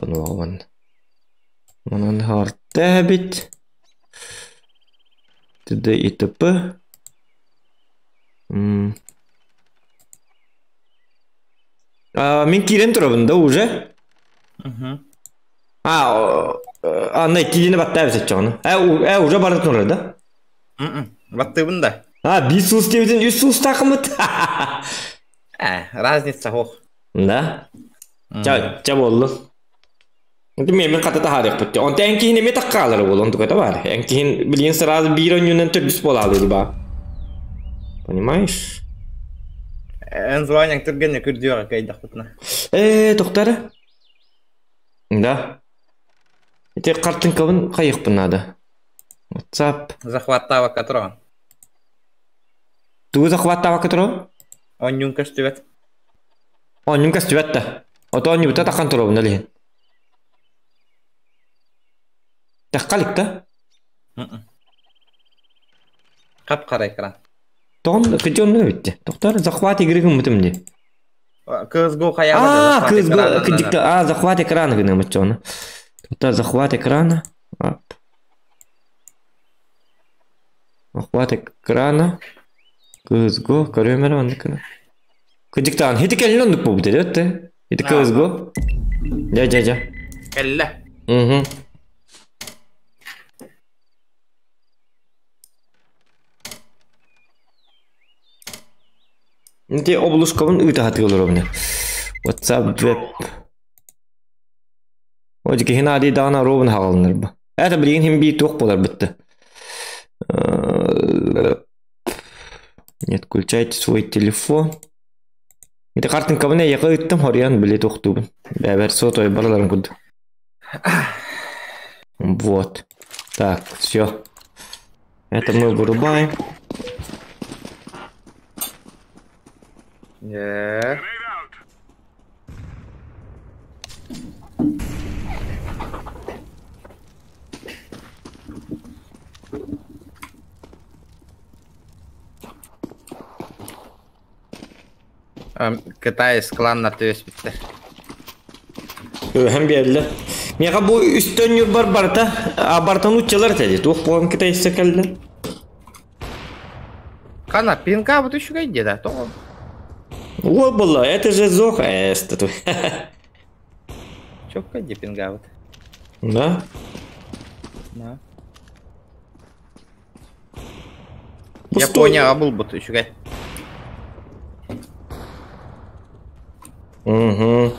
Холбонуоҕун. Манан хартаабит. Т.д. и т.п. Мин киирэн турабын да уже? А, анна иккилиини баттаабит оччоҕуна. Э, уже бары турар да? Баттыыбын да. А, биир суус диэбитин үс суустаахымыт. Разница суох. Да? Ча, ча буоллун. Мен хата таһаарыахпыт. Онто эн киһин эмиэ таккаалары буолуон онтуката баар. Эн киһин билигин сразу биир онньуунан төрдүс буолаалыы баа. Понимаешь? Эн званиең түргэнник үрдүөҕэ кыайдахпытына. Ээ, тоқтары. Да. Ити картинкабын хайыахпын наада. WhatsApp. Захваттаабакка тураҕын. Тугу захваттаабакка тураҕын? Онньуун көстүбэт. Онньуун көстүбэт да. Ото онньубута таххан туруобун ол иһин. Тахха да? Хап-хара экран. Тоҕон кыдьы онно эбитти. Тоқтар захват игры гыммытым ди. КСГО хайаҕа А, КСГО кыдьыкта а захват экрана гынамыт чону. Тоқтар захват экрана. Захват экрана. КСГО көрөмөр оннук гына. Кыдьыктаан хити кэлин оннук буолбут эдэ Ити КСГО. Дьэ дьэ дьэ. Кэллэ. Угу. Ити облушкабын ыыта сатыы олоробун. WhatsApp web. О, киһин аадый даҕаны ровно хаҕалынар бу. Это билигин хим биир туох буолар бытты. Нет, включайте свой телефон. Ити картинкабын эйэхэ ыыттым, хоруйан били туохтуубун. Бэбэр сотой барыларын курдук. Вот. Так, все. Это мы вырубаем. Yeah. Кытай кланнар түөспүттэр. Һәм биэрдилэр. Миэхэ бу үстэн ньурбар барыта, барытын уччалар этэ дии. Туох буолан кытайса кэллэ? Хана, пинка вот үчүгэй дии да, тоҕо? Уол буолла, это же зох эст. Чокка дии пингабыт. Да? Да. Японияҕа булбут үчүгэй. Угу.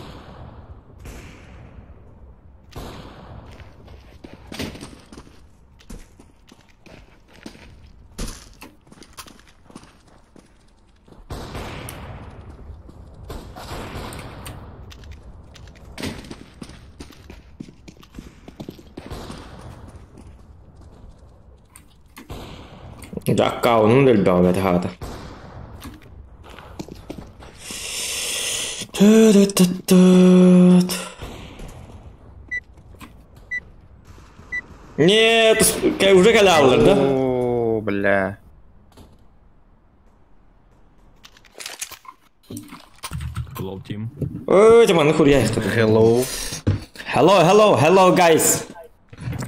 Аккаунун өлбөҕүм этэ хаата. Нет, уже кэлэ да? О, бля. Hello team. Ой, тиман хуя. Hello. Hello, hello, hello, guys.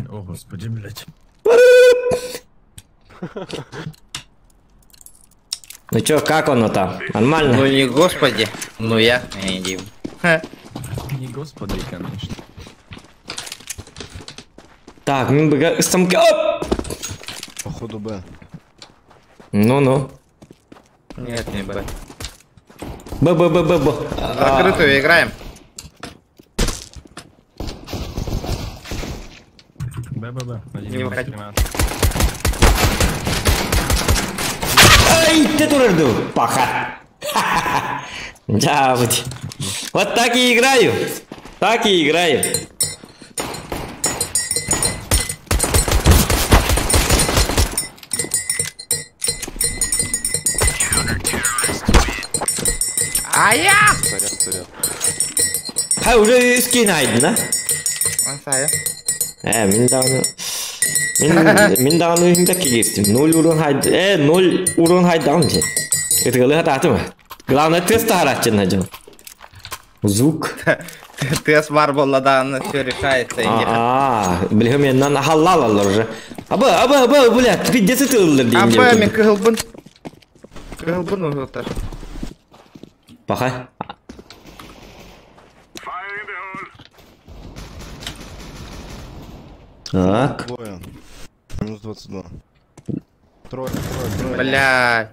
О, господи, блядь. Ну чё, как оно там? Нормально? Ну не господи, ну я не дим. Не господи, конечно. Так, мы бы самки. Оп! Походу Б. Ну-ну. Нет, не Б. Б, Б, Б, Б, Б. Закрытую играем. Б, Б, Б. Не выходи. Ай, ты турарду, паха. Да, вот. Вот так и играю. Так и играю. А я! Ha уже үскин айдын, а? Ансая. Э, мин даҕаны мин мин даҕаны үһүн кигиртим. Ноль урон хайды. Э, ноль урон хайдам же. Это галы хатаатым. Главное тест таһарааччын хадьым. Звук. Тыас баар буолла даҕаны все решается эйиэхэ. Аа, билиһим меннан халлалалар уже. Аба, аба, аба, блядь, пиздец ытыллар диэн Аба, мен диэбит. кыһылбын. Кыһылбын уһутар. Пахай. Так. Двое. Минус 22. Трое, трое, трое. Блядь.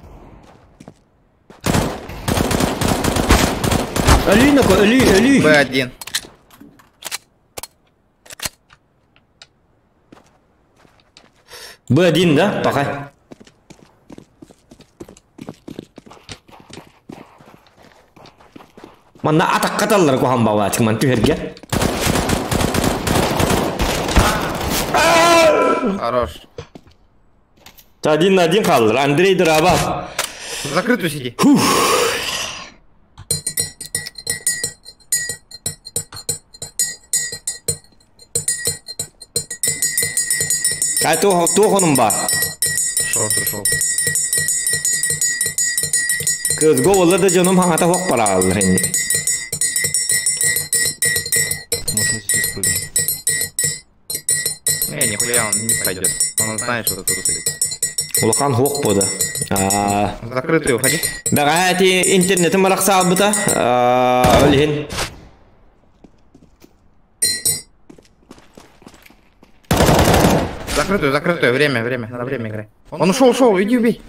Өлүү ноко, өлүү, өлүү. Б1. Б1 да, пахай. Манна атаккаталлар куһан бабаачык ман түһэргэ. Хорош. Один на один хааллар. Андрей Драба. Закрытую сиди. Кай туох онун бар. Шорт ушел. Кызго олар да дьонум хаҥата хуох барааллар инник. Может, на сити спрыгнуть. Не, нихуя он не пойдет. Он знает, что ты тут сидит. Улахан хуох бода. Аа, Закрытую уходи. Бэҕэһээ ити интернетим арахсаалбыта. Аа, ол иһин Закрытую, закрытую. Время, время. На время играй. Он ушел, ушел. Иди убей.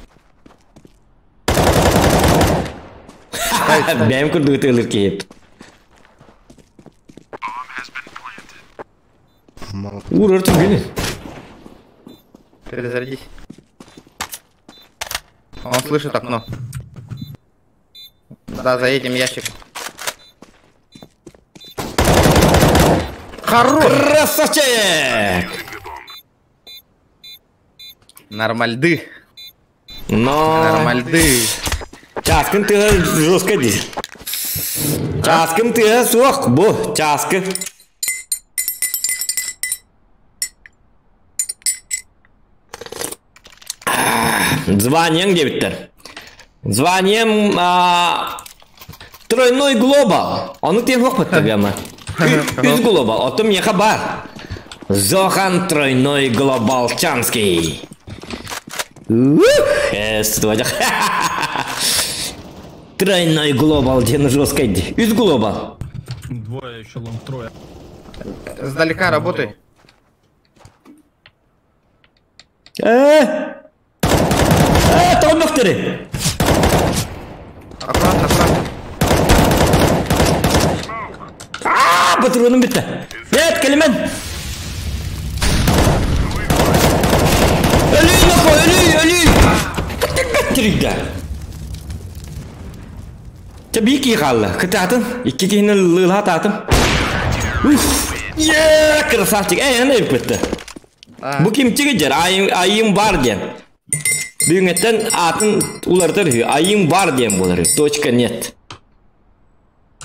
Бэйэм курдук ытыалыыр киһи. Мало. Уурар түргэнин. Перезарядись. Он слышит окно. Да, за этим ящиком. Хорош! Красавчик! Нормальды. Но... Нормальды. Чааскын тыаһа жестко дии. Чааскын тыаһа суох бу чааскы. Званиеҥ диэбиттэр. Званием тройной глобал. Ону тиэн суох баттагама. Үс глобал. Оттон миэхэ баар. Зохан тройной глобалчанский. Ух, Тройной глобал диэн жесткай дии. Үс глобал. Двое еще long, трое. Сдалека работай. Э! Э, тоҕо Аккуратно, аккуратно. Аа, патроным бүттэ. Нет, кэлимэҥ. Өлүү, нохоо, өлүү, өлүү. Бэттэрийдэ. Чэ, биир киһи хаалла. Кытаатын. Икки киһини лыылаатаатым. Уф! Е, красавчик. Эй, аны бүттэ. Бу кимчиги дьэр, айым бар диэн. Бүгүҥҥэттэн аатын уларытар үһү. Айым бар диэн буолар үһү. Точка нет.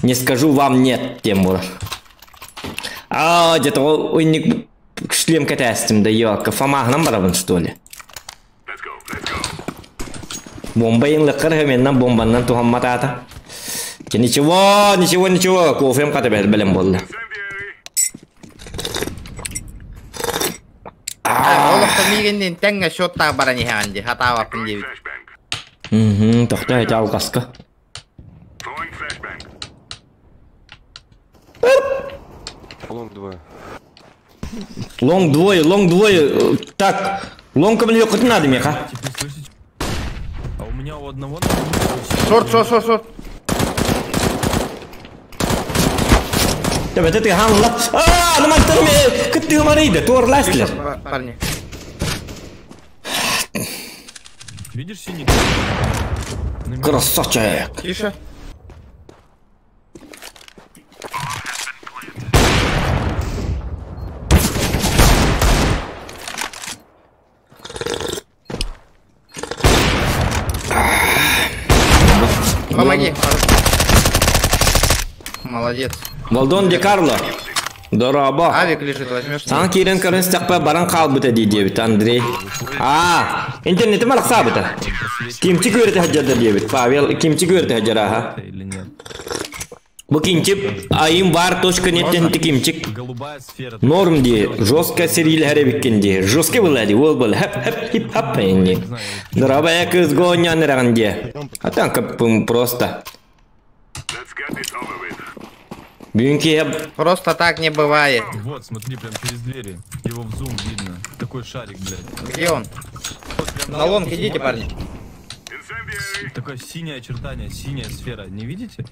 Не скажу вам нет диэн буолар. Аа, где-то ойник шлем кэтэстим да ёлка. Фамаһынан барабын что ли? Бомба иҥлэххэр үһү, бомбаннан туһамматаата. Ничего, ничего, ничего, кофем хата бэлэм буолла. Олохто миигинниин тэҥҥэ счеттаах баран иһэҕин дии, хатаабаппын диэбит. Угу, тохтоо эти алҕаска. Long двое. Long двое, long двое. Так, long көмөлүөххүтүн наада миэхэ. Теперь слышите? А у меня у одного на Шорт, шорт, шорт, шорт. Төбөтө тыаһаан ылла. Аа, ну мантан кыттыгым арыйда, туорлаастылар. Парни. Видишь синий? Красавчик. Тише. Помоги. Молодец. Валдон Ди Карло. Дорообо. Авик лежит, возьмешь? Саҥа киирэн көрөн истэхпэ баран хаалбыта дии диэбит Андрей. Аа, интернетим арахсаабыта. Кимчик үөрэтэ сылдьар диэбит. Павел кимчик үөрэтэ сылдьар аха. Или нет? Бу кинчип айым бар точка неттен тикимчик. Голубая сфера. Норм ди, жестко серилер эбиккен ди. Жестко была ди, ол был хап хап хип хап энди. Дорабая кыз гонян раган ди. А там как просто. Бүгүнки Просто так не бывает. Вот, смотри, прям через двери. Его в зум видно. Такой шарик, блядь. Где он? Вот прям На long идите, парни. Такое синее очертание, синяя сфера. Не видите?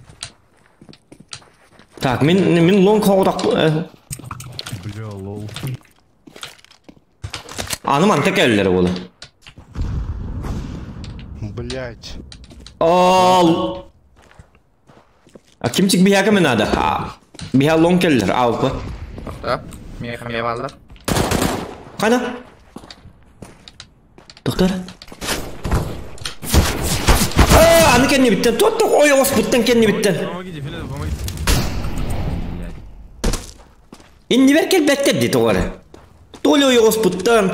Так, мин long хоҕудах Бля, lol. Аны манта кэллэр буолла. Блять. Ол. А кимчик биһиэхэ мен надо. Биһиэхэ long кэллэр алпы. Да. Меха баллар. Кана? Доктор. А, аны кэнни биттен. Тот ой ос буттан кэнни биттен. Помогите, Филипп, помогите. Блядь. Иннибер келбеттер ди тоҕоре. Толя ой ос буттан.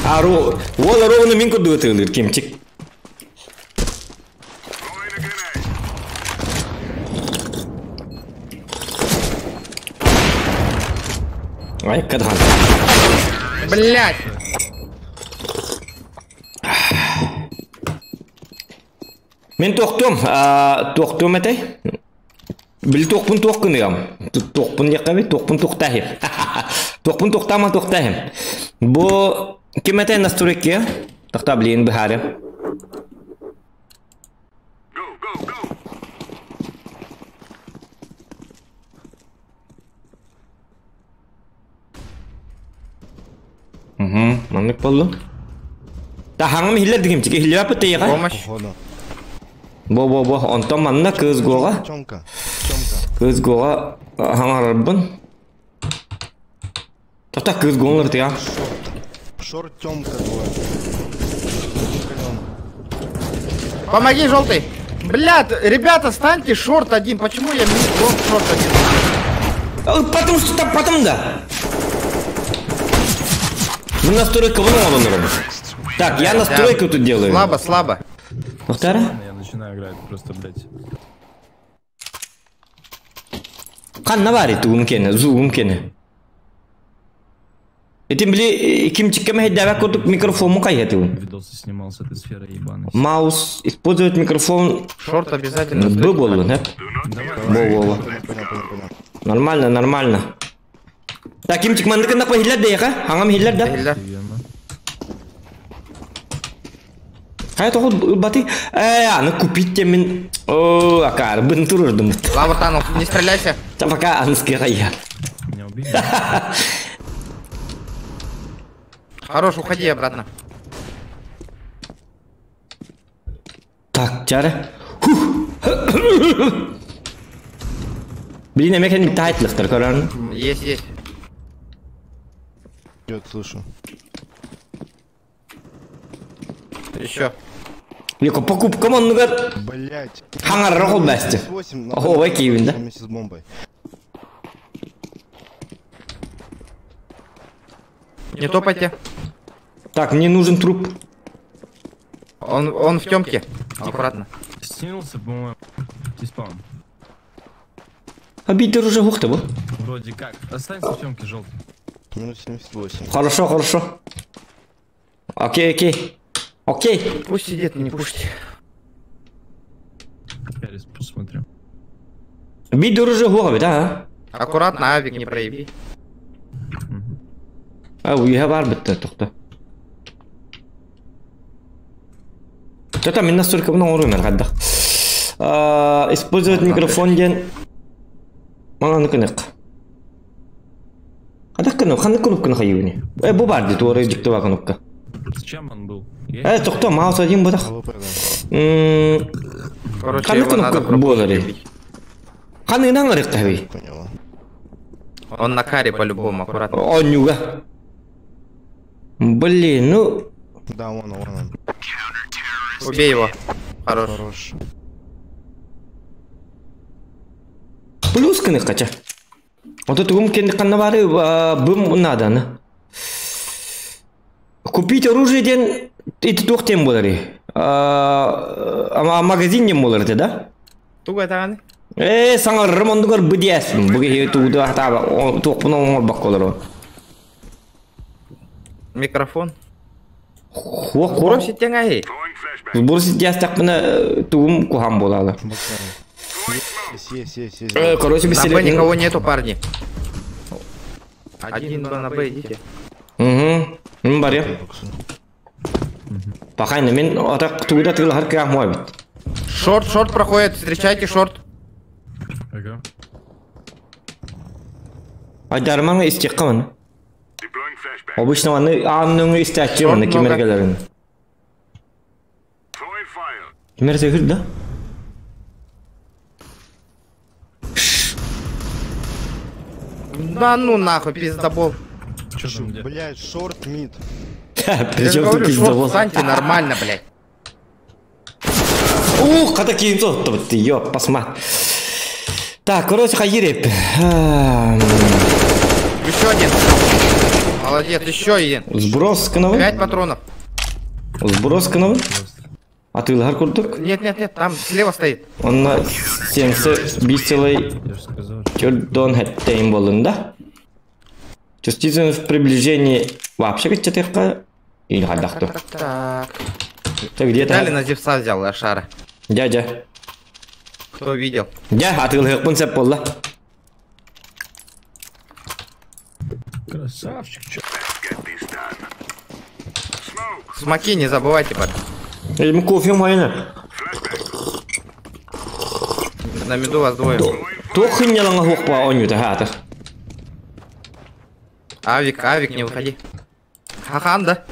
Ару, ол ровно мин курдук кимчик. Ай, кадхан. Блять! Мен тоқтум, тоқтум этэй. Бил тоқпун тоқ кыныгам. Тоқпун яккаби, тоқпун тоқтахим. Тоқпун тоқтама тоқтахим. Бу ким этэй настройки? Тохта блин бихары. Угу, маннык болду. Та хаңым хиллер дигим чики хиллер апы тейга. Помощь. Походу. Бо бо бо, онтон манна кыз гога. Тёмка. Тёмка. Кыз гога хаңарбын. Тоқта кыз гонлар тия. Short. Short Тёмка двое. Калён. Помоги, желтый! Блядь, ребята, станьте short один. Почему я mid long short один? Потому что там потом да. Мы настройка вон он. Так, я настройку тут делаю. Слабо, слабо. Повтора? Я начинаю играть просто, блядь. Канна бар тугум кене, зугум кене. Этим били кимчикке мехеддәбәк курдук микрофон кайһы Видосы снимал с этой сферой ебаной. Маус, использовать микрофон Short обязательно. Б болду, не? Давай. Бо, бо, бо. Понял, понял, понял, понял. Нормально, нормально. Так, кимчик мандыкын да хиллер да яка? Хаңам хиллер да? Хиллер. Офигенно. Хай тоғыл бати. Аны купить те мен. О, акар, бын турырдым. Лавр танул, не стреляйся. Та пока анский я. Меня убили? Хорош, уходи обратно. Так, чары. Хух. Блин, эме кенди тайтлыктыр, көрөрүн. Есть, есть. Идет, слышу. Еще. Йоко покупка моннугар Блять. хаңар рохол бәсти. 8. Ого, ой, киевин, да? Вместе с бомбой. Не топайте. Так, мне нужен труп. Он в темке. Аккуратно. Снинулся, по-моему. T-spawn. А битер уже хухта бу. Вроде как. Останься в темке, желтый. Минус 78. Хорошо, хорошо. Окей, окей. Окей. Пусть сидит, не пушьте. Я респу смотрю. Битер уже хуга да? Аккуратно, авик не проеби. А, уйha бар битте тохта. Тота мен настолько много урумер кадда. Использовать микрофон ден. Мана ныкынык. Кадак кыны, ханы кнопканы хайыбыни. Бу бар ди туары жикте бар кнопка. С чем он был? Тохто, маус один будах. АВП, да. Короче, Ханы его надо кнопка болары. Ханы наңарык таби. Поняла. Он на каре по-любому, аккуратно. Онюга. Блин, ну... Да, вон он, вон он. Убей его. Хорош. Хорош. Плюс кыны кача. Вот это ум кенди канна бары, бым надо, на. Купить оружие ден, это тух тем болары. Магазин не болар edi да? Тугу этэҕиний? Ээ, саҥарарым оннугар бу диэс. Бу киһи тугу хатаба, туохпун оҥорбокко олорор. Микрофон. Хуох Бросить тэҥэһи. Бросить диэстэхпинэ тугум куһаҕан буолаалы. Есть, есть, есть. Короче, На Б никого нету, парни. Один, два на Б идите. Угу. Мин барыам. Пахайна мин атак тугу да тыылаһар кыах муа эбит. Шорт, шорт проходит, встречайте шорт. Ага. Айдарымаҥа истиэххэ маны. Обычно маны аан нөҥүө истээччи маны ким эрэ кэлэрин. Ким эрэ сөһүр да? Да ну нахуй, пиздобол. Чё там где? Блядь, шорт мид. Причем тут говорю, шорт пиздобол? встаньте нормально, блядь. Ух, хата киин соттубут, ёп, посма. Так, короче, хайыреп. Еще один. Молодец, еще один. Сброс кынабын. 5 патронов. Сброс кынабын. Атыылаһар курдук. Нет, нет, нет, там слева стоит. Онно 75 сылай Я же сказал. Чөрдон хэттейн болында. Чувствителен в приближении вообще кыччатыхка или хайдахту. Так, так. Ты где-то? Дали на Зевса взял лошара. Дядя. Кто видел? Дя, атыылаһыкпын сеп болла. Красавчик, чё? Смоки не забывайте, парни. Эми кофе майына. На меду вас двое. Туох хыннялаңа хуохпа оонньута хаатар. Авик, авик, не выходи. Хахан, да?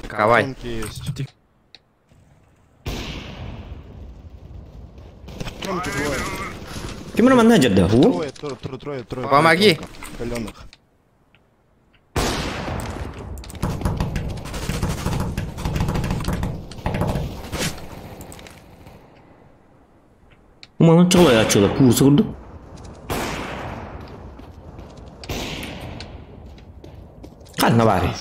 Кавай. Тонкие есть. Тихо. Тонкие двое. Ким эрэ манна дьэрдэ? Уу. Трое, трое, трое, трое, трое. Помоги. Каленых. Манан чалай ачылар курсы курдук. Ханна баары.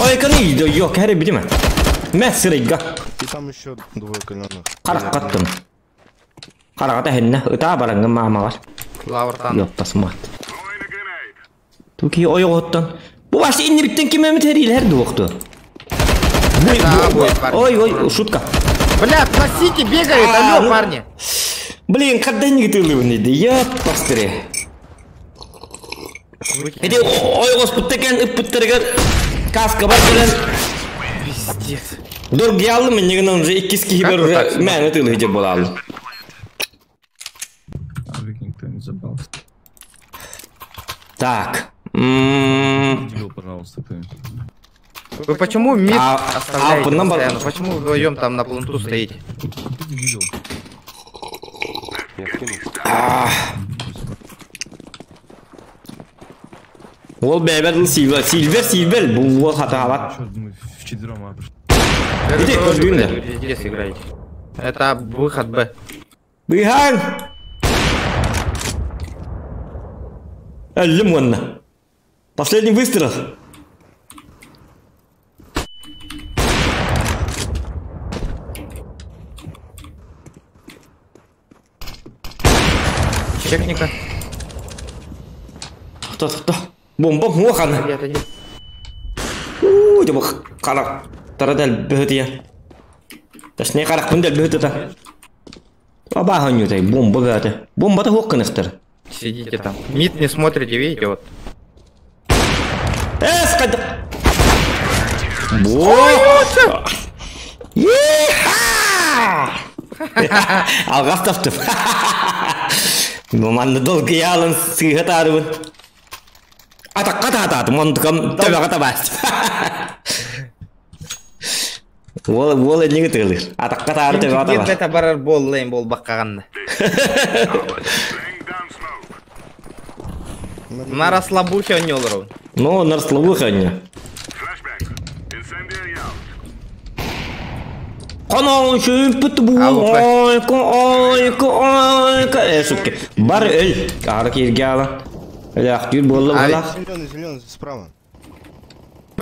Ой, каны yok, her bilime. Мәсірігга. И там еще двое каленых. Қарақ қаттым. Қарағата хенне, ыта бараңгы мамалар. Лавр там. Yok, басмат. Туки ой оттан. Бу баш инни биттен ким эми терилер дуокту. Да, будет, парни. Ой, ой, шутка. Бля, на сити бегает, А, алло, ну. парни. Блин, когда не тылыбын иди, я пастыре. Эти ой госпуттакен ыппыттарыгар каска бар келен. Пиздец. Доргиялы мен неген уже иккис кихи Как бер вы так уже мәне тылы хиджеп болалы. Авик никто не забрал. Так. Дебил, пожалуйста, ты. Вы почему мид А, оставляете а, нам бар- постоянно? Почему вдвоем там на планту стоите? Ты дебил. Я скинул. Ол бәбер сильвер, сильвер, сильвер, бу ол хата хабат. Чё, мы вчетвером а, пришли. Иди, Вы тоже, көрдүң блядь, да. вы Пиздец играете. Это выход Б. Быхан! Әлім онна. Последний выстрел. Техника. Кто, кто? Бомба муаханы. Отойди, отойди. Уу, деп қарақ. Тарадал бөтия. Точнее қарақ бұндал бөтіта. Аба ханютай, бомба бөті. Бомба да хоққынықтыр. Сидите там. Мид не смотрите, видите, вот. Эс, қайда. Бо! Еха! Алғас таптым. Манны долгий алын сыйға тарыбын. Атаққа тататым, ондықам төбеға табас. Ол ол энеге тыгылыр. Атаққа тары төбеға Ким табас. это барар бол лейн бол баққағанны. На расслабухе он олар. Ну, нарслабуха не. Канал шөпүт бу А, вот ойко ойко ойко э суки. Бар өл. Ары кирге ала. Өләк жүр болла Ай. болла. Зеленый, зеленый, справа.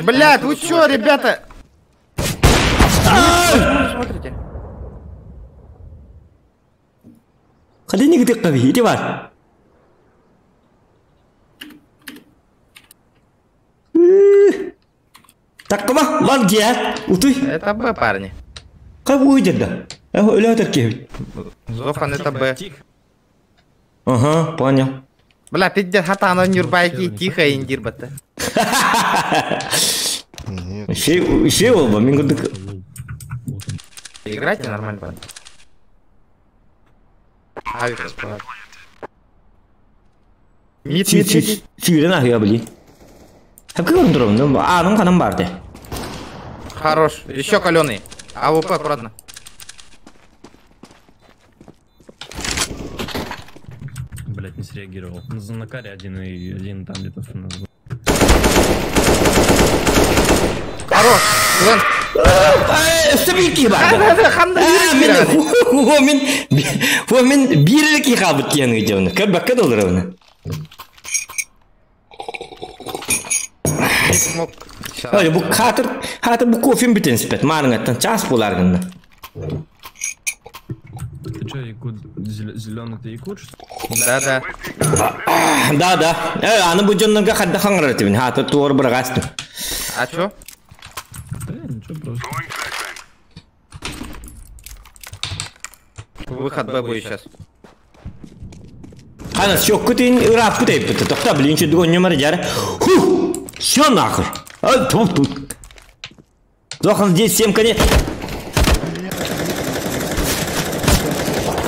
Блядь, вы чё, ребята? Смотрите. Хали не гыдык каби, иди бар. Таккыма, вал дия, утуй. Это Б, парни. Как уйдет да? Өлө өтөр Зохан, это Б. Тихо. Ага, понял. Бля, ты где хата, нюрбайки, тихо, индир бата. Нет. Еще оба, мен курдук. Играйте нормально, парни. Авик располагает. Мид, мид, мид. Сүйрен ахыя били. Хапкы көрүн турабын, аның канам бар де. Хорош. Еще каленый. АВП аккуратно. Блять, не среагировал. На каре один и один там где-то. Хорош. Лэн. Өстө бир бар. Ханда Мен мен бир ки хабыт кен гыжыбны. Көр бакка долдурабын. Ой, бу хатыр, хатыр бу кофем бүтен спет. Марыңаттан час болар гында. Ты чё, якут, зеленый ты якут, что ли? Да, да. Да, да. Аны бу жоннорга хадда хаңрар тибин. Хатыр туор бырагастым. А чё? Да, ничего, просто. Выход Б будет сейчас. Ана шокку тин ырап күтәйп бит. Токта билинче дугон нөмер жар. Ху! Всё нахуй. А тут тут. Зохан здесь 7 конец.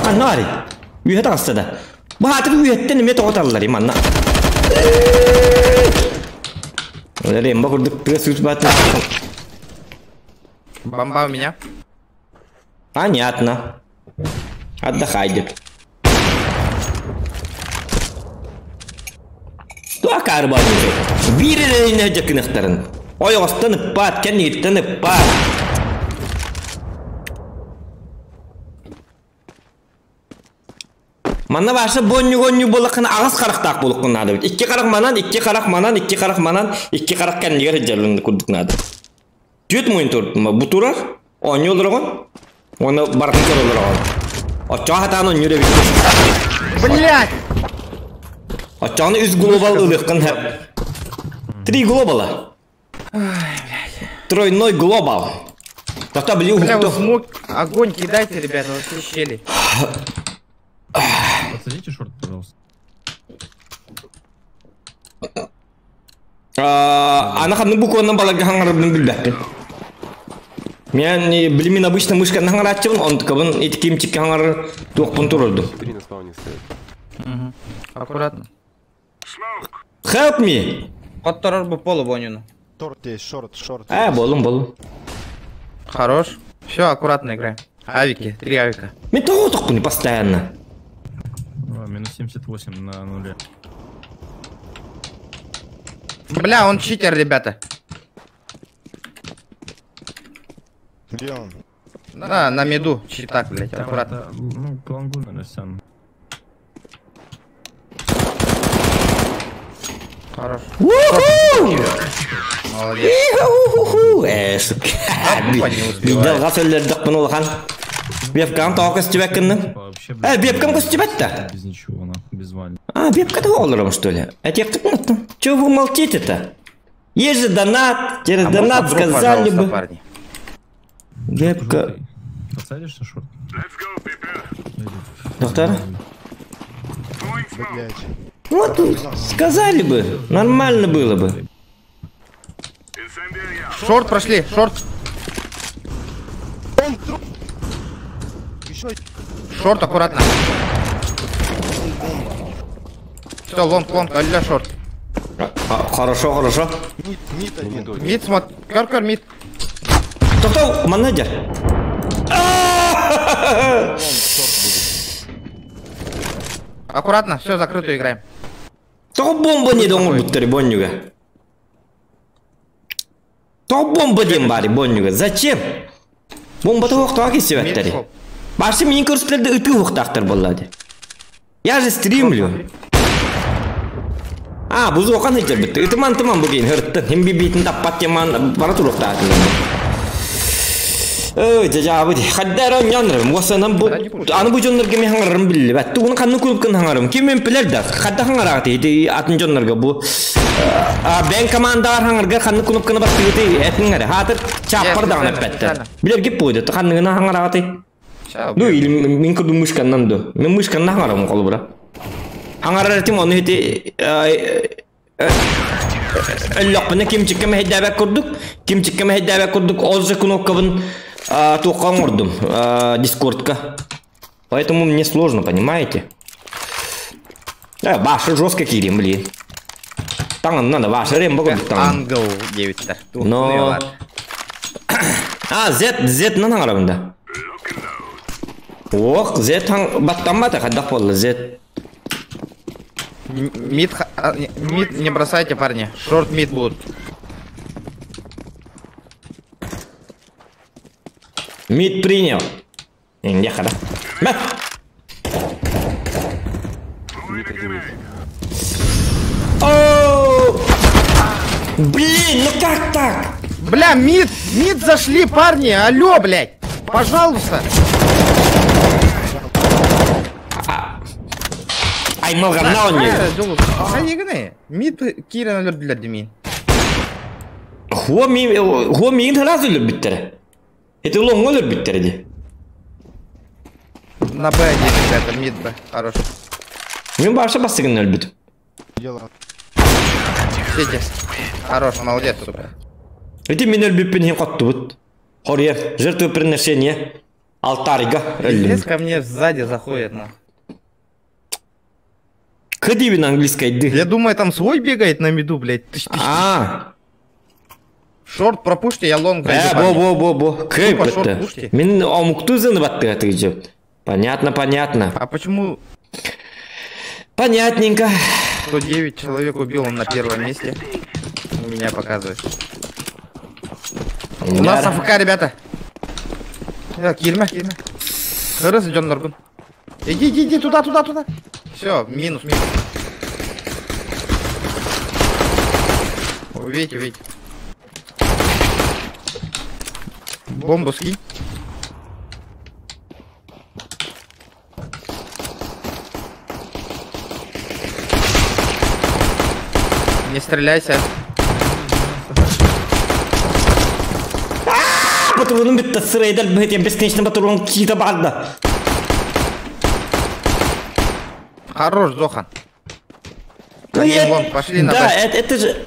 Анари. Үйе тастада. Баатыр үйеттен эме тоғыталлар иманна. Олар эмба курдук тыга сүз батын. Бомба у меня. Понятно. Отдыхай, деп. Туа карба Бир жакынықтарын. Ой, останып пат, кәнеттеніп пат. Манна башы бонню-гонню болақын ағыз қарақтақ болықын нады. Икки қарақ манан, икки қарақ манан, икки қарақ манан, икки қарақ кәннегер жалын күрдік нады. Түет мойын тур, бу турар, оню олырғын, оны барқын көр олырғын. Очоға хатаны оню бит. Блять! Очоғаны үз глобал ылыққын хәп. Три глобала. Тройной глобал. Тоқта білу Бля, вы хукту. смог огонь кидайте, ребята, во все щели. Подсадите шорт, пожалуйста. Ана ханны букваннан балага хаңарыбын билбәппин. Мен билимин обычно мышканы хаңаратчыбын, он кабын итиким чикки хаңар туақпын турурду. Три на спауне стоят. Аккуратно. Help me! Хотторор бы полу вонюну. Торт есть, шорт, шорт. Болум, болум. Хорош. Все, аккуратно играем. Авики, 3 авика. Мен тоғы тоқпын постоянно. А, минус 78 на нуле. Бля, он читер, ребята. Где он? Да, на меду. Читак, блядь, Там аккуратно. это, ну, клангу, наверное, сам. Хорош. Уху! Молодец. Уху! Сука. тупо не успевает. Бидалға сөйлердік бұны улахан. Бепканы тауға көстебәккіннің. Вообще, блядь, Бепкам көстебәтті. без ничего, нахуй, без звания. А, бепка того олырым, что ли? А тех Чего вы молчите-то? Есть же донат, через А можно донат дроп, сказали пожалуйста, бы. парни? Бепка. Желтый. Подсадишь на шорт? Доктор? Блять. Вот, сказали бы, нормально было бы. Шорт прошли, шорт. Еще Шорт аккуратно. Все, лонг, лонг, алля шорт. Хорошо, хорошо. мид, мид один. Мид смотри, көр, көр, мид. Тоқтау, менеджер. Аккуратно, все, закрытую играем. Тоғы бомба не доңыр бұттыры боннюга. Тоғы бомба дем бари боннюга. Зачем? Бомба тоғы тоғы кесе Мид бәттері. шел. Барсы мен көрсетілерді үті оқтақтыр болады. Я же стримлю. А, бу зоқан хыджар битти. Ытыман тыман бу кейин хырттын. Хим бибитин таппат теман бара туруктаатын. Ой, жажабы. Хаддар оннонрым. Уосанан бу аны бу дьоннорго мен хаңарым биллибэт. Тугун ханны кулупкын хаңарым. Ким мен билер да. Хадда хаңараат ити атын дьоннорго бу. А бен командаар хаңарга ханны кулупкын баттыгыты этиңер. Хатыр чаппар даган эппеттер. Билер кип бойду. Ханныгына хаңарааты. Ну, или мен курду мышканнан ду. Мен мышканнан хаңарам колубура. Хаңарар этим оны ити Өллөкпүнэ кимчикке мэһэйдээбэт курдук, кимчикке мэһэйдээбэт курдук, ол же кнопкабын туохха оҥордум, дискордка. Поэтому мне сложно, понимаете? Башы жестко киирим, блин. Таҥынна да, башы Рэмбо курдук таҥын. Ангел 9 Но... А, Z, Z нан хаҥарабын да. Ох, Z хаҥ... баттаммата, хайдах буолла, Z. Мид, мид не бросайте, парни. Шорт мид будут. Мид принял. Не, хада. Мэ! Мид один мид. О! Блин, ну как так? Бля, мид, мид зашли, парни, алло, блядь. Пожалуйста. Ай, малганна он не. Мид Кирина өлөрдүлэр димин. Хуа миин сразу өлөрбүттэрэ. Это лоҥҥо өлөрбүттэрэ дии. На Б один, ребята, мид Б. Хорош. Мин баша бастыгын өлбүтүм. Дело. Сити. Хорош, молодец, сука. Ити мин өлбүппүн иһин хоттубут. Хорьер, жертвоприношение. Алтарьга өллүм. Пиздец ко мне сзади заходит, нахуй. Кыдибин английской ды. Я думаю, там свой бегает на миду, блядь. Тыщ, тыщ. А. Шорт пропушьте, я лонг зайду, Э, парни. бо, бо, бо, бо. Кып Тупо шорт это. пушьте. Мин омукту зыны баттыга тыгыжып. Понятно, понятно. А почему Понятненько. 109 человек убил он на первом месте? У меня показывает. У нас АФК, ребята. Так, Кирма, Кирма. Раз, идем, Норгун. Иди, иди, иди, туда, туда, туда. Все, минус, минус. Увидите, увидите. Бомбу скинь. Не стреляйся. Патроным битте сырайдар бит, я бесконечно патрон кита барды. Хорош, Зохан. Ну, Один я- вон, пошли на Да, Б. это же...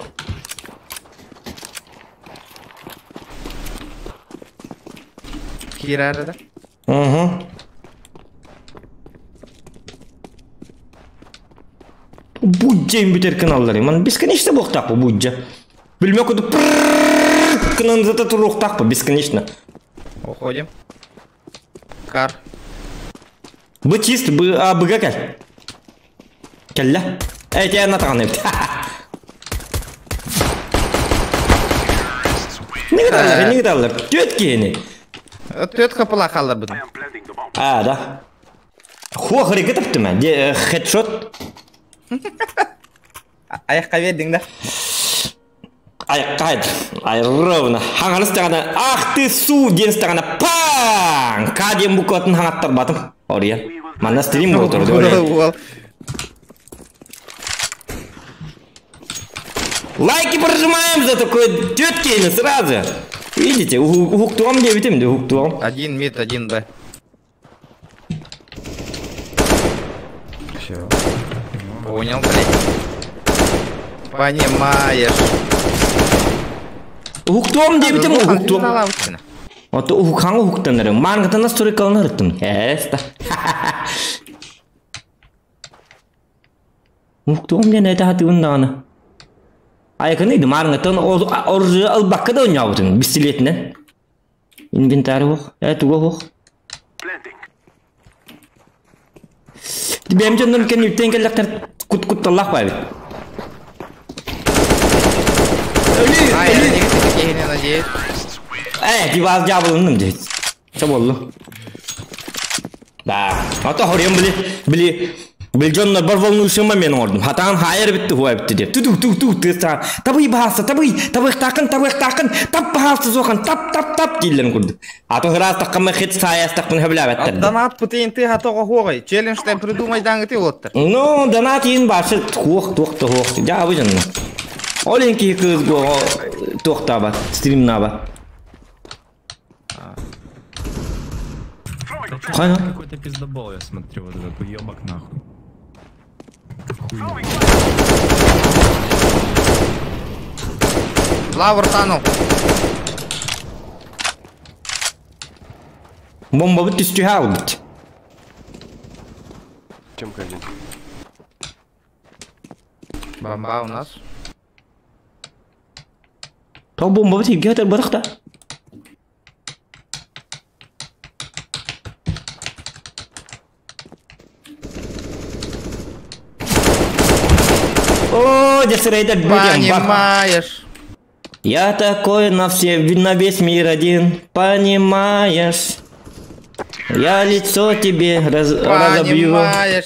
Кира, да? Угу. Будь битер каналлары. Ман бесконечно боқтақ бу будь. Билме куды кынан зата туруқтақ бу бесконечно. Уходим. Кар. Бу чист, бу а быга кел. Келле. Эй, те на таган эбит. Не гидаллар, не гидаллар. Төт кени. Төт капыла қалды бұны. А, да. Хо хрыгы тапты мен. Де хедшот. Аяққа бердің да? Ай, кайт. Ай, ровно. Хаңарыс тағана, ах ты су, ден тағана, паң! Кадем букватын хаңаттар батым. Ория. Манна стрим бол тұрды, ория. Лайки прожимаем за такой тетки сразу. Видите, ухуктуам девятым, да ухуктуам. Один мид, один Б. Все. Понял, блядь. Понимаешь. Ухуктуам девятым, ухуктуам. Вот ухуканга ухуктанырым. Мангатана сторикалнырыттым. Эста. Ухуктуам ден это хатыбын. Айкын иди марнгатан оржы албакка да ойнабытын пистолетинен. Инвентарь бох, туга бох. Бем жоннор кен үттен келлектер кут-кут аллах байбит. Ай, я не надеюсь. Эй, диваз жабылындым дейт. Чо болду? Да, ата хорем били, били. Билдьоннор бар волнующий момент оҥордум. Хатаан хаайар битти хуа битти деп. Ту ту ту тыастаан. Табый баһаалса, табый, табыахтааххын, табыахтааххын, тап баһаалса суохан, тап тап тап дииллэрин курдук. Атын ыраастаххын хит саайастахпын хөбүлээбэттэр. Донат пытыйын ты хатоҕо хуоҕай. Челленджтен придумайдааҥыты уоттар. Ну, донат иин башы туох туох да хуох. Дьаабы дьонно. Ол иһин киһи кыыс туохтаабат, стримнаабат. Какой-то пиздобол, я смотрю, вот этот уебок нахуй. Хуйня. Лавр танул. Бомбабыт түстүһэ албыт. Темка один. Бомба у нас. То бомбабыт иге өтөр бырах да. О, десрейдер будем. Понимаешь. Я такой на все, на весь мир один, понимаешь? Я лицо тебе разобью. Понимаешь.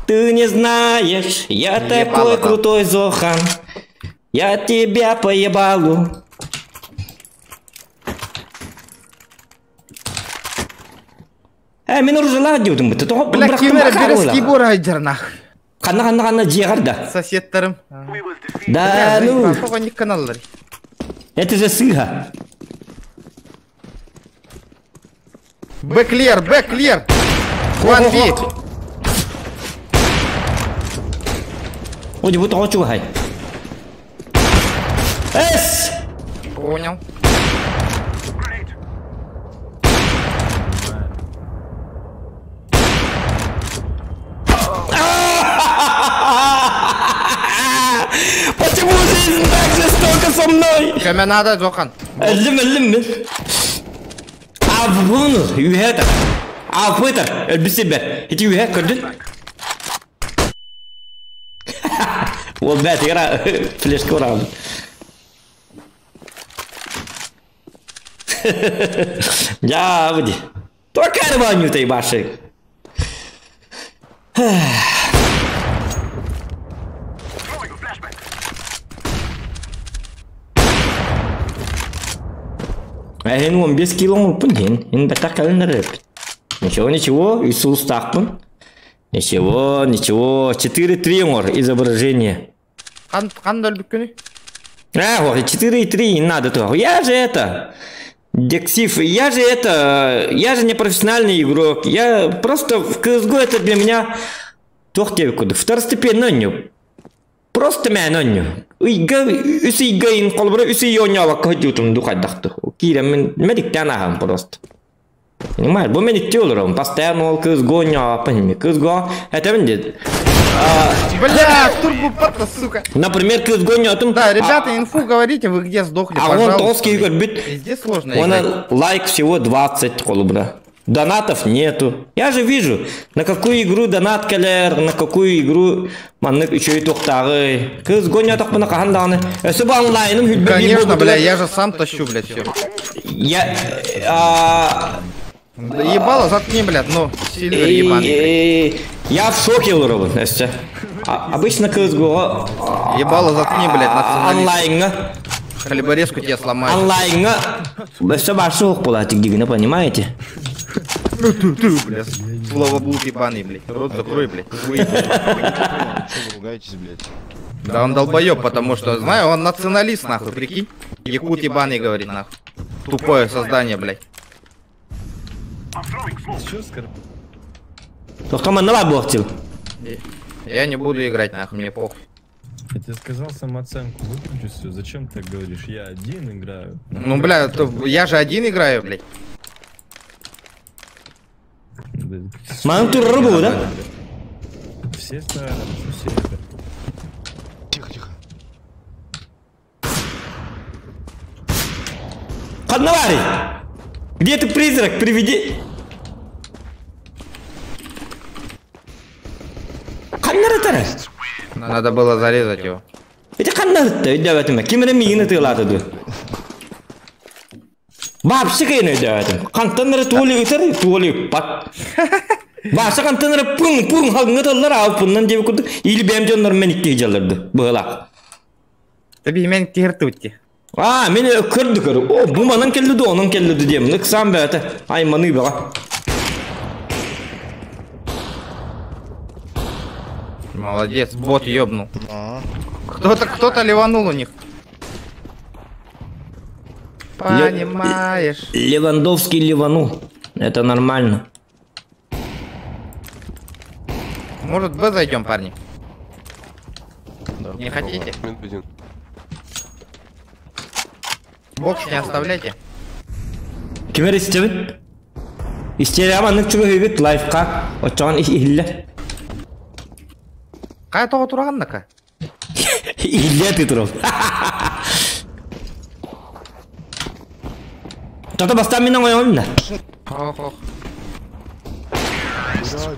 Ты не знаешь, я Ебало такой дал. крутой Зохан. Я тебя поебалу. Мен уржала диудум бит. Тоҕо Бля, бырахтым кимер бакар берески була. бура нах. Ханна ханна ханна дьиэҕэр Соседтарым. Да ну, Тоҕо ник каналлар. это же сыга. Бэклер, бэклер. One B. Ой, бу тоҕо чугай. Эс! Понял. Почему жизнь так жестока со мной? Көмө надо, Зохан. Өллүм, өллүм мин. Авбуну, үһэтер. Авпытер, өлбүсү бер. Ити үһэ көрдүн? Ол бәт игра флешка урабын. Я выди. Только рваню ты баши. Эн 15 кило упын хин. Ин бәтак калын Ничего, ничего, Иисус тақпын. Ничего, ничего. 4-3 ор изображение. Қан қан өлбүккүнү? А, ох, 4,3 не надо то. Я же это... Дексив, я же это... Я же не профессиональный игрок. Я просто в CSGO это для меня... Туох диэбит Второстепенный онньу. Просто мэн онньу. Ыйга, үс ыйга ин холобура үс ый онньообакка сылдьыбытым дуу хайдахты. Киирэн мин медиктэн ааһан просто. Понимаешь, бу медикте олоробун. Постоянно ол CSGO онньообаппын ими. CSGO этэбин диэт. Бля, турбо сука. Например, CSGO онньоотум. Да, ребята, инфу говорите, вы где сдохли, А он пожалуйста. тоски көрбүт. Везде сложно Он играть. лайк всего 20 холобура. Донатов нету. Я же вижу, на какую игру донат кэлэр, на какую игру маннык үчүгэй туохтааҕый. Кыыс гонньоотохпуна хаһан даҕаны. Өссө бу онлайным хүлбэ биир Конечно, бля, буолбутугар я же сам тащу, блядь, все. Я... а, Да ебало, заткни, блядь, ну, Сильвер ебаный. э, Я в шоке олоробун, өссө. Обычно CSGO Ебало, заткни, блядь, националист. онлайнга Хлеборезку тебе сломаю. онлайнга өссө барсы суох буолаатык дигини, понимаете? Ну ты, ты, блядь, словоблуд ебаный, блядь. Рот закрой, блядь. Выебу. Что вы ругаетесь, блядь? Да он долбоеб, потому что, знаю, он националист, нахуй, прикинь. Якут ебаный, говорит, нахуй. Тупое создание, блядь. Чё, скорб? Тоқтама манна буохтил. Я не буду играть, нахуй, мне похуй. Я тебе сказал самооценку выключи всё. Зачем ты говоришь? Я один играю. Ну, бля, то я же один играю, блядь. Да, Манын турары бу, да? Все стараются, все это. Тихо, тихо. Ханна баарый? Где ты, призрак? Приведи. Ханна ытара? Надо было зарезать его. Ити ханна ытта, өйдөөбөтүм. Ким эрэ миигин ытыалаата дуу. Вообще кыйын өйдөөбөтүм. Хантан эрэ туоли ытар, туоли ыппат. Бааса хантан эрэ пуҥ пуҥ халыҥҥа аалпыннан диэбит курдук или бэйэм дьоннорум мен икки дьалларды быһалаах. Таби мен киһиртыбытти. А, мен көрдү көр. О, бу манан келли ду, онон келли ду дием. Ыксаан бэйэтэ. Айманыы бөҕө. Молодец, бот ёбнул. А, Кто-то ливанул у них. Понимаешь. Левандовский ливанул. Это нормально. Может, Б зайдем, парни? да, Не попробуем. хотите? Мид один. Бокс не оставляйте. Кимер истебит? Истери аманнык чугу хүйбүт лайфка. Очоон ихиллер. Кая того тураганнака? Ихиллер ты турал. Тото бастан мен оңой да. Ох, ох.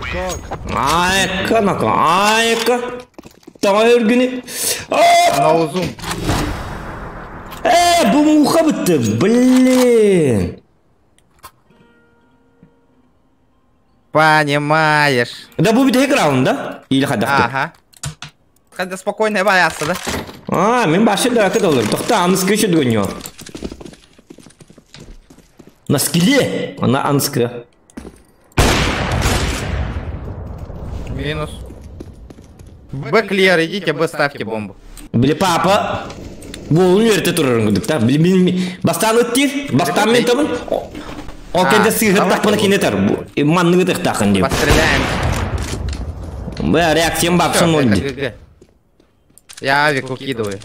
Блядь, как? Айка нака, айка. Тоҕо өргүнү. На узум. Э, бу муха бытты. Блин. Понимаешь. Да бу бит раунд, да? Или хадахты. Ага. Хотя спокойно боятся, да? А, мен башы да доллар. Тохта анскы еще дгоню. На скиле. Она анскы. Минус. Б клиер, идите, Б ставьте бомбу. Били папа. Болун ерте турарын да. Били били бастан ыттир, бастан мен табын. О кенде сыйгыр давай. тақпаны кинетер. Манныгы тақтақын деп. Постреляем. Бля, реакциям бапсын Всё, это ольди. ГГ. Я авик укидываю.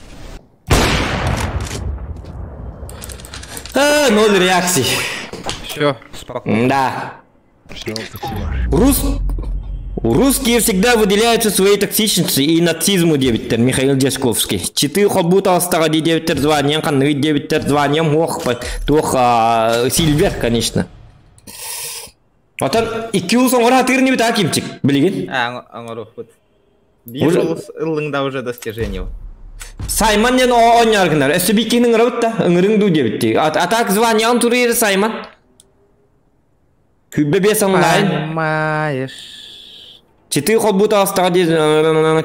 А, ноль реакций. Все, спокойно. Да. Все, спасибо. Русские всегда выделяются своей токсичностью и нацизму дебиттер Михаил Дяшковский. Читы холбут алыстаға дебиттер званием, қанны дебиттер званием, ох, туох, Сильвер, конечно. Отан, икки ул соңғыра атырын бит акимчик, билеген. А, аңыру, вот. Уже- Бир ылыңда уже достижение. Сайман нен оңяргынар, өсі биккенің ырабытта, ыңырың ду дебитти. Атак званием туры Сайман. Хүббе бес онлайн. Понимаешь. Читы холбут алыстаға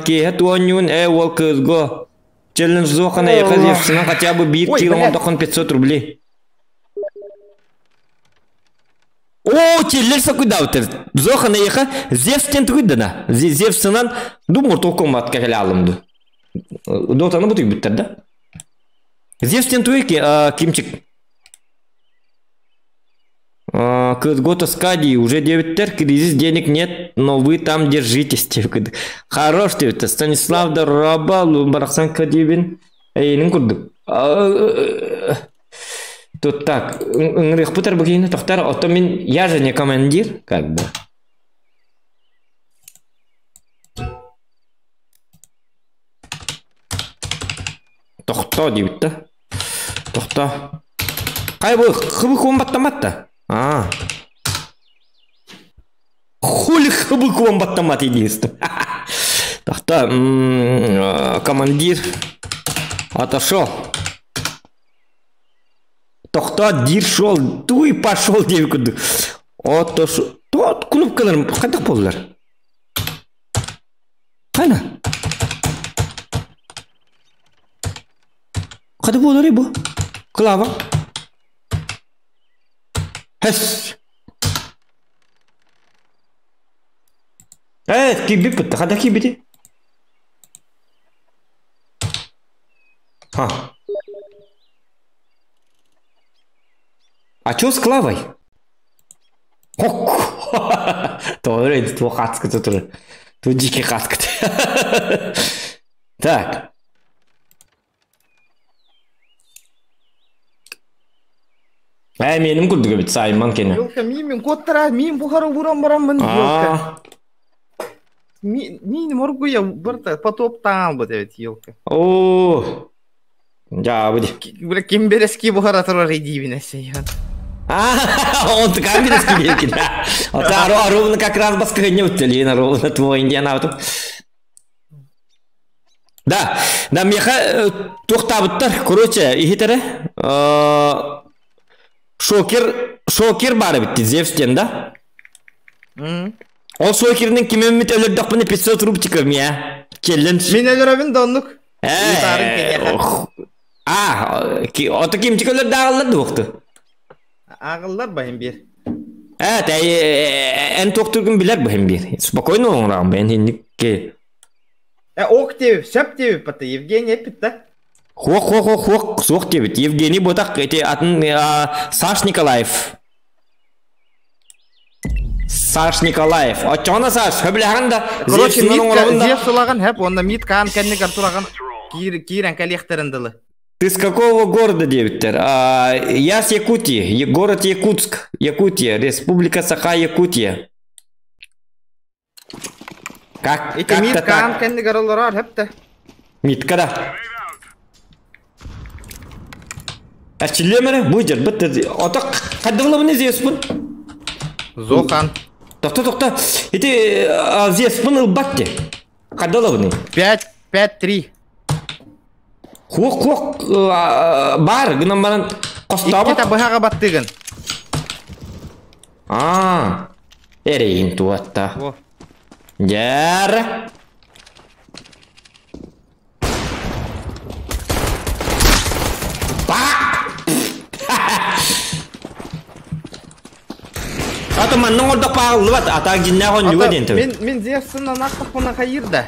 кейхе туонюн, ол кызго. Челлендж зохана ехазевсина хотя бы бир Ой, кило блядь. он 500 рублей. О, челлендж сакудаутер. Зохана еха Зевстен тугудана. Зевсынан ду Mortal Kombat кәгәле алымды. Дотаны бу биттер да? Зевстен туйки кимчик. Кызгота Скади уже девяттер, кризис, денег нет, но вы там держитесь. Хорош девяттер. Станислав Дараба, Барахсан Кадибин. Эйнин курдук. Тут так, ыңрых путар букейни тохтар, а то мин, я же не командир, как бы. Тохто дейбит да. Тохто. Кай бу хыбы комбаттамат А. Хули хыбы комбаттамат единственное. Тохто, командир отошел. Тохто дир шел, туй пошел деп Отошел. Тот кнопкалар кайда болдулар? Кайна? Кайда болдулар бу? Клава. Хес. Кибит битти. Кайда кибити? Ха. А чё с Клавой? Ок. Торе, твой хацка тут уже. Тут дикий хацка. Так. Меним курдуга бит Сайман кене. Елка, мимин коттара, мин бухара уран барамын, елка. Мин моргу я барта потоп там вот ведь елка. О. Я буди. Бля, ким берески бухара турар идибинесе я. А, он камерский девки, да. Вот ровно как раз баскыня вот ровно твой индиана вот. Да, да, меха тухтабыттар, короче, ихитере. Шокер, шокер бары битти, Зевстен, да? Ол суой киринен ким эммит өлөрдөхпүнэ 500 рубчиков мия. Челлендж. Мин өлөрөбүн да оннук. Ыытаарыҥ киниэхэ. А, ото кимчик өлөрдө ааҕыллар дуохту? Ааҕыллар баһын биир. Э, эн туохтургун билэр баһын биир. Спокойно оҥораҕын бэйэн инникки. Э, ок диэбит, сөп диэбит бата Евгений эппит да. Хуох, хуох, хуох, хуох, суох диэбит. Евгений ботах эти атын Саш Николаев. Саш Николаев. Оччоҕуна Саш, хөбүлэһэҕин да? Короче, Митка Зевс ылаҕын хэп, уонна Митка аан кэннигэр тураҕын киирэн кэлиэхтэрин дылы. Ты с какого города диэбиттэр? Я с Якутии, город Якутск, Якутия, Республика Саха-Якутия. Как, Ити Митка аан кэннигэр олорор хэптэ. Митка да. Эрчиллиэм эрэ, бу дьарбыт ото хайдах Зевспын? Зохан. Тохто, тохто. Ити Зевспын ылбат де. Хайдах ылабыный? 5, 5, 3. Хуох, хуох бар, гынан баран хостообот. Иккитэ быһаҕа баттыгын. Аа, эрэйин туатта. Дьэр. Ата манна оҥордох пааҕыллыбат, атаак дьиннээх онньуга диэн Мин мин Зевсынан аттахпына хайыр да.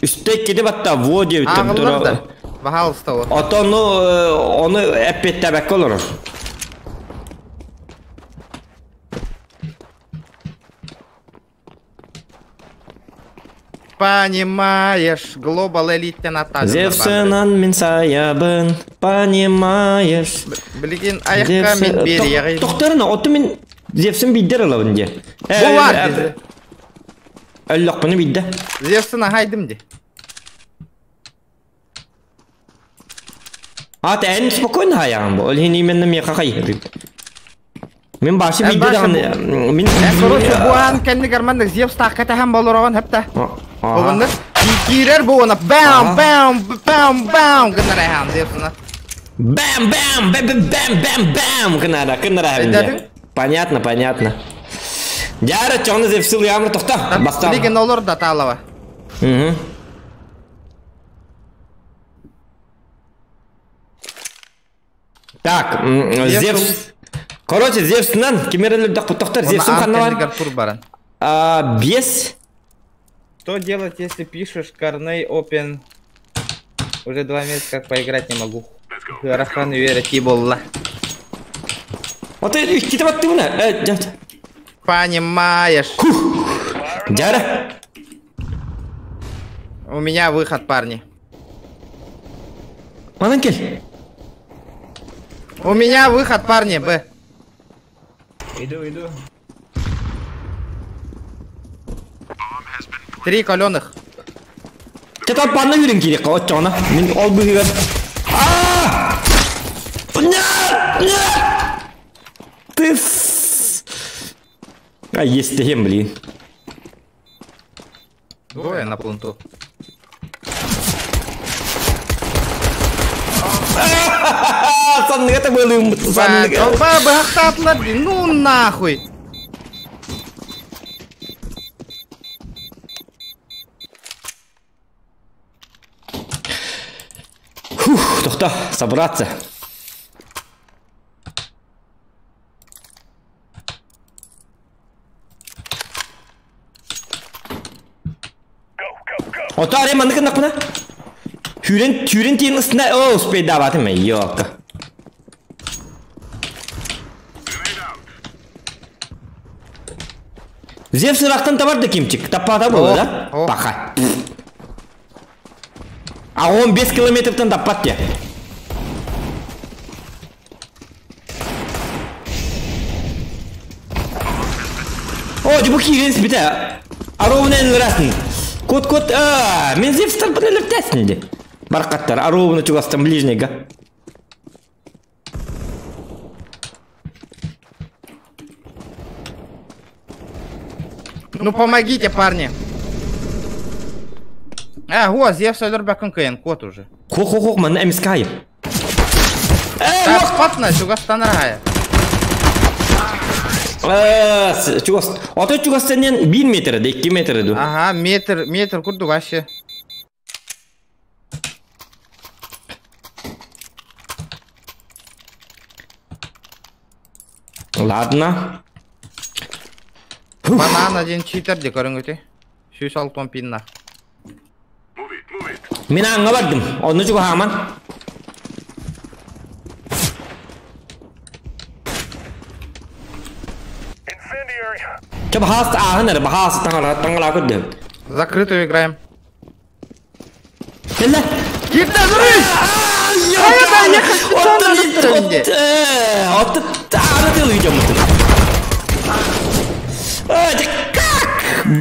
Үстэ иккити батта во диэбиттэр. Ааҕыллар да. Баһаалыста вот. Ото ону ону эппиэттээбэккэ олорор. Понимаешь, Global Elite-тен аттаадым. Зевсынан мин саябын, понимаешь. Билигин айыққа мен берияҕы. Тохторuna, оту мин Зевсин биддер ылабын де. Бу бар. Өллөкпүнү бидде. Зевсин ахайдым де. Ат эн спокойно хаяҕын бу. Ол иһин именно миэхэ хайыһырын. Мин башы бидде даҕаны мин Короче, бу аан кэннигэр маннык Зевс таахка тэһэн болороҕун хэптэ. Бу киирэр бу уона бам бам бам бам гыннар эһээн Зевсына. Бам бам бам бам бам бам гынара гынара. Понятно, понятно. Дяра чоҕуна Зевсил ямыр тохта. Бастан. Билигин олор да таалава. Угу. Так, Зевс. Короче, Зевсынан кимерелер тоқтар Зевсин ханна бар. А, без. Что делать, если пишешь Корней Open? Уже 2 месяца как поиграть не могу. Рахан верить болла. Вот ты китабат ты Понимаешь. Дяра. У меня выход, парни. Мананкель. У меня выход, парни, Б. Иду, иду. 3 каленых. Ты там панна юрин кирик, вот чё Мин ол быгыгар. А! Нет! Нет! Ты А есть ты, блин. Двое на планту. Санныга это было санныга. Ну нахуй. Фух, тохта, собраться. Ото арай маннык гыннахпына. Түүрен, түүрен тиин ыстына, о, успейдаабатым, ёлка. Зевс ырахтан табар да кимчик, таппата буолла да? Паха. А он 5 километртан таппат де. О, дебу киирен сипите. Аровна эн Кот кот, а, мен Зевстан панелертесин де. Баркаттар, аровна чугастан ближнего. Ну помогите, парни. А, го, Зевс өлөрбөккүн кыйын, кот уже. Хо-хо-хо, манна эмискайы. Э, патна, чугастанарая. Чугас. Ото чугастан 1 метр, 2 метр ду. Ага, метр, метр курдук вообще. Ладно. Банан один читер де көрүнгүтү. Сүүс алтон пинна. Мин аңга бардым. Онну чуга хаман. Ча бахас ахын эр бахас таңала таңала көрдүм. Закрытую играем. Кэллэ. Кирдэ рысь! Отты тары тыл видео Как?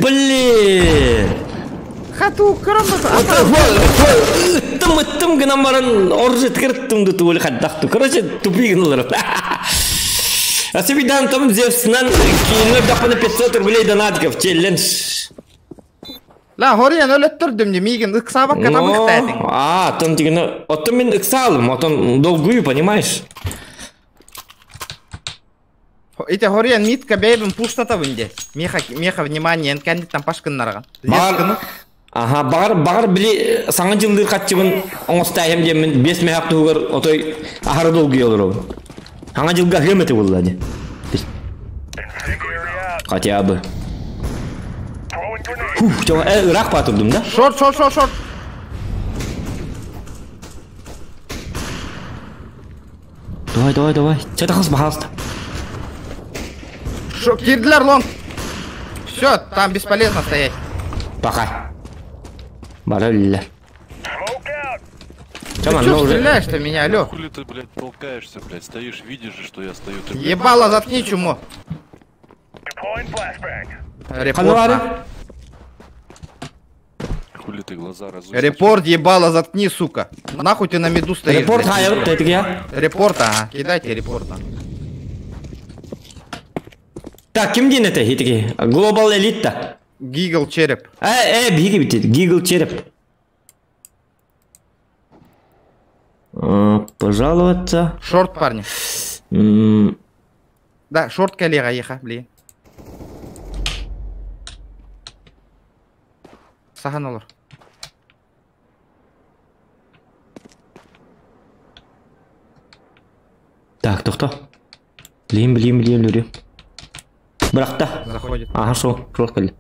Блин! Хату көрөмбөт. Ыттым ыттым гынан баран оржы ткырттым ду тугул хаддахту. Короче, тупик гыналар. А себидан там Зевсынан кино дапаны 500 рублей донатков челлендж. Ла хориян өлөттөрдүм де мигин ыксабак катамык. А, там тигина, оттон мен ыксалым, оттон долгую, понимаешь? Ите хориян митка бэйбин пуштата винде. Меха, меха внимание, энкәндит там пашкыннарга. Багар, ага, багар, багар били саңа жылдыр катчыбын оңостайым демен 5 мехак тугар отой ахары долгую олор. Аңа жылга хемети булла. Хотя бы. Фух, чоң, ырак батырдым да? Шорт, шорт, шорт, шорт. Давай, давай, давай. Че тахас бахаста. Шо, кирдилер лонг. Все, там бесполезно стоять. Пока. Баралля. Ты чё стреляешь-то меня, алло? Хули ты, блядь, толкаешься, блядь, стоишь, видишь же, что я стою. Ты, блядь, Ебало, заткни чмо. Репорт. Хули ты глаза разуешь? Репорт, ебало, заткни, сука. Нахуй ты на меду стоишь, Репорт блядь. хайыр, я. Репорт, ага. Кидайте репорт. Так, ким дин это? Хитики. Глобал элита. Гигл череп. Биги бит. Гигл череп. Пожаловаться. Шорт, парни. Да, шорт коллега, еха, блин. Сахан олар. Так, тохто. Блин, блин, блин, блин. Бракта. Заходит. Ага, шо, шо кэлли.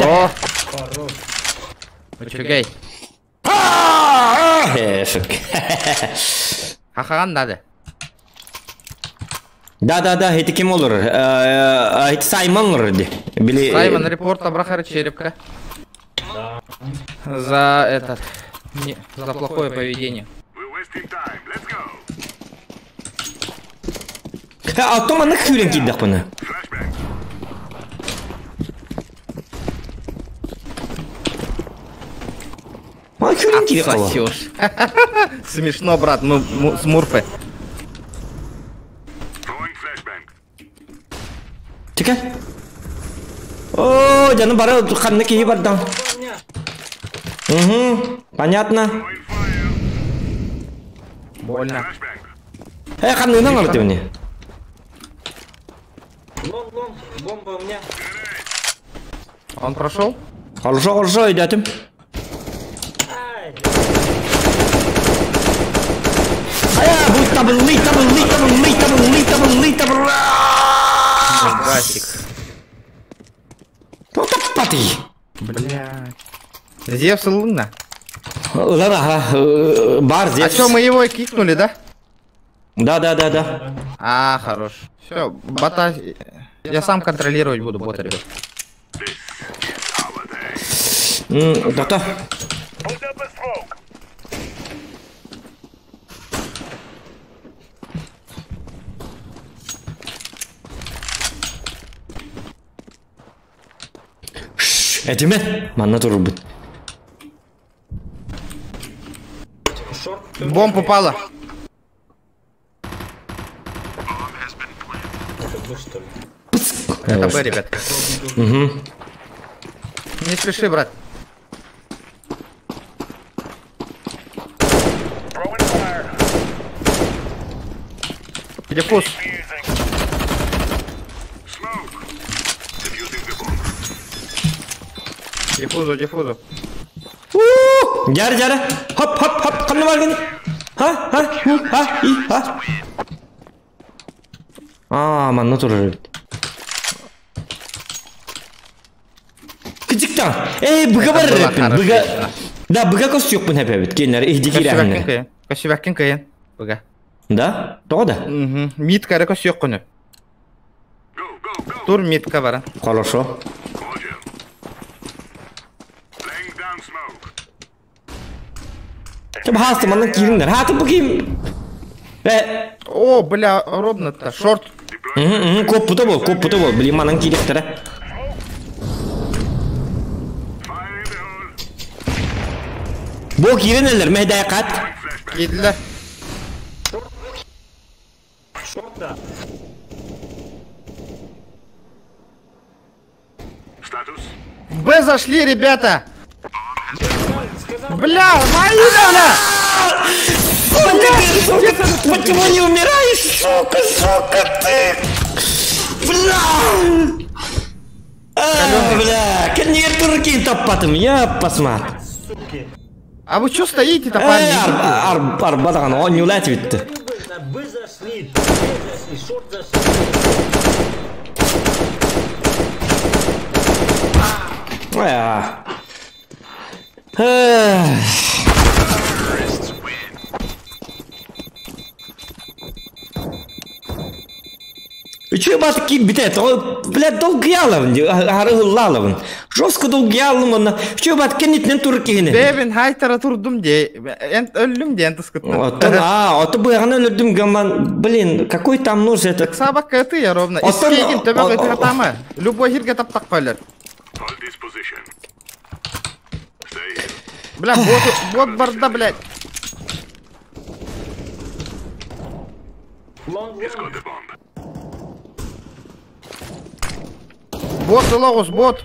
О! Очугай. Эшек. Хахаган надо. Да, да, да, это ким олар? Это Саймон олар ди. Били. Саймон, репорт Абрахара черепка. За этот. Не, за плохое поведение. А том аны күрен киддак буны. А күрен киддак буны. Сосешь. Смешно, брат, мы смурфы. Чека. О, жаным бара канны кии бардан. Угу, понятно. Больно. Канны алды мне. Бомба у меня. Он прошел? Хорошо, хорошо, идётем. А, будь табылы, табылы, табылы, табылы, табылы, табылы. Басик. Ну таппаты. Блядь. Зевс луна. Ладно, ага, бар А Зевс. что, мы его кикнули, да? Да, да, да, да. А, хорош. Все, бота. Я сам контролировать буду бота, ребят. Да-да. Этиме, манна турбут. Бомб упала. Это Б, ребят. Угу. Не спеши, брат. Диффуз. Диффузу, диффузу. Дьары, дьары. Хоп, хоп, хоп. Ханна баргын? Ха, ха, ху, ха, и, ха. Аа, манна турар эбит. Кычыктан. Эй, быга бар эбиппин. Быга. Да, быга көстүөхпүн хэп эбит. Кинилэр иһди Көстүбэккин киирээһиннэр. кыйын. Көстүбэккин кыйын. Быга. Да? Тоҕо да? Митка эрэ көстүөххүнү. Тур митка бара. Хорошо. Чэ, баһаалыста манна киириҥнэр. Хааты бу киим. Э, О, бля, ровно-то. Шорт. Куоппута бол, куоппута бол. Блин, манан киириэхтэрэ. Бу киирэн эллэр, мэһдэй хат. Киирдилэр. Шорт да. Б зашли, ребята! Бля, мои, бля! Сука, сука, почему не умираешь, сука, сука, ты? Бля! А, бля, кэннигэр туркин таппатым, я посмотри. Суки. А вы что стоите-то, парни? Э, арба даҕаны оонньуулаа этибитти. На Б зашли, Б зашли, шорт зашли. А. Үчүгэй баатык киирбитэ, тоҕо, блядь, долгуйаалабын дии, аһары ыһыллаалабын. Жестко долгуйаалым уонна үчүгэй баатык кэннитинэн турар киһини. Бэбин хайтара турдум дии, эн өллүм диэн тыскыттым. Оттон, а, ото быаҕаны өлөрдүм гаман, блин, какой там нуж этот... Ыксаабакка ытый ровно. Оттон, Искиэгин төбө ытыга таама. Любой хирге таптак өлөр. Бля, бот, бот барда, блядь. Long, long. Бот ылоҕус, бот.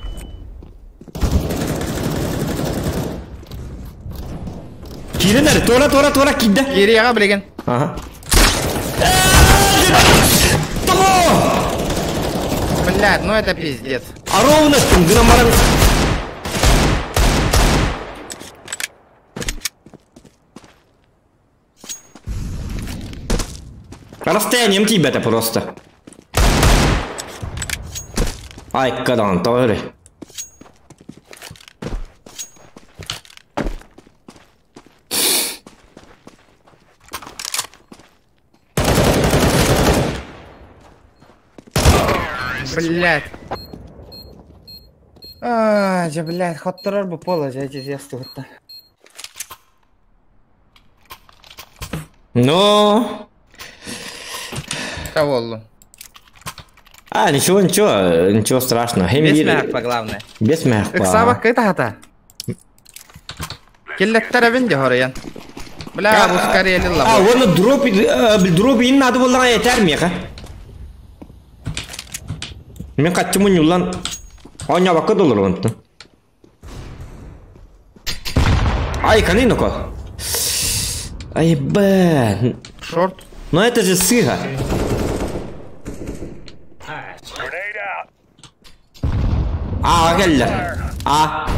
Киирэн эрэ, туора, туора, туора киирдэ. Киириэҕэ билигин. Ага. Тоҕо! Блядь, ну это пиздец. А ровно гынан баран Расстоянием тиийбэтэ просто. Айка даҕаны тоҕо эрэ. Блядь. А, дьэ, блядь, хотторор бу пола, дьэ, дьэ, вот Но... Кого А, ничего, ничего, ничего страшного. Без мягко, главное. Без мягко. Ыксаабакка ытаһата. Киллэттэрэбин дьэ хоруйан. Бля, бу скорее А, уонна дроп, дроп иин наада буоллаҕа этээр миэхэ. Мин хаччы мунньуллан оонньообокко да олоробун. Ай, каниноко. Ай, б. Шорт. Но это же сыга. А, кэллэ. А.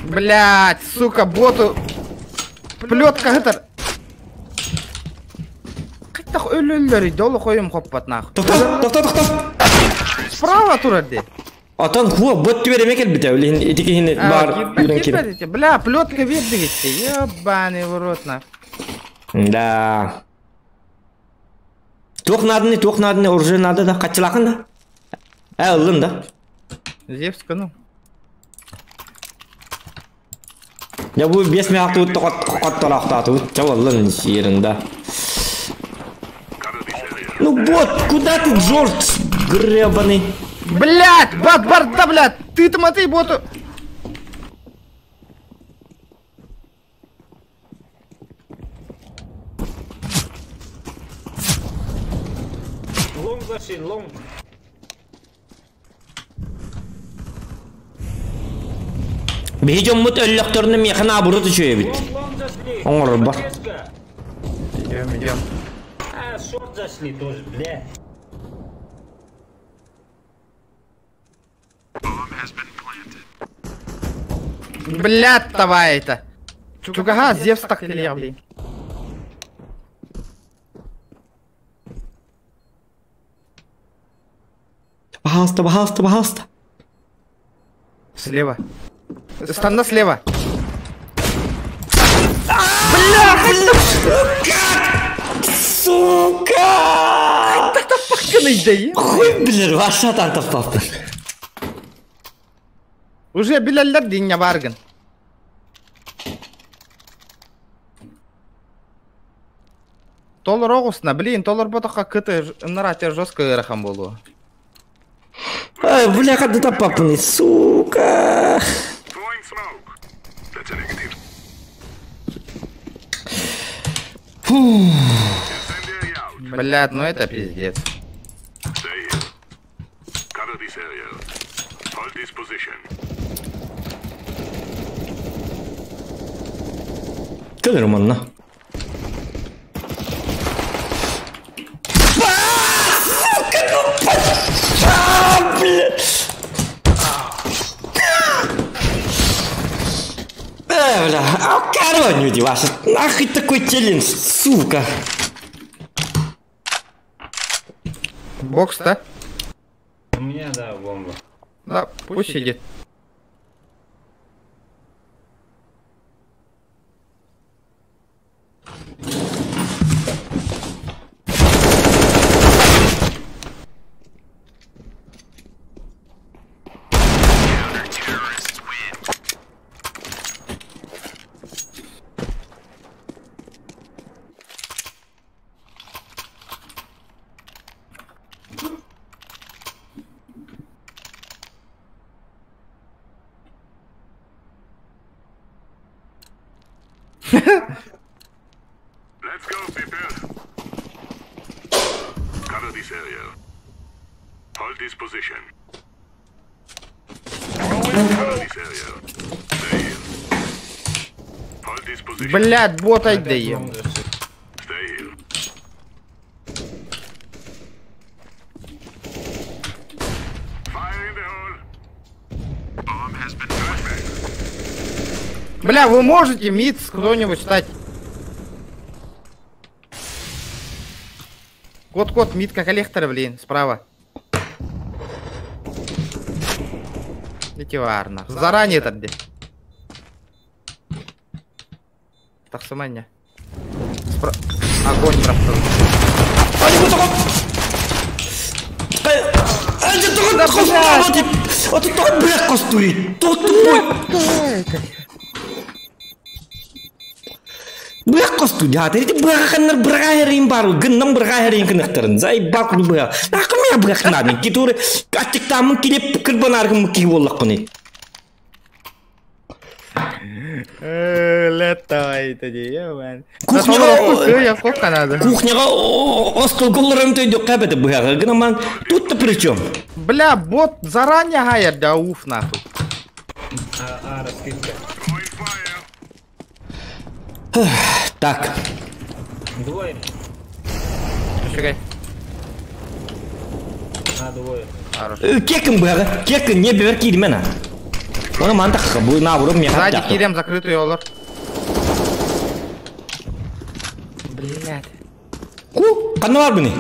Блять, сука, боту. Плетка это. Хайдах өлөллөрүй, долу хойум хоппат нахуй. Тохто, тохто, тохто. Справа турар дии. Отон хуа бот түбэр эмэ кэлбитэ, билин ити киһини баар үүрэн киирэн. Бля, плетка биэрдигитти. Ебаный в рот нах. Да. Туох нааданы, туох нааданы, оружие наада да, хаччылаахын да. Э, ыллын да. Зевска, ну. Я бу биэс миэхтубут хоттороохтоотубут, чэ ыллын ерында. Ну вот, куда ты, Джордж, гребаный? Блядь, бат барда, блядь! Ты там, а ты боту. Long зашли, long. Биһи дьоммут өллөхтөрүнэ миэхэ наоборот үчүгэй эбит. Long зашли. Оҥорорбор. Поддержка. Идем, идем. А, short зашли тоже, бля. Блядь, давай это. Чугаха, Зевс так блин. Пожалуйста, пожалуйста, пожалуйста. Слева. Станна слева. Сука! Хуй, блин, ваша там папа. Уже билэллэр диння баргын. Толор оҕусна, блин, толор ботоха кыты наратер жестко ыарахан буолуо. Ай, бля, как ты папаны, сука! Фу. Блядь, ну это пиздец. Көл Романна. А, блядь! Бля, а короню ваша, нахуй такой челлендж, сука. Бокс, да? У меня, да, бомба. Да, пусть сидит. Let's go, people. Cover this area. Hold this position. Cover this area. Stay here. Hold this position. Блядь, бот Опять айдай. long зашли. Stay here. Fire in the hole. Bomb has been flashbang. Бля, вы можете мид кто-нибудь стать? Кот-кот, мид как коллектор, блин, справа. Идите варно. Заранее тогда. Так, суманья. Огонь просто. Быах косту дяты, эти быаханнар бырахарин бару, гыннан бырахарин кынахтарын, зай бак быах. Акым я быахнадын, китуры аттыктамын килеп кырбанаргын ки боллаккыны. Лето это не, Кухняга надо. Кухняга остолголларым төйдө кабеде быага, гынаман тут-то при чем? Бля, бот заранее гаяр, да уф нахуй. А, раскидка. Так. Двое. Чекай. А, двое. Кекин быага, кекин не бер кирмена. Оны мантак бу наоборот мне Сзади кирем закрытый олор. Блядь. Ку, канна бар буни?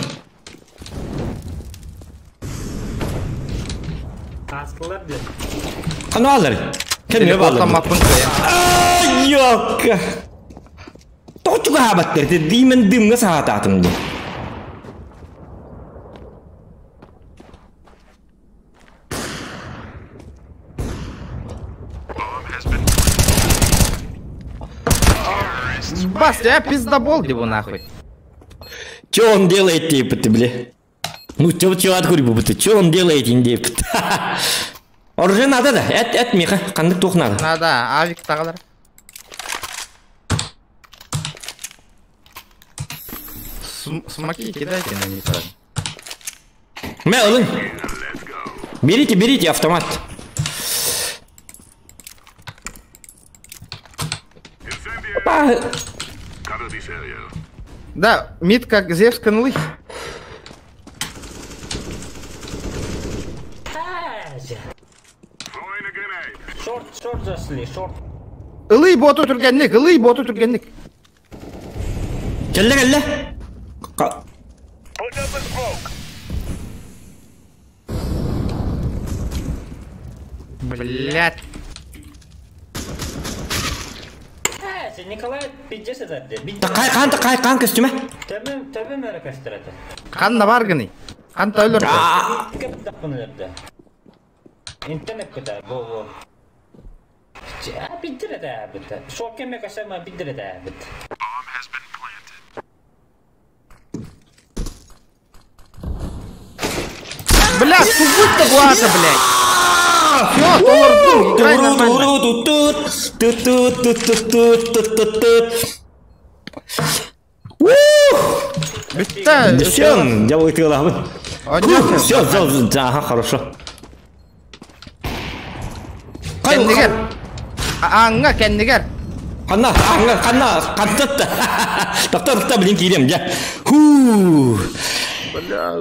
Астылар деп. Канна алар? Кемне Телепорттан бар? мапын кыя. Ай, yok. Тоқчуға абаттыр, деймін дымға сағат атымды. Бас, я пиздобол его нахуй. Че он делает, типа, ты, бля? Ну, чё, чё, откуда бы ты? Че он делает, индейп? Оружие надо, да? Эт, Миха, қандық тоқ надо. Надо, авик тағалар. Смоки кидайте на них. Мә, алың. Берите, берите автомат. ха. Да, мид как Зевс канлы. Шорт, шорт зашли, шорт. Ылый боту түргэнник, ылый боту түргэнник. Кэллэ кэллэ. Блять. Николай пиздец это. Кай кан кай кан көстүмэ. Төбөм, төбөм өрө көстөр это. Ханна бар гыный. Ханта өлөр. Интернет куда, бу бу. Биддер это бит. Шорт кеме кашама биддер это бит. Бля, тувыт-то глаза, блядь. Все, толордум, играй нормально. Бүтті. Все, я вытырла. Все, все, ага, хорошо. Кэннигэр. Аңга кэннигэр. Ханна, аңга, ханна, хантатта. Тохто, тохто, блин, киирем, дьэ. Ху. Бля,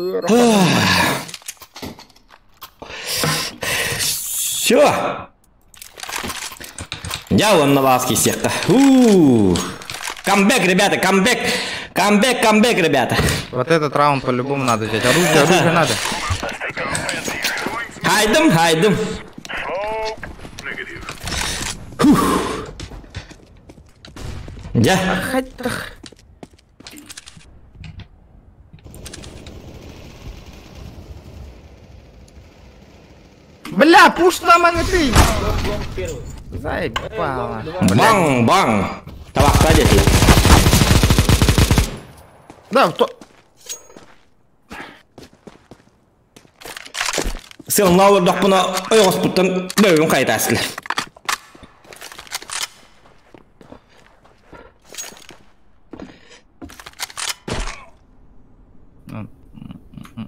Все. Я вон на вас кисекта. Камбэк, ребята, камбэк. Камбэк, камбэк, ребята. Вот этот раунд по-любому надо взять. Оружие, оружие надо. Хайдым, хайдым. Я. Бля, пуш там, а ты. Заебало. Бang, бang. Табақта дети. Да, то... Сен лауырдақ бұна ойғоспұттан бөбін қайта әсілі.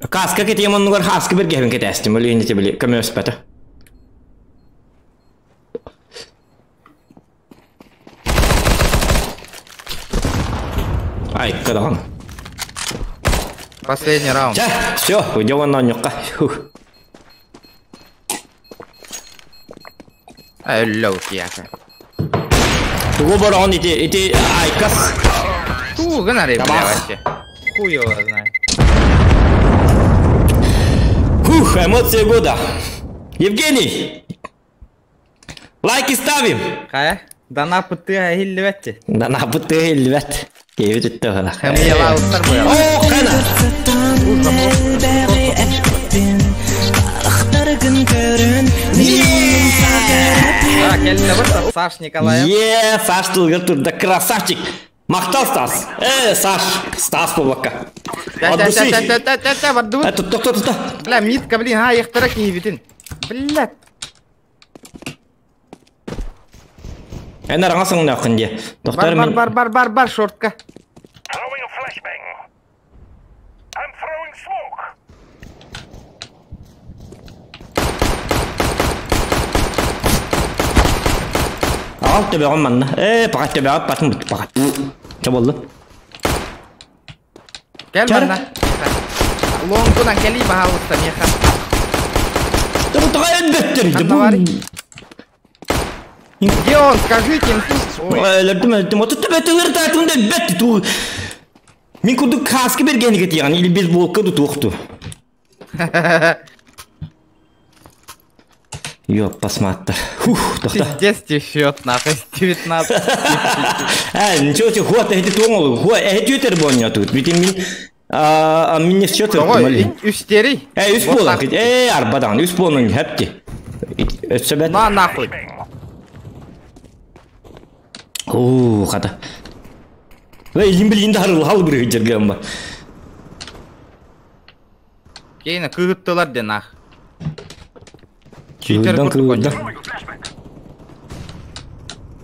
Каска кетем оннугар хаска бір кебін кетәстім, өлі енді біле көмө өспәті. Ай, кадаған. Последний раунд. Все, уйдем на нюка. Ай, лёг яка. Тугу барон ити ити айкас. Ту гнари, бля, вообще. Хуй его знает. Фух, эмоции года. Евгений! Лайки ставим! Кая? Дана пытыга хиллибетти. Дана пытыга хиллибет. Кейбит үтті ғана. О, қана! Саш Николаев. Е, Саш тылгыр турда, красавчик! Мақтал Стас! Саш! Стас болбаққа. От души! Тоқта, тоқта! Бля, митка, блин, а, ехтара кейбитин. Бля! Ән араңа соңына ақын де. Бар, бар, бар, бар, бар, бар, шортка. Ағал төбеғін манна. Пағат төбеғін патын бұт, пағат. Че болды? Кел манна. Лонгудан кели бағалыста меха. Тұға әлбеттер. Где он? Скажите им. Өлөрдүм, өлөрдүм. Оту төбөтүгөр таатымда бетти ту. Мен курду каска бергени кетиган или бейсболка ду туохту. Ёп, посмотри. Фух, тохта. Пиздец счет, нахуй, 19. А, ничего тебе, хуа, ты туоңол. Хуа, эти өтер боня тут. Ведь мин а мин не счет. Ой, үстери. Үс болан. Арбадан, үс болан хепти. Өтсөбет. На нахуй. Оо, қата. Эй, илин билин харыл хал бір жерге ба. Кейіне кыгыттылар де нах. Кыгыттан кыгыттан.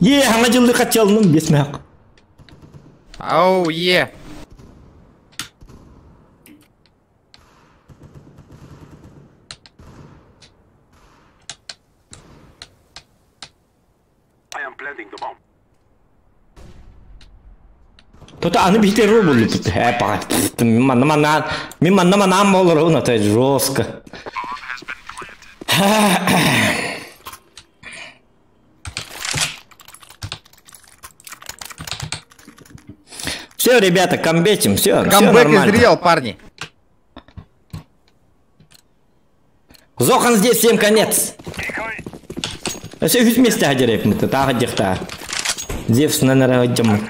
Е, хаңа жылды катчалының бес мәк. Ау, е. Тота аны бихтер болду тут. Э, паға. Манна манна. Мен манна манна болор, он это жестко. Все, ребята, камбетим, все, все Камбэк нормально. изрел, парни. Зохан здесь, всем конец. Все вместе одереп мы то тағы дехта. Зевс на нарадем.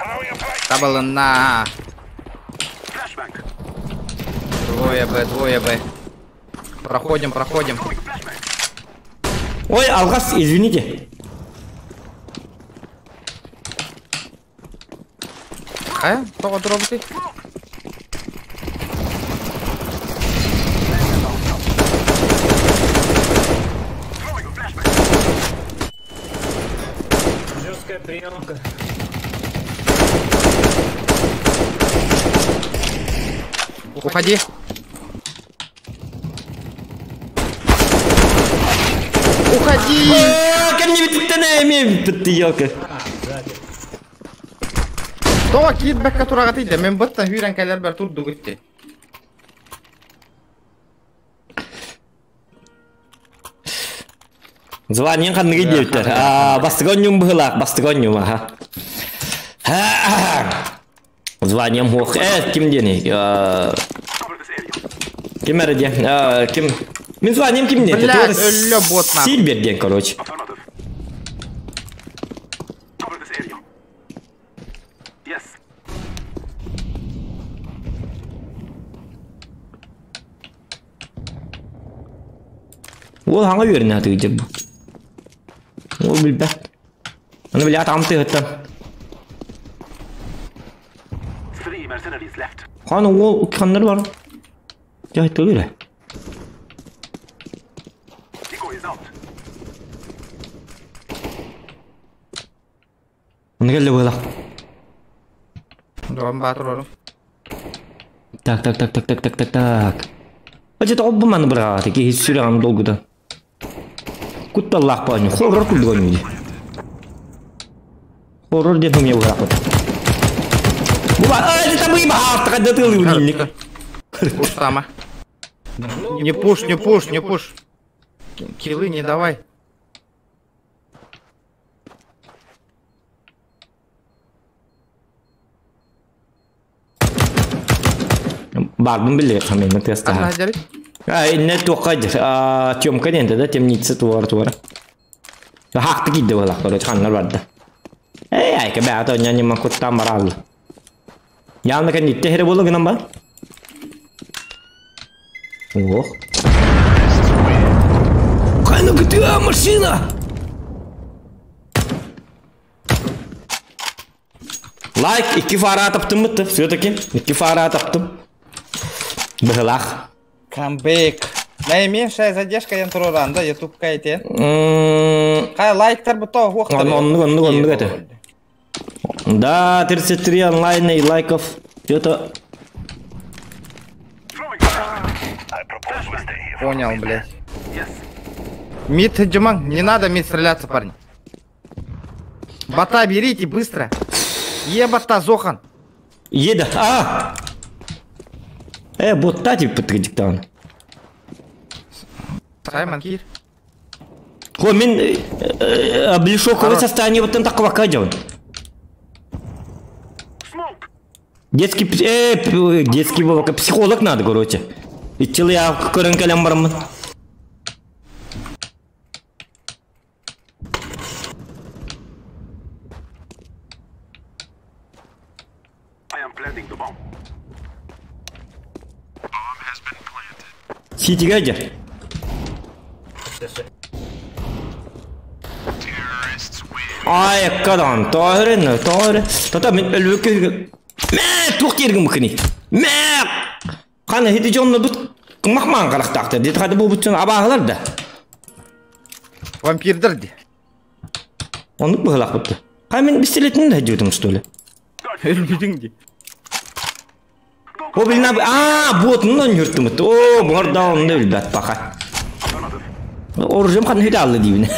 Табалына. Двое Б, двое Б. Проходим, проходим. Ой, Алгас, извините. Хая, тоға дробы Жесткая приемка. Уходи. Уходи! Ко мне ведь ты елка. Тоға киит бәккә тураға тиде. Мен быттан хүрен кәлер бер турду гитти. Звание қанныгы дептер. А, бастыгон быһылаах, бастыгон нюм, аха. Званием хуох. Ким дени? Ким әрі Ким? Мен званием ким не? Блядь, өллө бот нахуй. Сильбер ден, короче. Ол хаңа веріне аты деп. Ол билбэт. Аны билят амты хыттан. Ханы ол каннар бар. Жай төлүрэ. Оны келді была. Дом батыр. Так, так, так, так, так, так, так, так. Ачы тоғып маны бір ағаты, ки сүрәғым долгудан. Кутталлах паню, хоррор кулдуган үйде. Хоррор ден мне бұрақ вот. Буба, ай, это мы баартыға датылы үнінник. Пуш сама. Не пуш, не пуш, не пуш. Килы не давай. Бардым біле, хамен, теста. Ана дери. А, не тоққа а, Тёмка денді да, темница туар туар. Хақты кидді болақ, короче, ханнар барды. Эй, айка, бә, то няне макуттан баралды. Явно кән итте хері болу гынан ба? Ох. Қайны GTA машина! Лайк, iki фара таптым бітті, все-таки. Iki фара таптым. Бұғылақ. Камбэк. Наименьшая задержка я туруран, да, YouTube кайте. Кай лайктар бу то хух. Онны, онны, онны это. Да, 33 онлайн и лайков. Это Понял, блядь. Мид, Диман, не надо мид стреляться, парни. Бота берите быстро. Е бота, Зохан. Еда. А! Ботта тип подтан. Саймон Кир. Хо, мен блишоковое состояние вот там такого кадён. Детский, детский психолог надо, короче. Итчил я көрін кәлем бармын. Ситиге жер. Ай, кадан, тойрын, тойрын. Тата мен өлбөккө Мә, туқ тергім кini. Мә! Қаны хеди жонны бут кымақман қарақтақты. Деді қады бұл бүтін абағылар да. Вампирдер де. Оны бұғылақ бұтты. Қай мен пистолетін да жеудім, что ли? Өлбүдүң де. О, блин, а, ботунан жүрттім. О, бұғарда оны өлбәт бақа. Оружием қаны хеди алды деймін.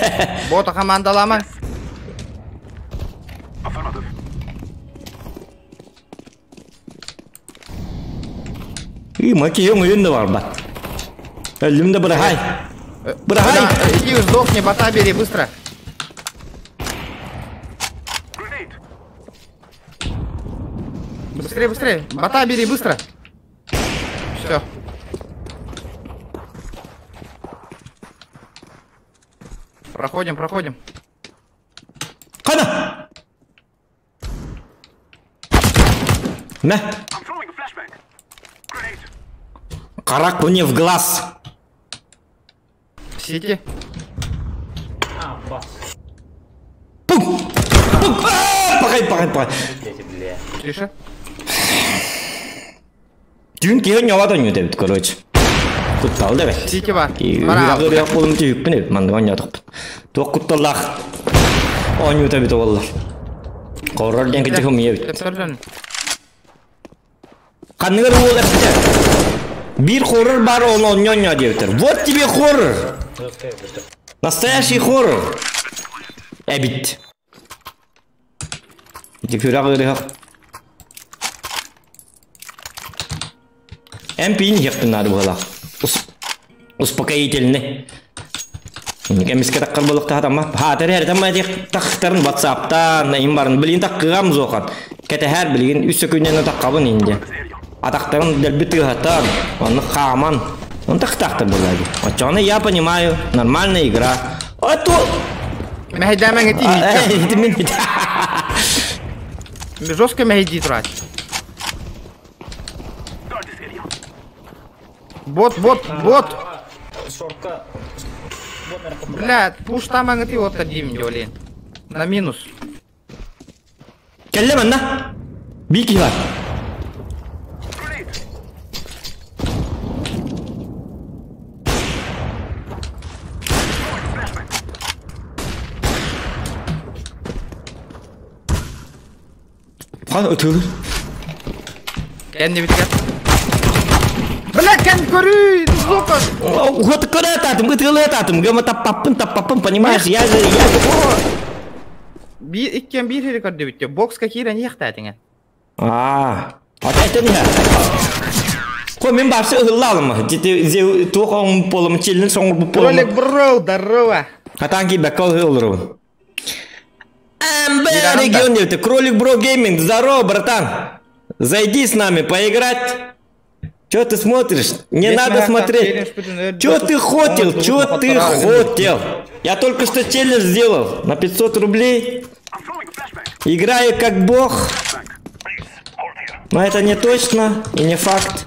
Бота командалама. И, маки өҥөйөн да барбат. Өллүм да быраһай. Быраһай! Иди сдохни, бота бери, быстро. Быстрее, быстрее. Бота бери, быстро. Все. Проходим, проходим. Хана! Мэ! Карак мне в глаз! Сити. А, бас. Пум! Пум! Пахай, пахай, пахай. Бля. Тише. Түүн киһи ньоҕо тонньут эбит, короче. Куттал да эбит. Сити бар. Үрэҕи буолум түһүкпүн эбит, маннык оонньоотохпун. Туох кутталлаах оонньуута эбит буоллар. Хоррор диэн кытта хомуйа эбит. Ханныгар уол эптэ. Биир хоррор бар оны оонньоо диэбиттэр. Вот тебе хоррор! Настоящий хоррор! Эбит. Ити күрэх ыарыһах. МП-ни иһиэхпин наада быһыылаах. Успокоительный. Эмискэ таххар буолуохтаах ама хаатар эрдэ ма тахтарын ватсаптаан им барын билигин таккыгам зохан кэтэһэр билигин үс сөкүүннэн таххабын инде атахтарын дэлби тыаһатан онно хааман он тахтаахтар буолла оччоҕуна я понимаю нормальная игра а то Мэһэйдээмэҥ ити ити мин Жестко мэһэйдии турар. Бот, бот, бот! Шорка. Бля, пуш там аңыты вот один, блин. На минус. Кэллэ манна. Биир киһи бар. Хан ытыылыр. Кэннибит кэп. Бля, кэн көрүй, сука! Вот куда татым, ытыылы татым, гема таппаппын, таппаппын, понимаешь, я же, я же... Биир иккиэн биир иһири көрдүбүт. Бокска киирэн иэхтээтиҥэ. Аа, это не. Ко мен барсы ыһылла алым. Туох оҥ полым, челлин соңор полым. Ролик бро, здорово. Хатан ки бэккол ыһыллырыбын. МБ регион девті. Кролик Бро Гейминг, здорово, братан. Зайди с нами поиграть. Че ты смотришь? Не надо смотреть. Че ты хотел? Че ты хотел? Я только что челлендж сделал на 500 рублей. Играю как бог. Но это не точно и не факт.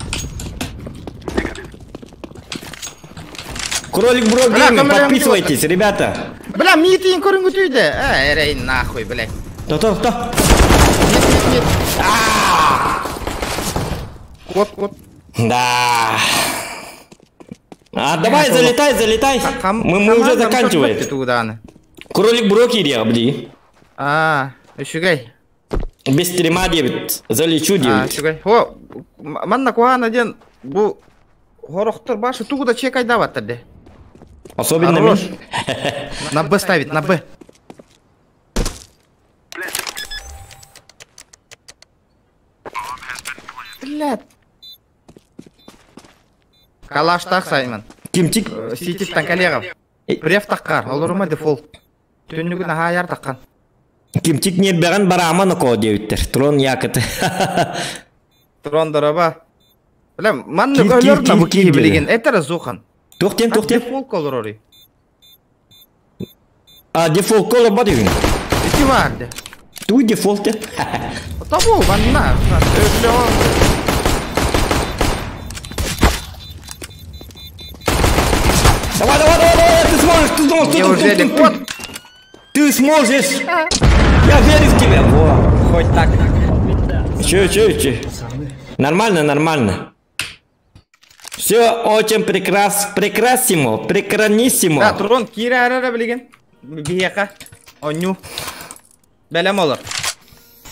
Кролик Бро Гейминг, подписывайтесь, ребята. Бля, митинг көрүнгүтүйдэ. Э, эрей нахуй, бля. То, то, то. Нет, нет, нет. Кот, кот. Да. А давай, залетай, залетай. Мы, мы уже заканчиваем. Кролик Бро кириэх бди. А, үчүгэй. Без стрима диэбит. Залечу А, диэбит. үчүгэй. О, манна куһаана диэн бу хорохтор башы тугу да чекайдаабаттар де. Особенно Хорош. мин. На Б ставить, на Б. Блядь. Калаштах Саймон. Кимчик. Сититтан коллегам. Прев таккар, олорума дефолт. Түннүгүн ахаяр таккан. Кимчик нербэҕин бараама нокоо диэбиттэр. Трон якыты. Трон дороба. Бля, манны Кир, кир, өлөр на кир, бу кир киһи диэри. билигин. Это зухан. Туох диэн, туох диэн? Дефолт олорори. А, дефолт колор ба диэбин. Ити бар де. Туй дефолт диэн. Табу, манна. Давай, давай, давай, давай, ты сможешь, ты сможешь, ты, Неужели ты, ты, кот? ты сможешь. Я верю в тебя. Во. Хоть так. Че, че, че. Нормально, нормально. Все очень прекрас, прекрасимо, прекраниссимо. Да, трон кире арара билигин. Биһиэхэ. Онню. Бэлэм олор.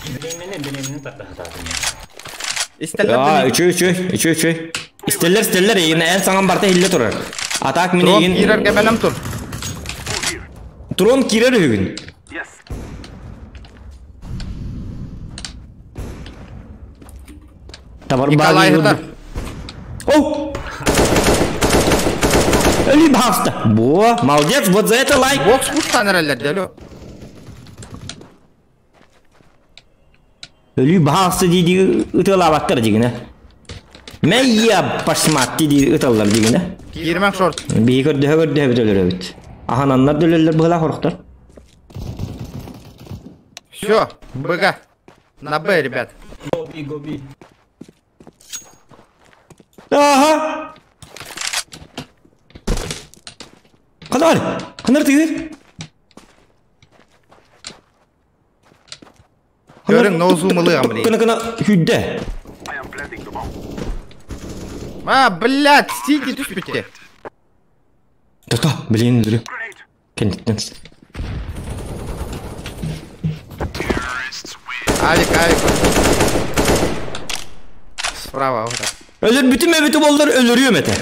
Биремени, биремени тартахатаатым. Истэллэр А, да үчүй, үчүй, үчүй, үчүй. Истеллер, истеллер, эгин эн саҥан барта илле турар. Атак мин Трон эгин... киирэргэ бэлэм тур. Трон кирер үгүн. Табар Николай баги Хатар. Оу! Өлүү баҕаста. Во, молодец, вот за это лайк. Бокс куштан эрэллэр дьэ, Өлүү баҕаста дии ытыалаабаттар дигинэ. Мэйя пашмат дии ыталлар дигинэ. Киирмэҥ шорт. Биһи көрдөһө көрдөһө өлөрөбүт. Аһананнар да өлөллөр быһылаах орохтор. Все, БГ. На Б, ребят. Гоби, гоби. Ага. Ханар! Ханар тыгыр! Көрүҥ, ноузум ылыам, блин. Кына кына хүдде. А, блядь, сити түспүттэ. Тота, блин, өлөрү. Кенттен. Авик, авик. Справа, вот так. Өлөр бүтүм эбити боллар өлөрүөм этэ.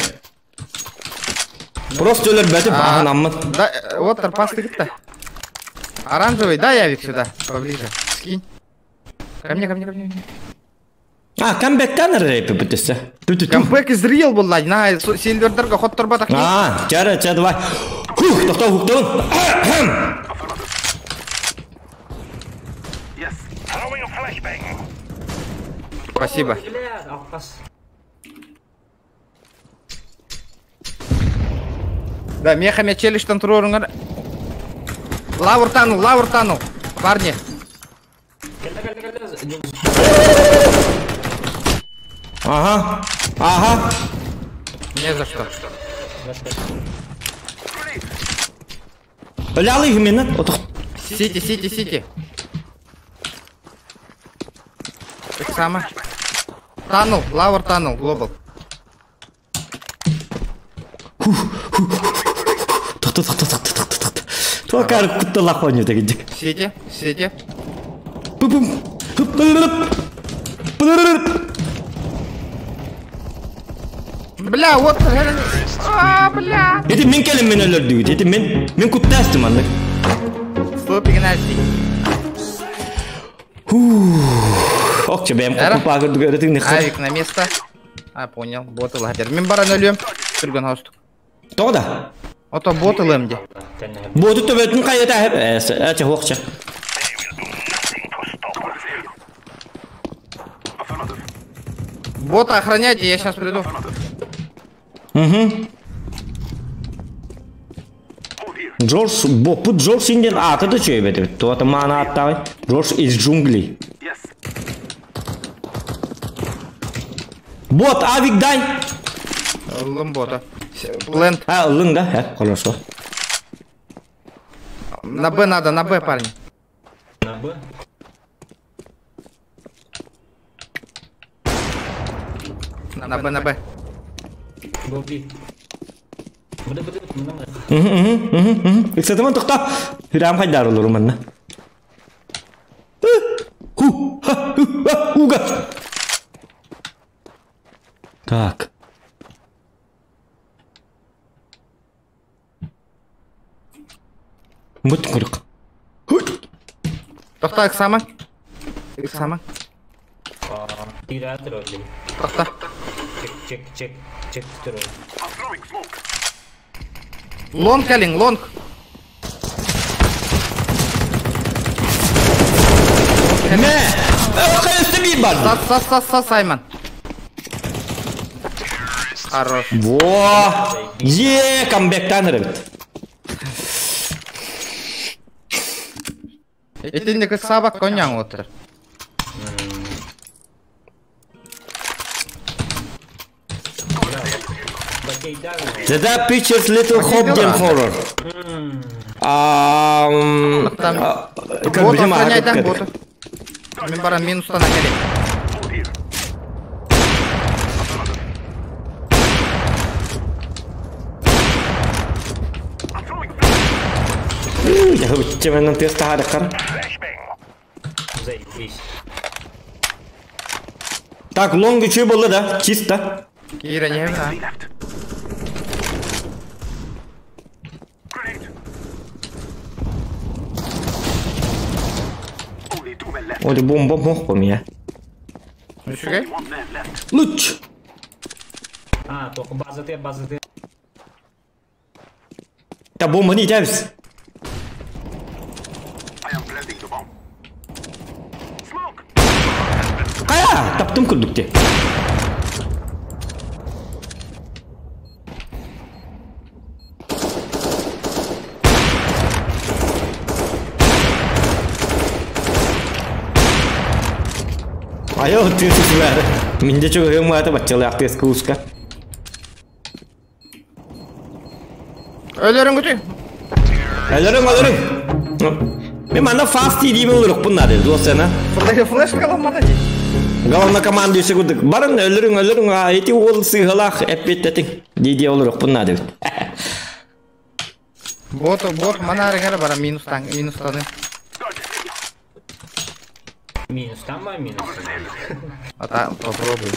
Просто өлөр бәтип аһын аммат. Да, вот торпас тыгытта. Оранжевый, дай авик сюда, поближе. Скинь. Ко мне, ко мне, ко мне. А, камбэктан рэпи бүтүсэ. Түтү. Камбэк из real был, на сильвердерга хот торбатах. А, чара, ча, давай. Хух, тохтоо хуктабын. Спасибо. Бля, алкас. Да, меха ме челюстан туруруңар. Лаур танул, лаур танул. Парни. Кэллэ, кэллэ, кэллэ. Ага. Ага. Не за что. Өлялы именно. Отох. Сити, сити, сити. Так само. Танул, лаур танул, глобал. Тохто, тохто, тохто, тохто, тохто. Туакар кутталах ойню дегидик. Сити, сити. Пу-пум. Бля, вот. А, бля. Эти мен келим мен өлөрдүгүт. Эти мен мен куттастым аннык. Стоп, Игнатий. Ок, чебем Эра? купа көрдүк өрөтүң не Авик на место. А, понял. Боты лагерь. Мен баран өлөм. Түргөн хостук. Тода. Ото боты лэмди. Боду төбөтүн кайда э, э, хуакча. Бота охраняйте, я сейчас приду. Угу. Джордж, боппут Джордж инден аты да чөйбет. Туата мана аттабай. Джордж из джунглей. Бот, авик дай. Лым бота. Плент. А, ылың да, э, хорошо. На Б надо, на Б, парни. На Б. На Б, на Б. Гоби. Быды, быды, быды. Угу, угу, угу. Иксатыман тохта. Хүрам хайдар олору манна. Ху, ха, ху, ха, уга. Так. Вот курк. Тохта, Иксама. Иксама. Тиратор блин. Тохта. Чек, чек, чек, чек туру. Лонг, Алин, лонг. Мэ! Кайсы би бар. Сас, сас, сас, сас, Саймон. Хорош. Во! Е, камбэктан ребят. Этинник сабак коняң отыр. The Dark Pictures Little Hope Game Horror. Там Как Бот билем, охраняй, да, как- бота. Мен барам минустан әкелем. Я чеменен тест тахарыкар. Заебись. Так, лонг үчүй болды да, чисто. Кира не да. Ой, бомба мох по мне. Үчүгэй. Луч. Базаты, базаты. Та бомба не тявис. Кая, таптым күрдүкте. Айо, ты сүсүбәр. Минде чөг өң мата баччалаак тес кууска. Өлөрүн күтү. Өлөрүң, өлөрүң. Мен мана фаст дейм өлөрүк бунна деди, досена. Флешка ламмата. Главна команда үсі күдік. Барын өлөрүң, өлөрүң, эти ол сыйгалах эппеттетиң. Дейди өлөрүк бунна деди. Бот, бот, мана арыгара бара минус тан, минус таны. Минус там, а минус. Ата, попробуй.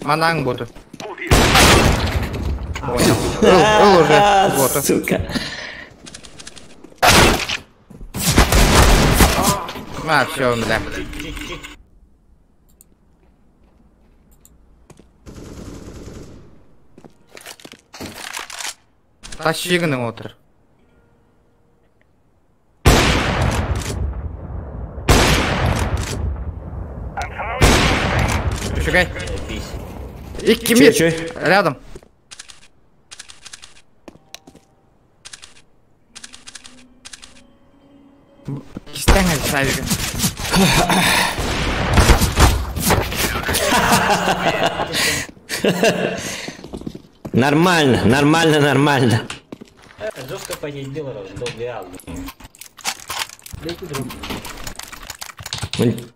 Манаң боту. Понял. Ыл, ыл уже. Боту. Сука. А, все, бля. Тащи гының отыр. Шагай. Икки мир. Рядом. Кистәң савига. Нормально, нормально, нормально. Жестко поедил, раздоблял.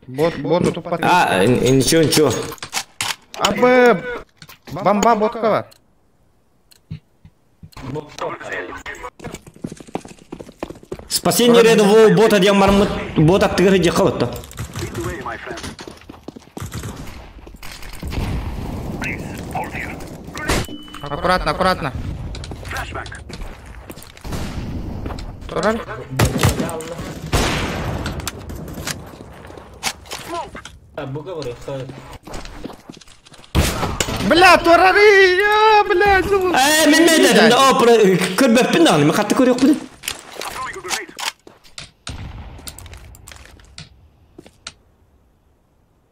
Бот, боту тупо. А, ничего, ничего. Абы бомба ботка бар. Спасение рядового бота дем мармыт бот аттыгыр же калытты. Аккуратно, аккуратно. Турар. Бля, турары! Бля, Мен мен дедим, о, көрбөппүн да, мен катты көрөкпүн.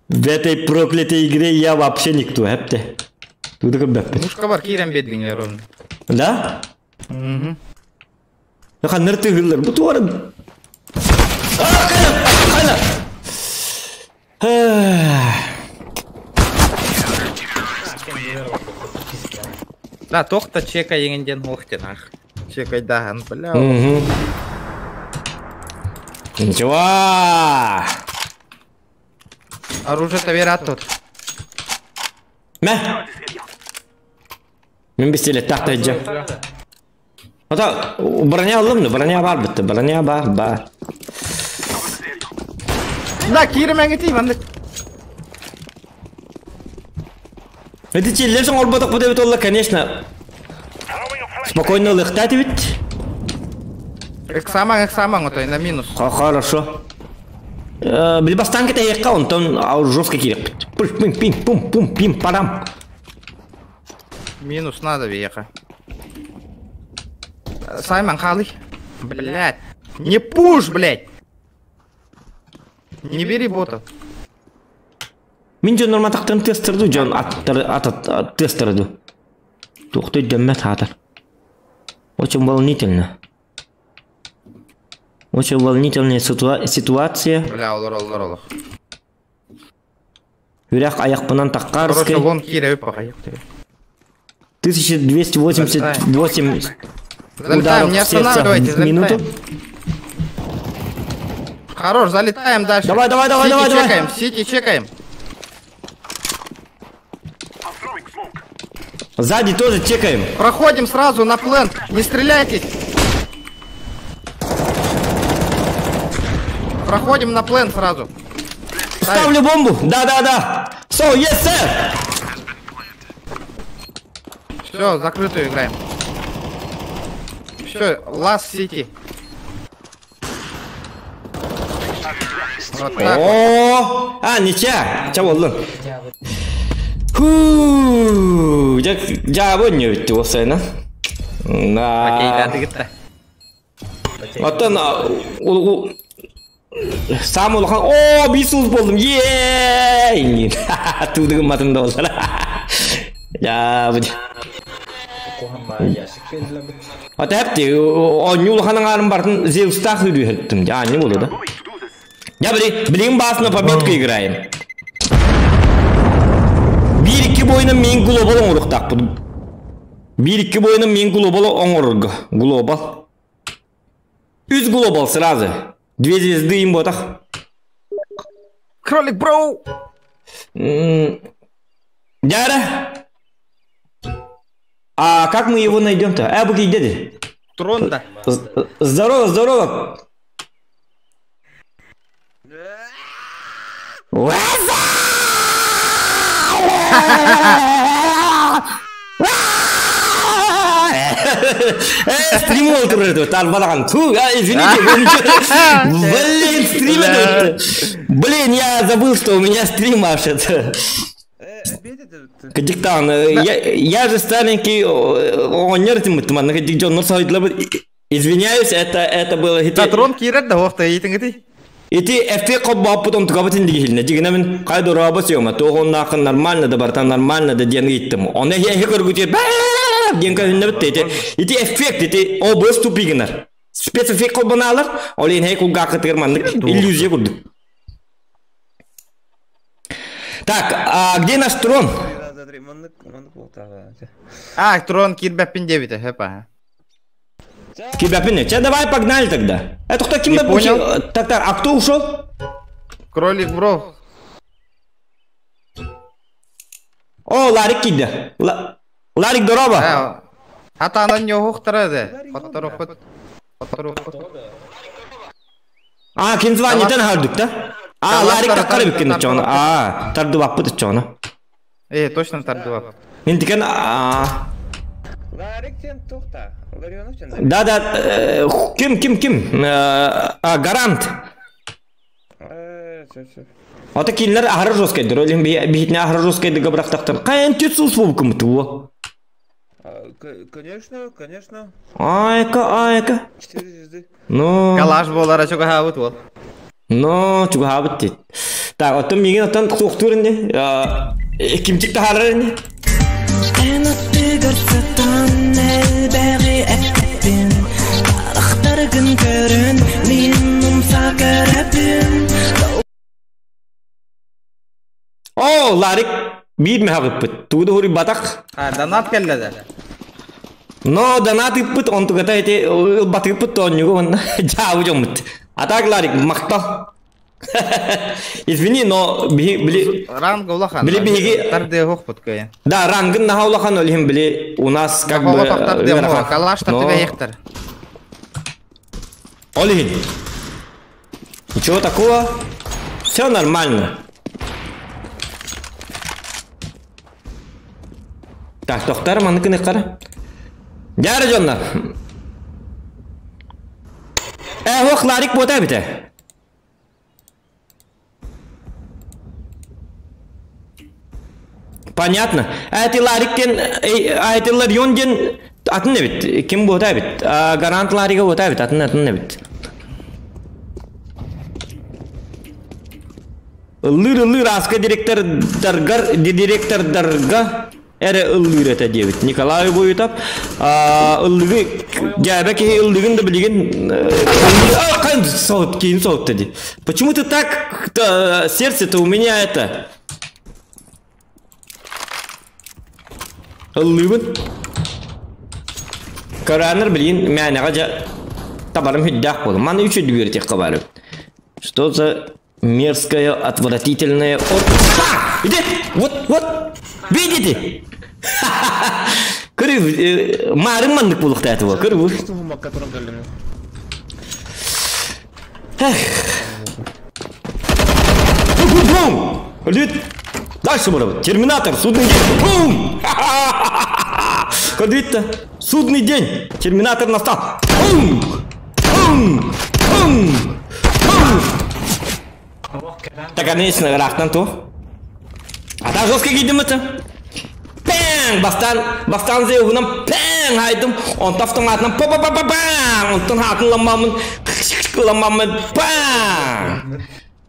В этой проклятой игре я вообще никто, хепте. Тут көрбөппүн. Мушка бар кирен беддиңер ровно. Да? Угу. Ханнар тыгыллар, бу туарын. А, кайна, кайна. Да, тохта чека еңенден охтен ах. Чекай дахан, бля. Угу. Ничего. Оружие-то верат тут. Мә. Мен бистеле тахта жа. Ата броня алдым да, броня бар битти, броня бар, бар. Да, киремен кетейін, анда. Это челлерсің орбатық бұ деп олла, конечно. Спокойно лыхтать ведь. Эксаман, эксаман, отой, на минус. Хорошо. Билбастан кете екка, онтон ауыр жестко керек. Пум, пим, пум, пум, пим, парам. Минус надо веха. Саймон, халы. Блять. Не пуш, блять. Не бери бота. Мин жон норма тақтан тестерду, жон аттар тестерду. Тухты дәммәт хатыр. Очень волнительно. Очень волнительная ситуация. Бля, олар, олар, олар. Үрәк аяқпынан таққарский. Короче, лон кире пока. 1288 Залетаем, не ударов сердца останавливайтесь, в минуту. залетаем. Хорош, залетаем дальше. Давай, давай, давай, Сити давай, давай. чекаем, Сити чекаем. Сзади тоже чекаем. Проходим сразу на плент. Не стреляйтесь. Проходим на плент сразу. Ставлю бомбу. Да, да, да. So, yes, sir. Все, закрытую играем. Все, last city. Вот так вот. О, а, ничья. Ча болдun. Хуу, жабы не өтті осайна. Окей, На. да. Оттон сам улахан о бис уус болдум. Еее! Тудыгым матында болар. Я бу. Ата хепти онню улахан аңарын бартын Зевстах үрү хеттим. Я не болду да. Я били, билин басына победка играем. 1-2 бойына мен глобал оңоруктак бу. 1-2 бойына мен глобал оңорурга. Глобал. Үз глобал сразу. Две звезды им ботах. Кролик, бро! Дяра! А как мы его найдем-то? Э, буки, где Трон да. Здорово, здорово! Стрим олтырды, тарбалаған. Фу, извините, блин, стрим это. Блин, я забыл, что у меня стрим аж это. Кадиктан, я же старенький, он не Извиняюсь, это было... Трон кирет да, охта, итин Ити эффект қоббап потом тугабытын дигилне. Дигине мен кайда раба сёма, тоғон нақын нормально да бартан нормально да ден гиттим. Оны хе көргүтер бә ден көнне битте. Ити эффект ити обыз тупигинер. Спецэффект қоббаналар, ол ен хей кулга кытырмандык иллюзия курду. Так, а где наш трон? А, трон кирбәппин дебите, хепа. Кибяпин, че, давай погнали тогда. Это кто кем Не понял. Так, так, а кто ушел? Кролик, бро. О, Ларик киде. Ларик, здорово. Хата анан йохтара Хоттору хоттору. А, кин звонит, хардык, да? А, Ларик так карып кин чона. А, тарды баппы чона. Э, точно тарды бап. Интикен а. Ларик сен тухта. Ларионов сен. Да, да, ким, ким, ким? А, гарант. Все, все. Ата кинлер ахры жесткайдыр, олим бихитне ахры жесткайды габрактактыр. Каян тетсус болуп кымты Конечно, конечно. Айка, айка. 4 звезды. Ну. Калаш болар, чуга хабыт бол. Но, чуга хабыт дейт. Так, оттон мигин оттон туктурынде. Кимчик тахарырынде. О, Ларик, бир мехагыппыт. Тугду хури батак. А, донат келледе. Но донат ыппыт, он тугата эти батыппыт тоннюгу он жабы жомут. А так Ларик мактал. Извини, но били Ранг улахан. Били биги Тарды хохпут кое. Да, рангын наха улахан олихим били у нас как бы Калаш тартыбе ехтер. Олихин. Ничего такого. Все нормально. Так, тоқтар, маныкыны қара. Жары жонна. Ох, Ларик бота бите. Понятно. Эти Лариктен, эти Ларион ден атын не бит. Ким бота бит? Гарант Ларига бота бит, атын атын не бит. Лыр-лыр аска директор даргар, директор дарга. Эре ыллыр это дебит. Николай буютап. Ыллыгы жабеки ыллыгын да билген. А, кан соут, кин соут деди. Почему ты так сердце-то у меня это? Ыллыгын. Коранер билген мәнеге жа табарым хиддак болду. Маны үчү дүгөр тек кабарым. Что за мерзкая, отвратительная от... Иди! Вот, вот! Видите? Көрү, марын мандык булукта этого. Көрү. Бум! Лет. Дальше было. Терминатор, судный день. Бум! Көрдү Судный день. Терминатор настал. Бум! Бум! Бум! Бум! Так, конечно, рахтан то. А та жестко гидим это. Пэң! Бастаан, бастаан зеуһунан пэң хайдым, онтон автоматынан па па па па паң! Онтон хаатын ламмамын, ламмамын паң!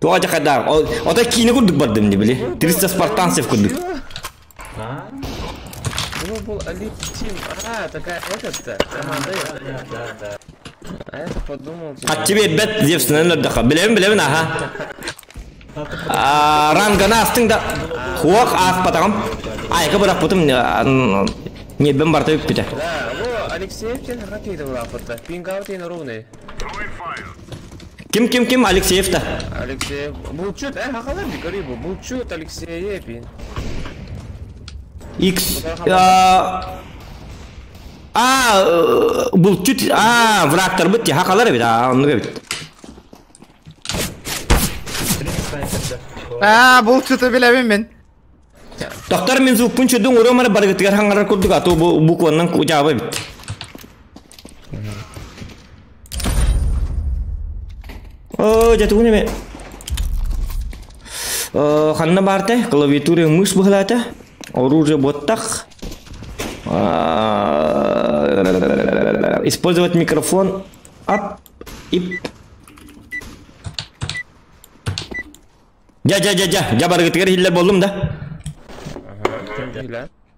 Туға жақайда, ота киіне курдук бардым не били. 300 спартанцев курдук. Global Elite Team. А, такая этот-то, команда. Да, да, да. А я подумал, типа... Хатчы бербет Зевсінен өлдіқа. Білемін, білемін, аха. Рангана астың да хуақ аспатағым. Айқы бірақ бұтым не бен барта өппіті. Да, во, Алексеев сен хатейді бұлапытта. Пингаут ровный. Ким, ким, ким, Алексеев та. Алексеев. Булчут, хақалар бикари бу. Булчут, Алексеев. X. А, булчут, а, врагтар бітті, хақалар бит, а, онны бит. А, булчуту билебин мен. Доктор мен звукпун чөдүн уру мара баргытыгар хаңарар курдук, а то бу букваннан кучаба бит. О, жатугун эме. Ханна барта, клавиатура мышь бухлата, оружие боттах. Использовать микрофон. Ап, ип. Жа, жа, жа, жа, жа баргытыгар хиллер болдум да.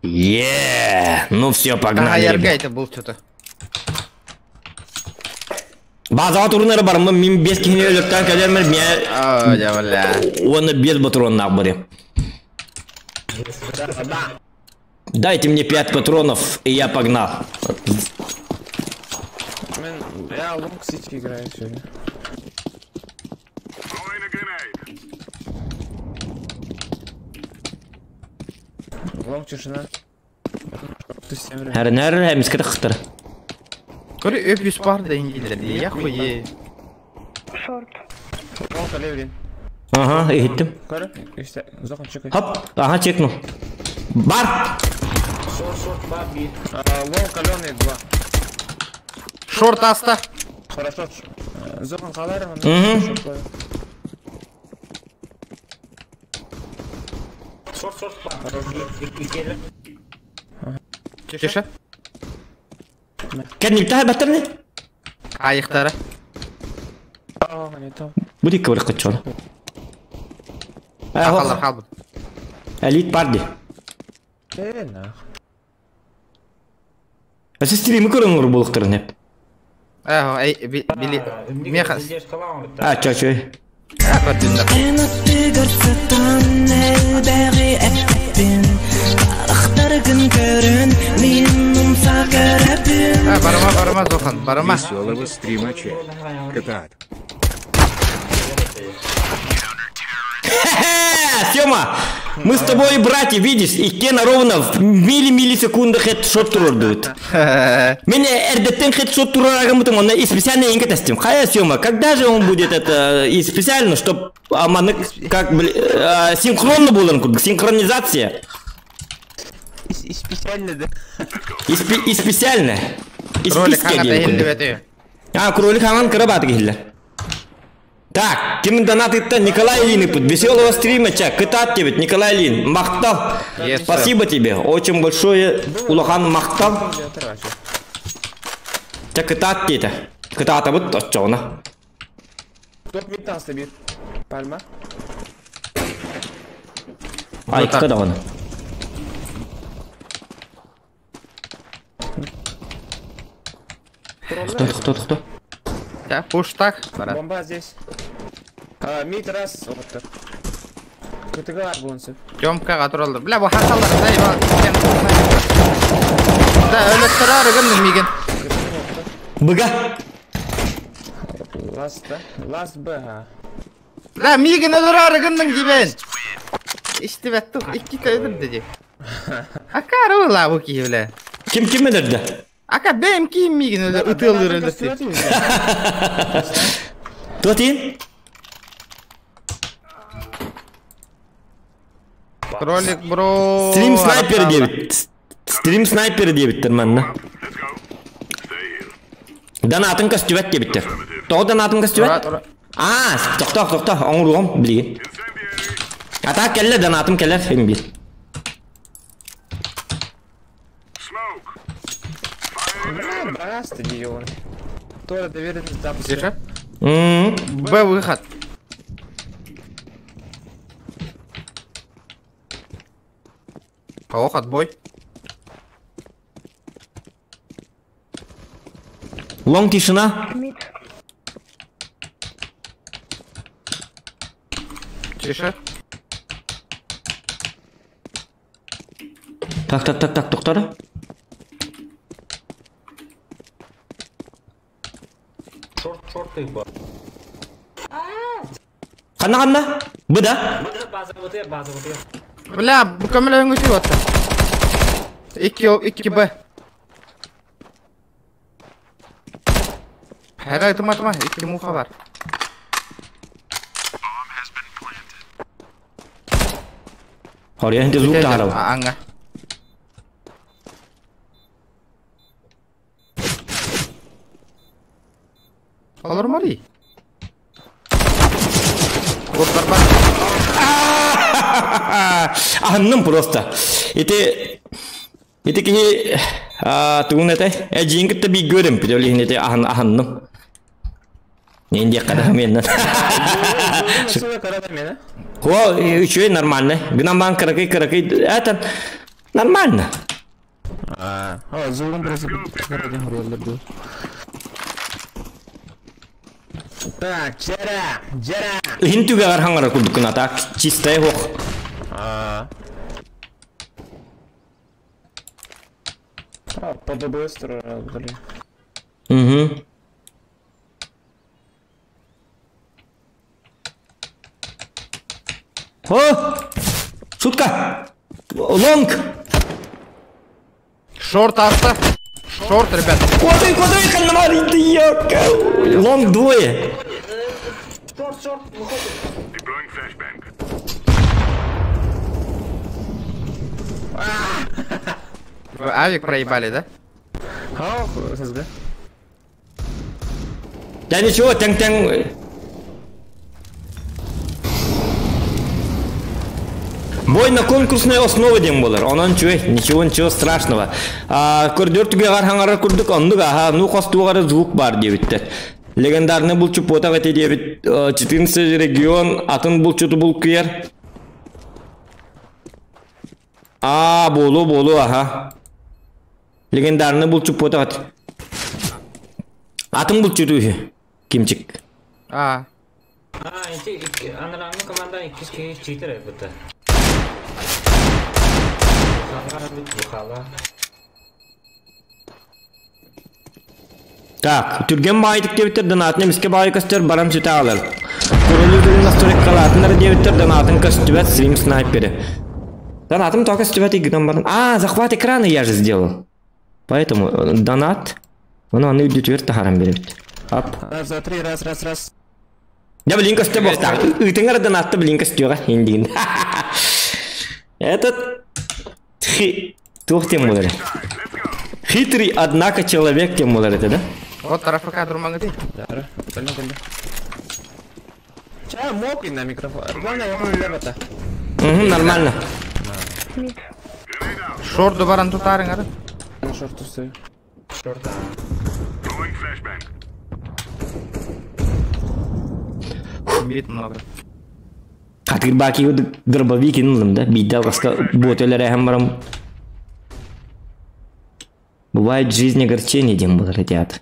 Е, ну все, погнали. Ага, ярга это булчуту. Базаға турнары бар, мен 5 кихини өлөктөн келермер, мен О, я бля. оны 5 патроннах барым. Дайте мне 5 патронов, и я погнал. Я Лонг Сити играю сегодня. Лонг тишина. Хәрнәр әмискә тахтыр. Көрі өп юс бар да ингилер. Я хуе. Шорт. Лонг алеврин. Ага, иттим. Көрі, işte, зохан чекай. Хоп, ага, чекну. Бар. Шорт, шорт, бар, бит. Лонг аленый два. Шорт аста. Хорошо. Зохан қалар, Угу. Шорт, шорт, бар. Икелі. Тише. Кәднекті баттырны? Айықтары. А, не то. Бу дикке бір қытчон. Қалар қалбы. Элит парди. Э, нах. Әсі стримі көріңір болықтырын hep. Эй, били. Меха. А, чо, чо. Барыма, барыма, Зохан, барыма. Веселого стрима чек. Катат. Сема, мы с тобой братья, видишь, и Кена ровно в милли-миллисекундах хедшот турордует. Меня эрдеттен хедшот турорагамытым, он и специально инка тестим. Хая, Сема, когда же он будет это, и специально, чтоб аманы, как, синхронно было, синхронизация. И специально, да? И специально. И Кролик хана А, кролик ханан кырабаты келді. Так, ким донат это Николай Ильин, веселого стрима, чак, кытат тебе, Николай Ильин, махтал. Yes, Спасибо тебе, очень большое, улахан махтал. Чак, кытат тебе, кытата вот отчона. Топ металл собит. Пальма. Ай, когда он? Кто, кто, кто? Так, пуш так. Бомба здесь. Мид раз, вот так. КТГ арбунцев. Тёмка которалды. Бля, бу хасалдар, дай ба. Да, өлөттөр арыгын миген. Быга. Ласт, да? Ласт Б, а. Бля, миген өлөр арыгынның дибен. Ишти бетту, икки төйдүр деди. Ака рула бу ки, бля. Ким ким өлөрдү? Ака бэм ким миген өлөр, ытылыр өлөр. Тотин? Кролик, бро. Стрим снайпер дебит. Стрим снайпер дебиттер манна. Донатын костюмет дебиттер. Тоғы донатын костюмет? А, тоқта, тоқта, оңыруғым білген. Ата келле донатым келер, хем бир. Раз, ты ёбаный. Тора доверенность запуска. Тише. Б выход. Ох, отбой. Long тишина. Тише. Так, так, так, так, доктор. Short, short их бар. Ханна ханна? Быда? Быда база бытыр, база бытыр. Бля, бу көмөлөңү вот. 2 2 Б. Хайра тума тума, 2 муха бар. Хория хинте звук тахарав. Анга. Олор мари. Вот барбар. Аһынным просто. Ити ити киһи тугун этэй? Эдьиин кытта бииргэ үөрэммит, ол иһин ити аһын аһынным. Нин диэххэ да меннен. О, үчүгэй нормально. Гынан баан кыракый кыракый это нормально. А, звугун просто Так, Джера, Джера. Иһин түгэҕэр хаҥара курдуккун а так чистая ох. А. А, под быстро, блин. Угу. О! Шутка! Long! Short аста. Short, ребят. Куда, куда их Long двое. Short, short, выходит. Deploying flashbang. Вы авик проебали, да? Ау, ССГ. Да ничего, тэҥ-тэҥ. Бой на конкурсной основе диэн буолар. Онон үчүгэй, ничего, ничего страшного. А, көрдөр түгэҕэр хаҥарар курдук оннук аха, ну хостугары звук бар диэбиттэр. Легендарный булчут буотах этэ диэбит 14 регион атын булчуту булкуйар. А, буолуо, буолуо, аха. Легендарный булчут буотах этэ. Атын булчуту үһү. Кимчик. А. А, эти, анарааҥҥы команда иккис киһи читер эбит. Бухала. Так, түргэн баайдык диэбиттэр донатын эмискэ баайы көстөр баран сүтэ аҕалар. Курулуу дылын настройкалаатыннар диэбиттэр донатын көстүбэт стрим снайперы. Донатым тоҕо көстүбэт гынан баран. А, захват экрана я же сделал. Поэтому донат. Оны аны үрдүтүгэр таһааран биэрэбит. Ап. Раз, два, три, раз, раз, раз. Да блин көстө буолтаах. Ыытыҥар донатты блин көстүөҕэ индигин. Этот хи... Туох тем буолар? Хитрый, однако, человек тем буолар это, да? Вот тарафка турмаңы Да, кэллэ, кэллэ. Ча, мокрый на микрофон. Главное, я могу это. Угу, нормально. Short баран тутаарыҥ ары. На short у стою. Short. Throwing flashbang. Мид много. Хатыр баки дробовик ыллым да. Биирдэ алҕаска буотелер эһэн баран. Бывает в жизни огорчение диэн буолар театр.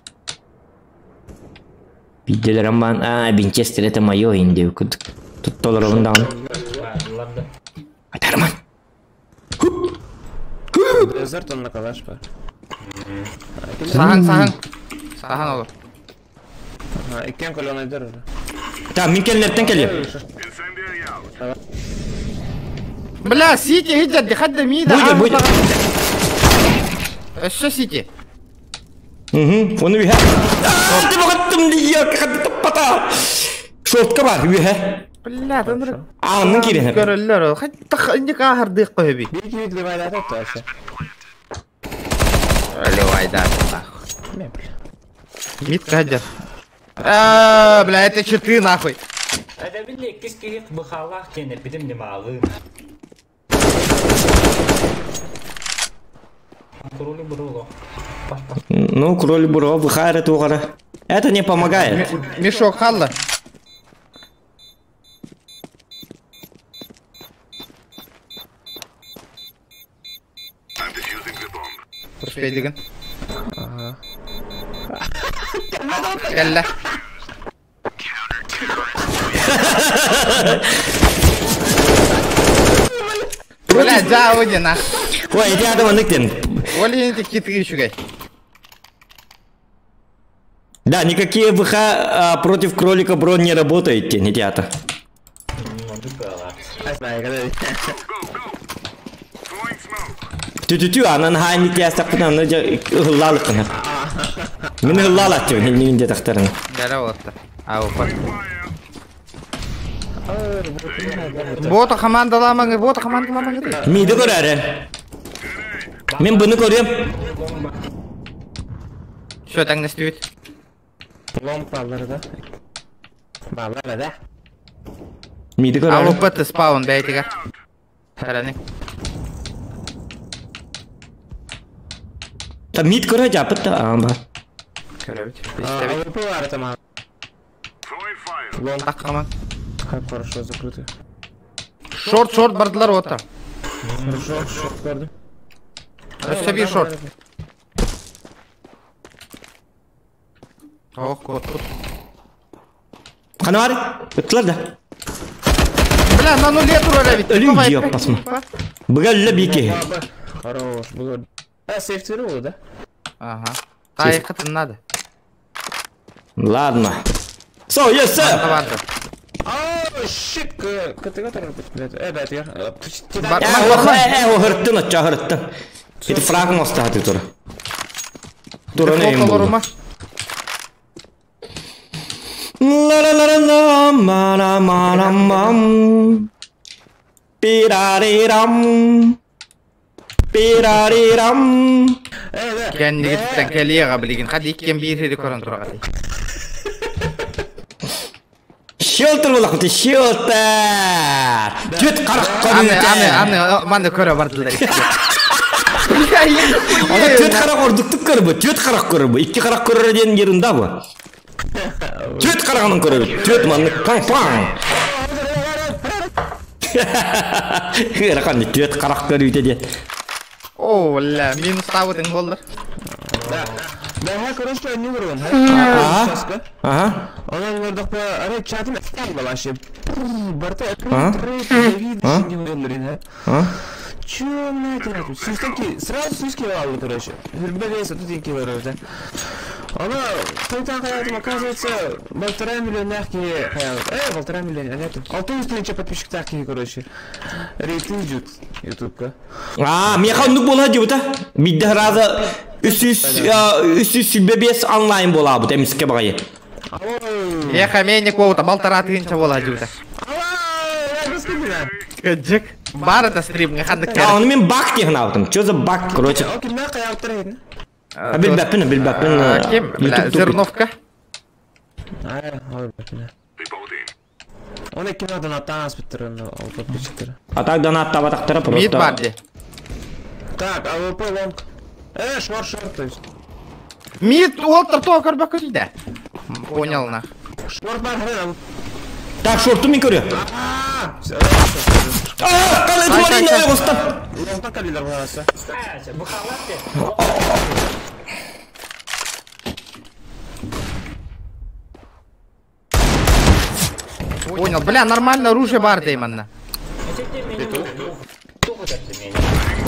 Биирдэлэр баан, а, Винчестер это мое инди курдук. Туттолоробун даҕаны. Ладно. Атарман. Дезерт он на калаш бар. Саһаҥ, саһаҥ. Саһан olur. Ага, иккен колен айдар уже. Так, мин кэллэртэн кэлиэм. Incendiary out. Бля, Сити хиджер, хадда мида. Будет, будет. Өссө Сити. Угу, оны үһэ. Аа, ты баҕаттым дии, хатты Short ка бар, үһэ. Бля, тандыр. Аанын киирэн. Көрөллөр. Хатта инди каахардык көбү. Бик бик ливайда это вообще. Ливайда, нахуй. Не, бля. Мид кадер. А, бля, это читы нахуй. Это били иккис киһи бухалаах диэн эппитим немалым. Курули буруло. Ну, кролик бро, выхайра тугара. Это не помогает. Мешок халла. Успей деген. Кэллэ. Бля, дьаабы диэн ах. Ой, иди адам аныктен. Ол иһин ити китиги үчүгэй. Да, никакие ВХ против кролика бро не работает, не театр. Тю-тю-тю, анан хаани тиэстэхпин аны дьэ ыһыллаалыккына. Мин ыһыллаалааччыбын иннигин диэтэхтэринэ. Бэрэ уолаттар. Аупа. Бота командаламаңы, бота командаламаңы. Миди көрөөрө. Мин буну көрүөм. Все, тэҥнэстибит. Ломп баллары да. Баллары да. Миди көрөөрө. Аупа спаун бэйтигэр. Сэрэнин. Та мид көрө жапыт да аама. Көрөбүт. Истэбит. АВП бар там. Лонг. Таккаман. Как хорошо закрыты. Шорт, шорт бардылар ота. Хорошо, шорт көрдүм. Өссө биир шорт. Ох, кот. Хана бар? Ыттылар да. Бля, на нуле турар эбит. Өлүү жиып басма. Быга өллө бики. Хорош, был. А, сейф было, да? Ага. Тайкытын надо. Ладно. So, yes, sir. Барды. О, щит, КТГ тоже быть, блядь. Блядь, я... Бар- Хырттын, отча хырттын. Ити фрагын остааты тура. Тураны эм Дефолт булду. олорума. Ла-ла-ла-ла-ла, ма-ла-ма-ла-мам. Пирарирам. Пирарирам. Кэннигиттэн кэлиэҕэ билигин хат иккиэн биир сири көрөн тураҕытый. Шелтер булакыты, шелтер. Түт карак Аны, аны, көрүтэ. аны, маны көрө бардылар. Ана түт карак ордуктук көрбү, түт карак көрбү. Икки карак көрөр диэн ерунда бу. Түт карагынан көрөбүт. Түт маннык паң паң. Ырахан түт карак көрүтэ диэн. О, бля, минус табытың болдыр. Да. Да, короче, не урон, Ага. Ага. Она не говорит, ара чатым вообще. Барта, А? не А? Чё, блядь, это? Сустаки, сразу суски валу, короче. Блядь, тут деньги воруют, да. Она, тойтан хаятым, оказывается, 1,5 миллион мягкие 1,5 миллион, а нет, 600 000 подписчик такие, короче. Рейтинг идет, ютубка. А, меха оннук буола дьыбыта. Бидде раза 305 онлайн буолаабыт эмискэ баҕайы. Меха мейник оута, 1,5 тыһыынча буола дьыбыта. Кыдьык. Бар это стримҥэ ханнык А, ону мин бак диэн аабытым. Чё за бак, короче. Окей, мягкая авторин. А, билбэппин, билбэппин. Ким? Бля, YouTube тупит. Зерновка. А, ой, бля. Он и кино донатан аспекторын ол подписчиктер. А так донаттаабатахтара Мид просто. бар дии. Так, АВП лонг. Шорт, шорт, то есть. Мид уолтар тоҕо көрбөккүтүй да. Понял нах. Шорт бар, хрен, Так, шорту мин көрүө. А, все, А, қалай Ай, Марина ай, ай. ойғыстан. лонгтан калилер бараса. Понял. Бля, нормально оружие бар дейм анна.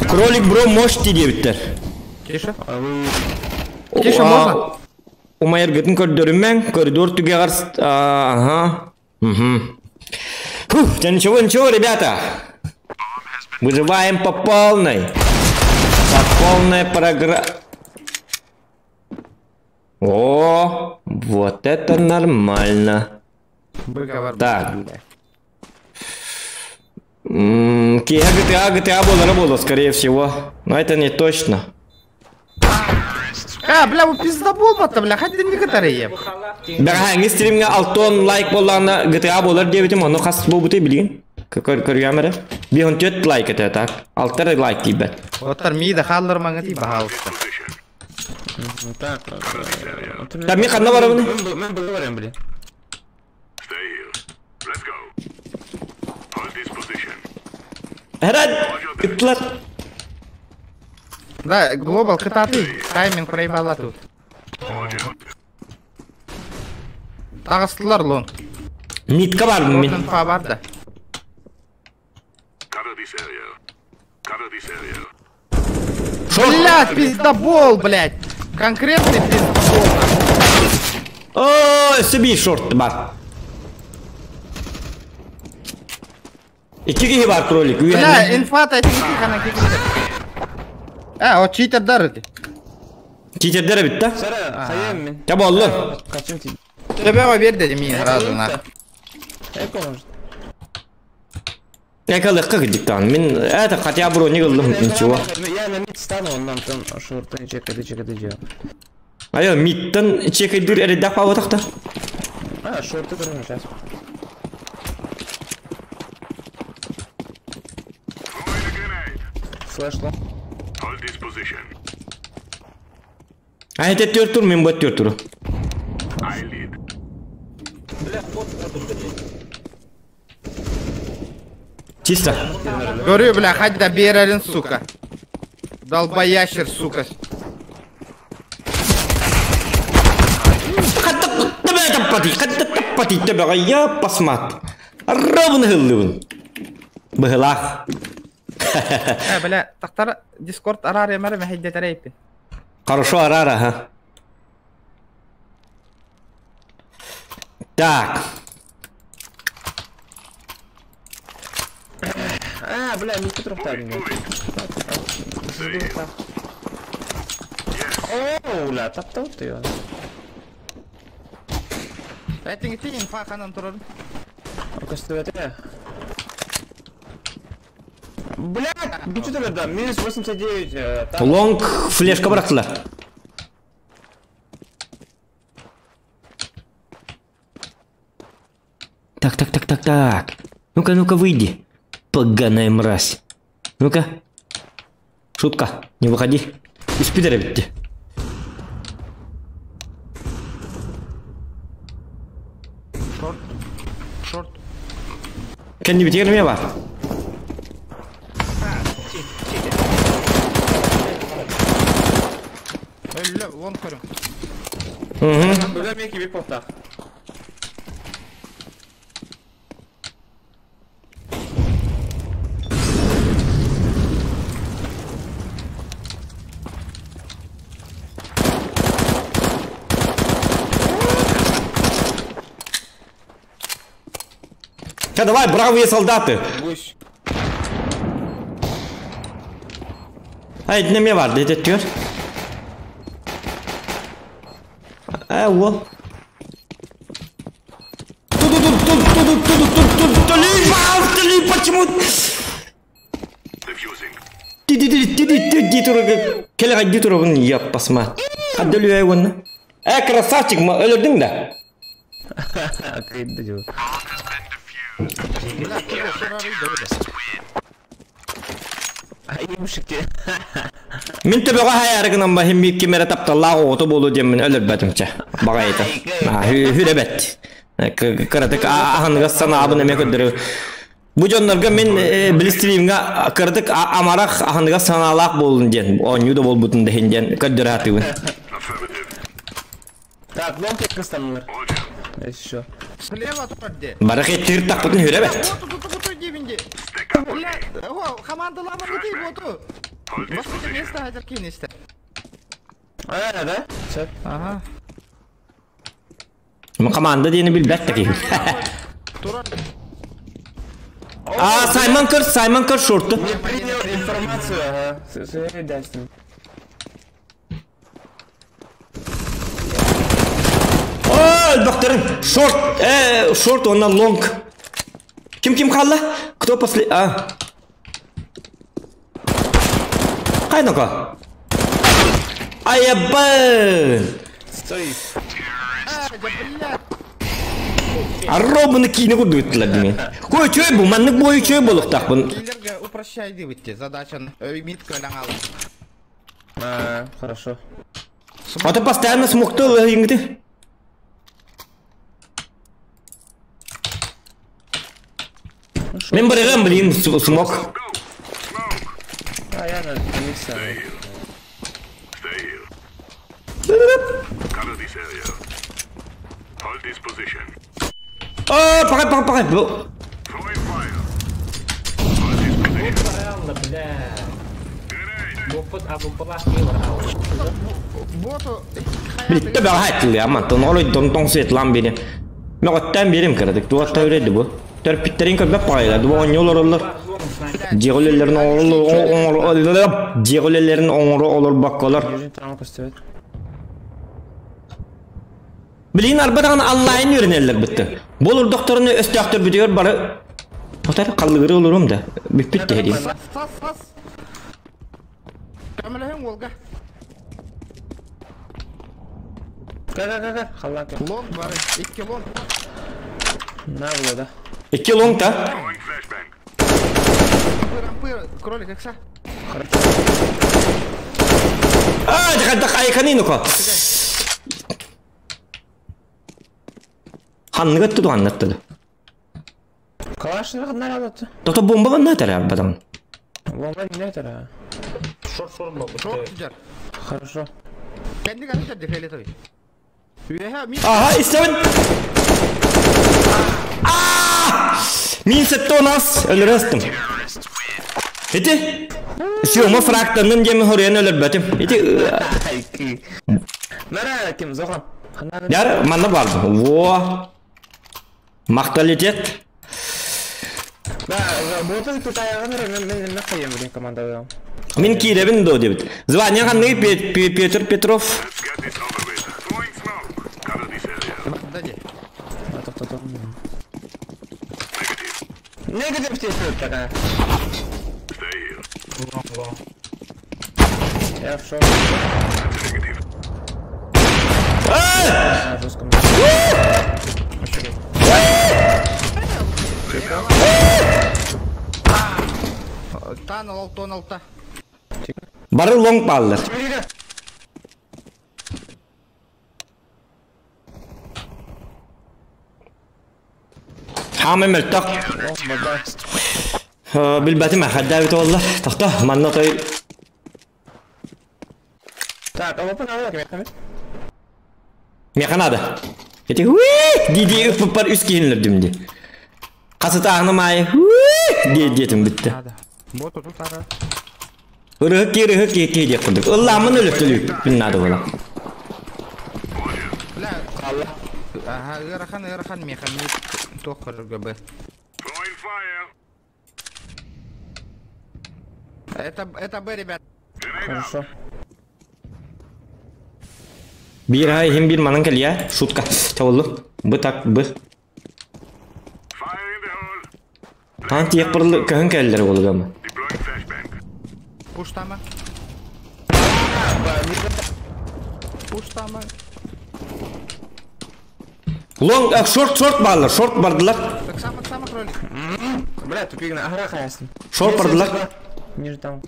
Кролик бро можете диэбиттэр. Тише. Тише можно? Умайыргытын көрдөрүмэн, коридор түгэҕэр... Ага. Угу. Фух, да ничего, ничего, ребята. Выживаем по полной. По полной программе. О, вот это нормально. Быка Так. Киһэ GTA, GTA буолара буолуо, скорее всего. Но это не точно. А, бля, бу пиздобол батта, бля, хадин некоторые. Бэҕэһээҥҥи стримҥэ алтан лайк буоллаҕына GTA буолар диэбитим, ону хас буолбутай билигин. Көрүөм эрэ. 54 лайк этэ так. Алтар лайк тиийбэт. Оттар мида халлар маңа ти баһаалыста. Так. Там мен ханна барабын? Мен было барам, блин. Herad ыттылар. Да, глобал кытаты. Тайминг проебала тут. Тағыстылар лонг. Митка бар мен. Инфа бар да. Блядь, пиздобол, блядь. Конкретный пиздобол. О, себе шорт бар. Икки киһи бар кролик. Бля, инфа-то эти хана кикрите. А, о читердар эти. Читердер бит да? Сара, хайым мен. Таба оллар. Качым ти. Тебе бер деди мин сразу на. Эко может. Экалыкка кидиктан. Мен это хотя бы не кылдым ничего. Я на мид стану, он нам там шорты чекайды, чекайды делал. Айо, мидтан чекайдыр эредак пабытактар. А, шорты тоже сейчас. Флеш лонг. А это төр тур, мен бат төр тур. Чисто. Говорю, бля, хоть да берерин, сука. Долбоящер, сука. Хатта тебе я посмат. Ровно хыллыбын. Быһылах. Э, бля, тактар Дискорд арар емер мехидде Хорошо, арара, ага. Так. А, бля, не трохтар не. О, бля, таптал ты его. Этин ити инфа ханан турар. Костювете. Бля, что да, минус 89. там. Лонг флешка бырахтылар. Так, так, так, так, так. Ну-ка, ну-ка, выйди. Поганая мразь. Ну-ка. Шутка, не выходи. Из пидора битти. Шорт. Шорт. Кенди битигер ме бар? Өллө, лонг көрүм. Угу. Бля, меки бир похтах. Ка, давай, бравые солдаты. Гусь. Ай, неме бар, деде төр. А, вот. Ту-ту-ту-ту-ту-ту-ту-ту-ту, почему? Ти ти ти ти ти ти ти келе гайди тургун я посма. Адөлү ай вон. Э, красавчик, өлөрдүң да. Кайда дело. Айымшикте. Мин төбөҕө хайарыгынан баһым кимере тапталлаах оҕото буолу диэммин өлөрбөтүмчэ. Баҕайыта. Хүребет. Кыратык аһаныга санаабын эме көрдөрү. Бу дьоннорго мин билистиримҥа кыратык амарах аһаныга санаалаах буолун диэн, оонньуу да буолбутун дэһин диэн көрдөрө хатыыбын. Так, лонг кыстанылар. Еще. Слева турар Барах эттир тахпытын хүребет. Бля, о, командалар бити боту. Басқа место хазыр кейин А, да? Все. Ага. Мен команда диэни билбэт да киһи. Турар. А, Саймон көр, Саймон көр шорту. Не принял информацию, ага. С ним. О, докторым, шорт, шорт, он на лонг. Ким ким қалла? Кто после... А. Қайнака? Айабын! Стой. Аробыны кийини курдуттулар деме. Кой чөй бу, маннык бою чөй болуктакпын. Киллерге упрощай дибитти задачаны. Митка аңалы. А, хорошо. А то постоянно смоктыл ингити. Мен барыгам, блин, смок. А я на миксер. Cover this area. Hold this position. А, пока, пока, пока. Throwing fire. Hold this position. Правильно, бля. Боппут абымпалах киевар ау. Боту. Блин, тебе хайтыл я, ман, тон олой дон тон свет лам бери. Мен оттан берем кырадык, туатта өреді бу. Төрпиттерин көбөп пайла, ду оңнолор олор. Диголелерин оңору диголелерин оңору олор бакколор. Нижний там поставить. Блин, арбадан Аллайын үйренелер бітті. Болur докторunu өстөктөр бүтүгөр бары. Потар каллыгыры олорум да. Бүппүт дедим. Сас, сас, сас. Көмөлөһүн Волга. Ка, ка, ка, ка. Халлака. Лонг бар. Икки лонг. На было, да. Икки лонг та. Throwing flashbang. Ампыр, ампыр. Кролик, экса. А, дихадда айканину ко. Ханныгы туду аннаттыды. Калаш не надо. Тото бомба банна тара арбадан. Бомба не это. Шорт, шорт был. Шорт сидер. Хорошо. Kendi kanı çarptı фиолетовый. Üyehe mi? Aha, истебин. А! Мин сетте нас өлөрөстүм. Ити? Сиома фрактанын жеми хорыян өлөрбөтүм. Ити Нара ким зохан. Яр манна барды. Во. Макталитет. Да, боты тут аягын мен мен мен блин команда. Мин киребин до дебит. Звание канны Петр Петров. Let's get this over with. Throwing smoke. Cover this area. Дади. Негатив действует такая. Stay here. Я в шоке. That's a negative. А! На жестком. Тан ал тон алта. Бары лонг баллар. Хамы мөлтөк. Билбэтим хадда бит олла. Тохто, манна той Так, а вот надо кем механада. Эти уи диди үп бар үс киһинлер дүмди. Касыта аңнамай уи ди диетим битти. Надо. Боту тут ара. Ырыһык ки ырыһык ки ки диэк курдук. Ылламын өлөктөлүү бин надо була. Бля. Ага, ыарахан, ыарахан механик. Тохар ГБ. Throwing fire. Это Б, ребят. Хорошо. Бир хай хим бир манан кэлия. Шутка. Чабыллы. Б так б. Fire in the hole. Ан тиек бырлы көһөн кэллер болугама. Deploying flashbang. Пуштама. Пуштама. Лонг, шорт, шорт баллар, шорт бардылар. Так сам, сам кролик. Бля, тупик на агра хаясын. Шорт бардылар. Ниже там.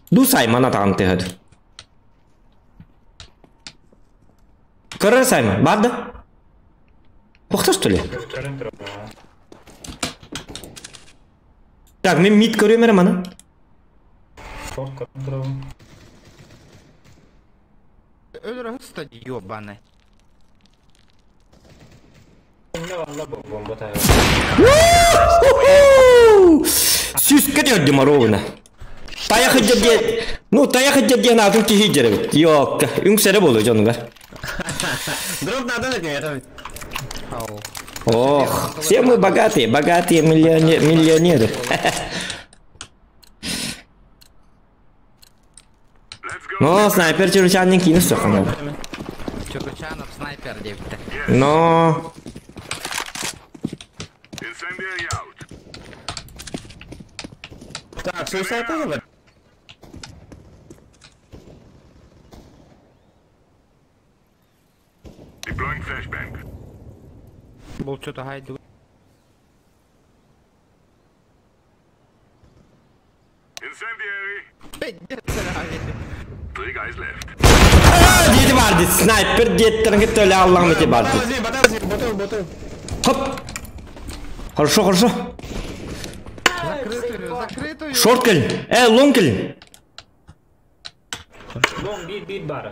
Ду саймана тагын тэхэд. Көрөр сайман, барды. Бохта что ли? Так, мен мид көрөм эрэ мана. Шорт контрол. Өлөр хыста ёбаный. Не валла бу бомба тайы. Сүскө дөрдүм ровно. Таяхы дерде, ну таяхы дерде натын кихи деребит. Yok, үңсере болу жонугар. Дроп надо на кем Ау. Ох, все мы богатые, богатые миллионеры. Let's go. Но снайпер чурчанын кийин соканады. Чурчанов снайпер депті. Но Incendiary out. Так, суицид тоже бар? Deploying flashbang. Бұл что-то гайды. Incendiary. Пиздец, Three guys left. А, Снайпер деттер төле Аллахым эти барды. Ботал, ботал. Хоп. Хорошо, хорошо. Закрытую, закрытую. Шорт кел. Лонг кел. Лонг бир бары.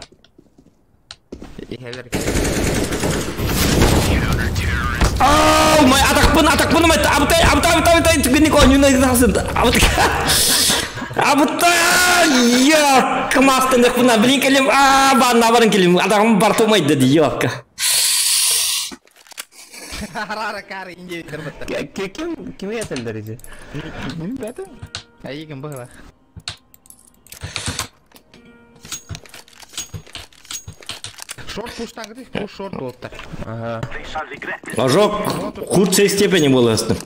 Ау, май атакпын, атакпын, май абытай, абытай, абытай, абытай, түгенник ойнуна гынасын. Абытай. Абытай, yok, мастын бына, блин келем, а, банна барын келем, атагым бар тумайды ди, yok. Арара кары инде кырбытты. Ким ким этелдер иди? Билбедим. Айыгым быгла. Шорт пуштан гыды, пуш шорт болуптар. Ага. Ожог худшей степени был астым.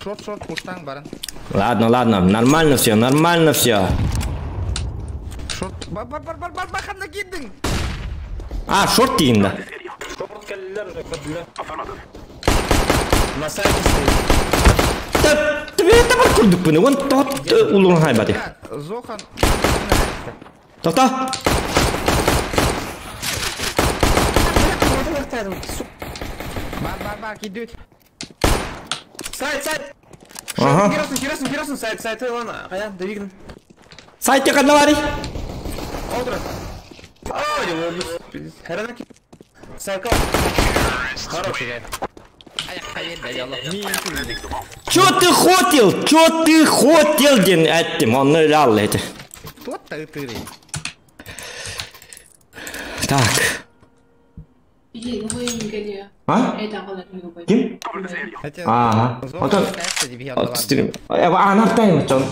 Шорт шорт пуштан барын. Ладно, ладно, нормально все, нормально все. Шорт бар бар бар бар бар баханда кирдиң. А, шорт дейін да. Шорт келдилер, көрдүлөр. На сайте стоит. Тебе это бар күрдүк бұны, он тот улуң хайбады. Зохан. Тоқта. Бар бар бар кидүт. Сайт, сайт. Ага. Кирасың, кирасың, кирасың, сайт, сайт, ладно, каян, двигн. Сайтте қанда бар? Отыр. Ой, Херана Сайка. Хороший. Чё ты хотел? Чё ты хотел, ден әттім, оны ал эти. Тот та ытыры. Так. А? Ким? Ага. Отон. Отстырым. Анартайым, чон.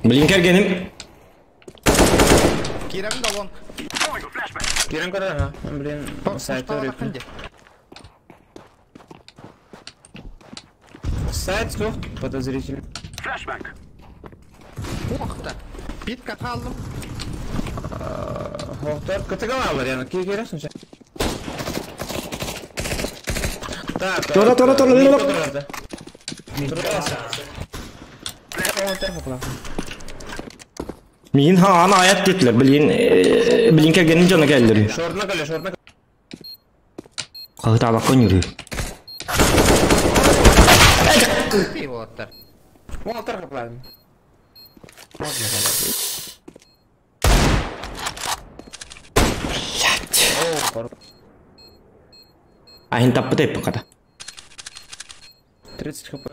Блин, кергеним. Кирем да лонг. Кирем кара, блин, сайт өрөтүн. Сайт софт подозрительный. Охта. Питка қалдым. Хохтар КТГ алар, яны кересің сен. Так. Тора, тора, тора, Мин ха ана аят детлер, блин, блин кергеним жана келдер. Шорна кале, шорна. Кагыта баккан yürü. Болаттар. Уалтар капладым. Блять. Ахин таппы тайппын ката. 30 хп.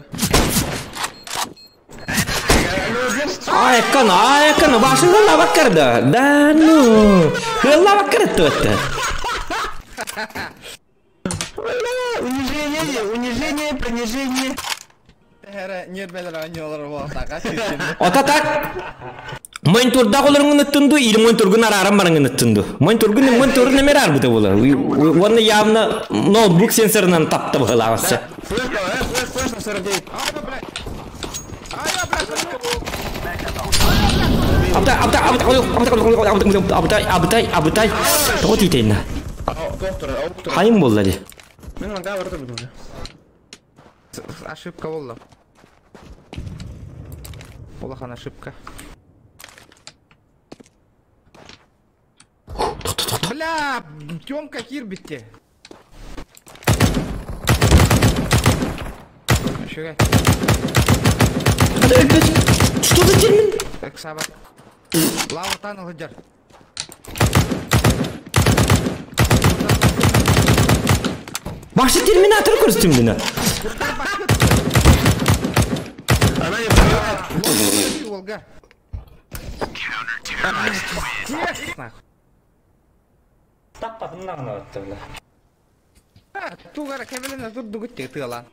Айкан, айкан, башын хылла баккарды. Да ну. Хылла баккарды өтті. Унижение, унижение, принижение. Ота так. Мойн турда оларыңын ыттынду, или мойн тургун арарым барыңын ыттынду. Мойн тургун, мойн тургун немер арбыты болар. Оны явно ноутбук сенсорынан тапты бұғылағысы. Флешка, флеш, флеш на 49. Абытай, абытай, абытай, абытай, абытай, абытай, абытай. Тоғы тейтейін. Хайым болды де. Мен маңға барды бұны. Ошибка болды. Улахан ошибка. Бля, Тёмка кирбитте. Что за термин? Так, Саба. Лава таныл жар. Башы терминатор көрістім мені. Она не понимает. Волга. Таппатыннан өттү бля. Тугара кебелене турду гүттө тыалан.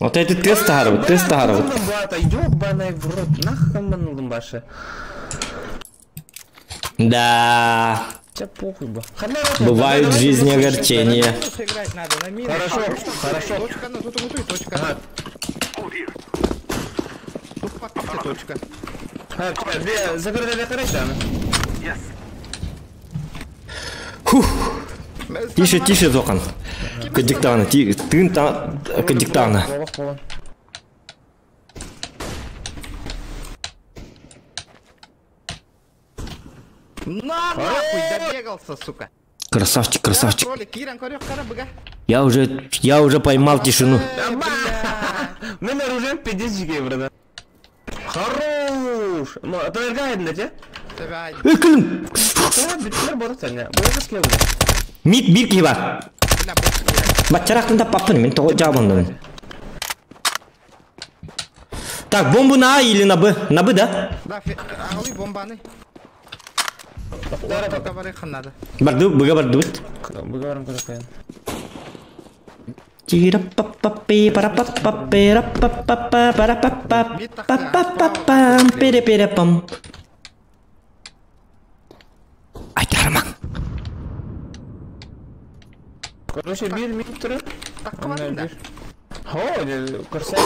Вот это тест тахарбыт, тест тахарбыт. Бата, ёбаный в рот, нахаманулдым башы. Да. Тебя похуй бы. Бывают в жизни огорчения. Хорошо, хорошо. Точка, ну тут вот и точка. Тут точка. Закрытая короче, да? Фух. Тише, тише, Зохан. Кыдьыктаҕына, тыын кыдьыктаҕына. На нахуй, добегался, сука. Красавчик, красавчик. Я уже поймал тишину. Мы оружием 50 гей, брат. Хорош! Ну, а то эргайдын да, Экілім! Мит бир киһи бар. Баччарахтын таппаппын, мен тоҕо жаабаннабын. Так, бомбу на А или на Б? На Б, да? Да, алы бомбаны. Барды, быга бардыбыт. Быга барым көрөкөйүн. Тира-па-па-пи-пара-па-па-пи-ра-па-па-па-па-па-пам, пире-пире-пам. Айтарман. Короче, бир минут турар. Хо, көрсөт.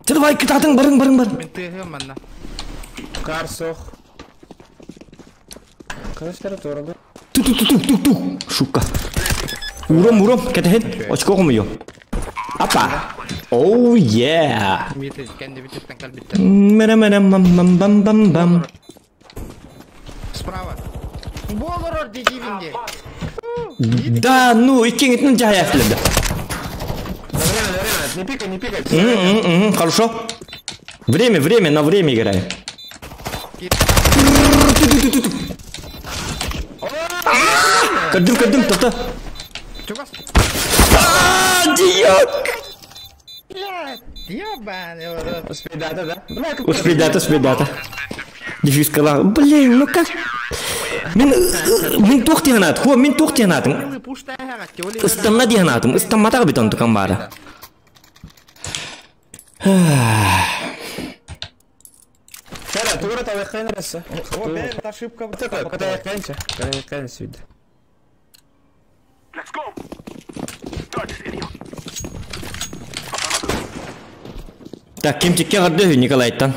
Давай, кытатын, барың, барың, бар. Мен тыгым манна. Карсох. Короче, туралы. Ту-ту-ту-ту-ту. Шука. Уром, уром, кетехен. Очко комую. Апа. Оу, е. Мера-мера-мам-мам-бам-бам-бам. Справа. Болорор дедивинде. Да, ну, иккиңитин жаяфлыды. Время, время, не пикай, не пикай. Хорошо. Время, время, на время играем. Кадым, кадым, то-то. А, диок! Успей дата, да? Успей дата, успей дата. Дефис кала. Блин, ну как? Мин тух тиһанат, хуа мин тух тиһанатым. Ыстамна тиһанатым, ыстамматаҕа битон тукан баара. Ошибка. Let's go. Start this idiot. Так, ким тикке карды Николайтан.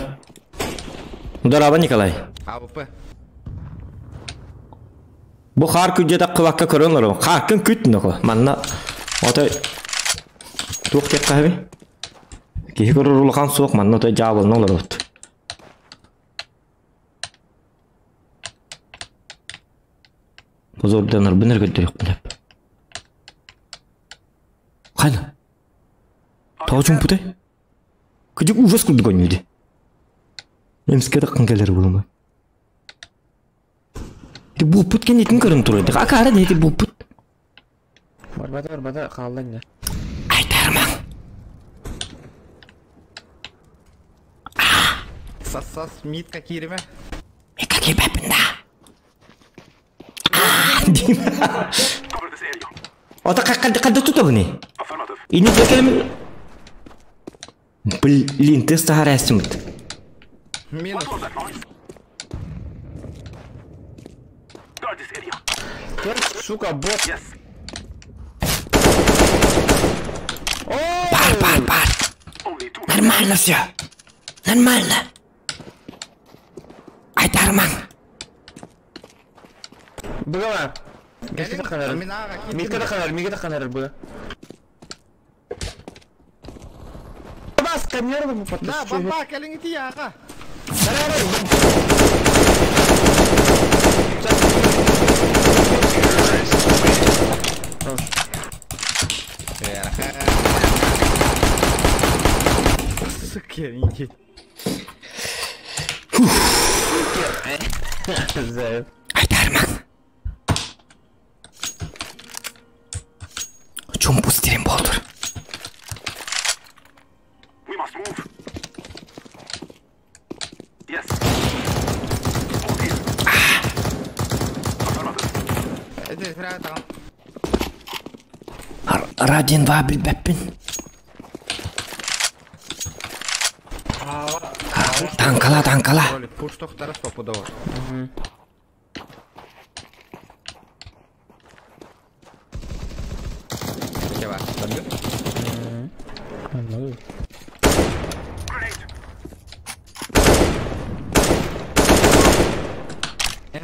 Удараба Николай. АВП. Бу хар күдде таккыбакка көрөн Харкын күт нохо. Манна отой туох тек кахби. Киһи көрөр улахан суох манна отой жаабылна олорот. Позорданар быныр көтөрөк билеп. Кайна? Тоо чумпутай? Кыжык ужас курдук ойнуйду. Эмске таккан келер булма. Ти бупут кен итин көрөн турайды. Акара дети бупут. Барбата, барбата, қалдан я. Айтарман. Сас-сас, митка кириме. Митка кирбеппин да. Ота кадда тута буни? Ини текелем. Блин, ты старайся. Минус. Сука, бот. Пар, пар, пар. Нормально все. Нормально. Айтарман. Быгала. Митка ханар, митка ханар быга. Бас, камеру бы потом. Да, баба, кэлиңити яга. Сука, иди. Айтарман. Чумпу стерим болдур. We must move. Yes. Радин вабил бэппин. Танкала, танкала. Пуш тохтара стопудово.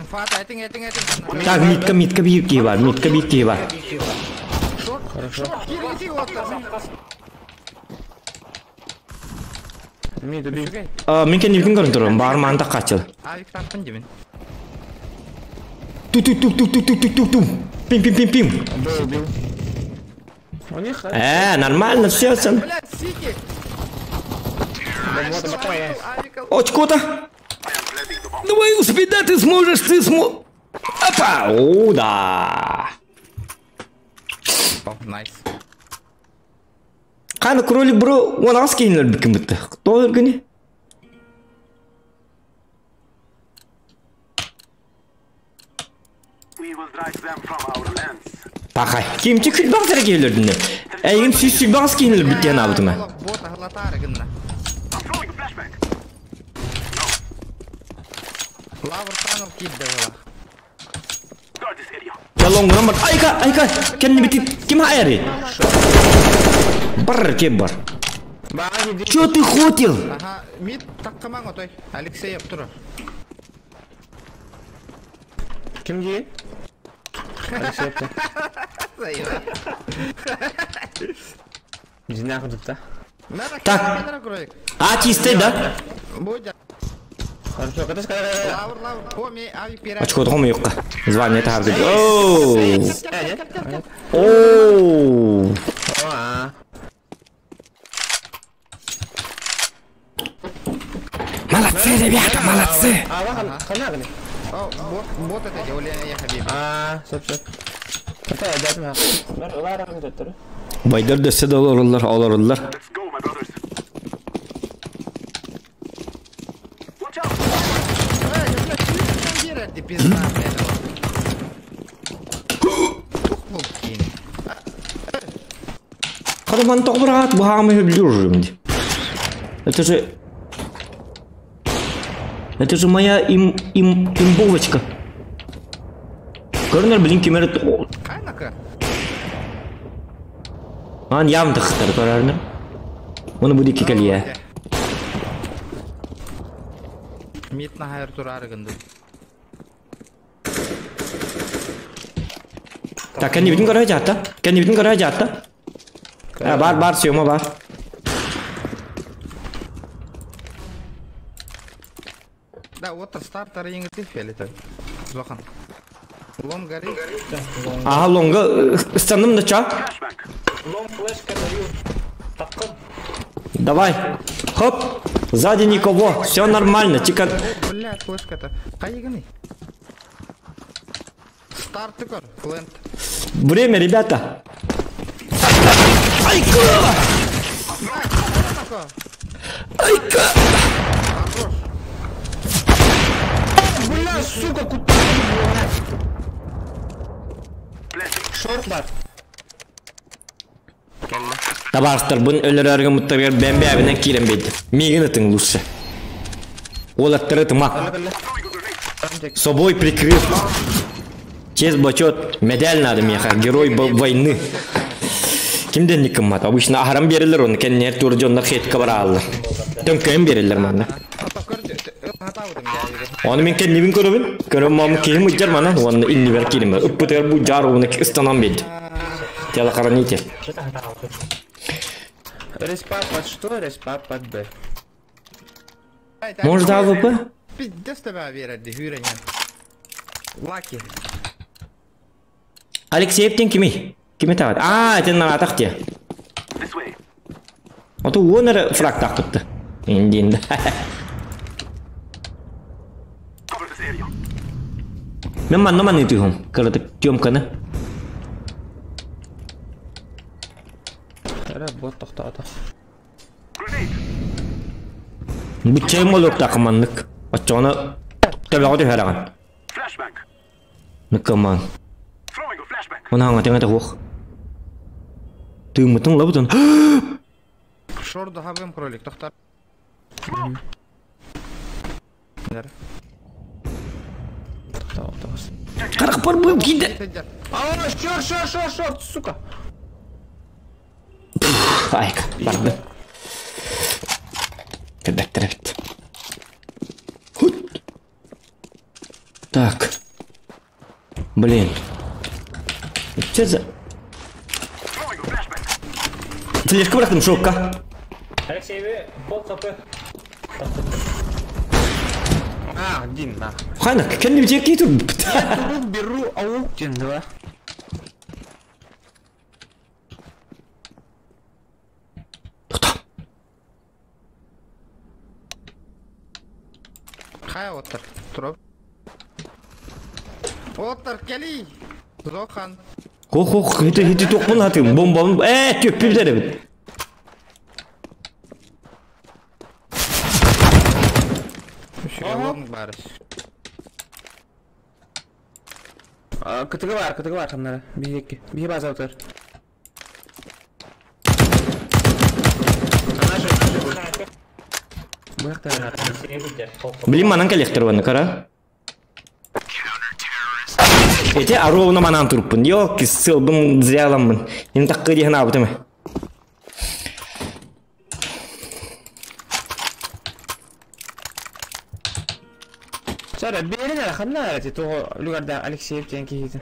Инфата, этиң, этиң, этиң. Так, митка, митка биир киһи бар, митка биир киһи бар. Хорошо. Кири, Мид убил. Мин кэннибитин көрөн турабын, баар маан таккааччыл. Авик таппын димин. Ту ту ту ту ту ту ту ту ту. Пим пим пим пим. Б убил. У них... Нормально, все, все. Блядь, сики! Очко-то. Давай, успей, да, ты сможешь, ты сможешь. Опа! О, да. Найс. Қаны кролик бро, он ас кейінлер бүкін бітті. Кто өлгіні? Пақай. Кемче күл бағыз әрі Әйгін сүйіс сүл бағыз кейінлер біткен абытыма. Бот ағлатары гынна. Лавр таныл кидді ола. Ялоңгынан бар. Айка, айка. Кәнні бітті. Ким айры? Бар, кем бар. Чё ты хотел? Ага, мид таққамаң отой. Алексей тұр. Ким ге? Алексей апты. Динах да. Так. А, чистый, да? Хорошо, когда сказали? Лавр, лавр, хоми, авик пират. Очко хоми юққа. Звание тарды. Оу. Оу. Молодцы, ребята, молодцы. О, бот, бот это делали, я хабиби. А, стоп, стоп. Байдар дөссө да олорулар, олорулар. Kadın тоғырат, bu хамы білдіржімді. Это же... Это же моя им им имбовочка. Көрінер, блин, кемер... Қайнака? Ан явно тахтар, көрінер. Оны буде кикалия. Мид на хайр турары гынды. Так, кәне битин көрі жатта. Кәне битин көрі жатта. Бар, бар, съема бар. Да, вот стартер еңгірді фиолетовый. Зохан. Лон гори. Ага, лонга станым да ча. Лонг флешка даю. Таққын. Давай. Хоп. Сзади никого. Все нормально. Тика. Блядь, флешка-то. Қайығыны? Старты көр, флент. Время, ребята. Айка! Айка! Бля, сука, куда Шорт бар. Табарыстар, бұн өлір әргі мұттаргар бәмбе әбінен кирен бейді. Мегін ытың лучше. Ол аттары тымақ. Собой прикрыл. Честь бочет. Медаль надо меха. Герой войны. Кимден никыммат? Обычно ахарам берилер оны. Кеннер туржоннар хетка бара алыр. Төңкөйін берилер манна. Оны мен кеннибин көрөбүн. Көрөм мамы киһим ыджар мана. Оны инни бер кирим. Ыппытыгар бу жар уны ыстанан бейді. Телохранитель. Респа под что? Респа под Б. Может АВП? Пиздец тебя верить, хүрен. Лаки. Алексеевтен кими? Кими табат? А, это на атах те. Ото уонер фраг тақпытты. Индин. Мен манна манны түйхум. Кырдык тёмканы. Бот тоқтады. Бүтчәйм олур тақыманнык. Отчоны төбәгә төһәрәгән. Ныккаман. Оны аңа теңе тох. Тыймытың лабытын. Шорду хабым кролик, тоқтар. Қарақ бар бұл кейді. А, шорт, шорт, шорт, шорт, сука. Айка, барды. Кірбәттір бітті. Хут. Так. Блин. Че за... Тележка бырахтым шокка. Алексей, пол хп. А, один, на. Хана, кенни битек тур. Турук беру аук ден, да? Хай оттар. Туруп. Оттар кели. Зохан. Хох хох, хити хити токмун хатым, бомбам. Төппү билер бит. Лонг барыш. Кытыгы бар, кытыгы бар хамнара. Бихекке. Бихе база отыр. Блин, манан коллектор ванна, кара. Эти ровно манан турпун. Ёлки, сылбым зряламын. Им так кыди хана бутым. Сара, берин хамнара ти того люгарда Алексеев тен кихитин.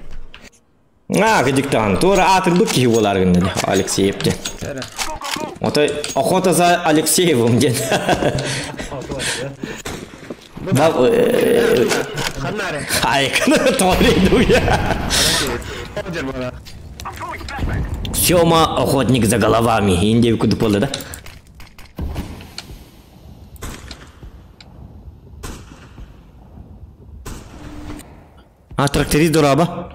А, кыдиктан. Тура атырбык кихи болар гынды. Алексеев тен. Сара. Ото охота за Алексеевым ден. Да, Хамнара. Айкны ториду я. Сёма охотник за головами. Инде куду полы, да? А, тракторист дораба.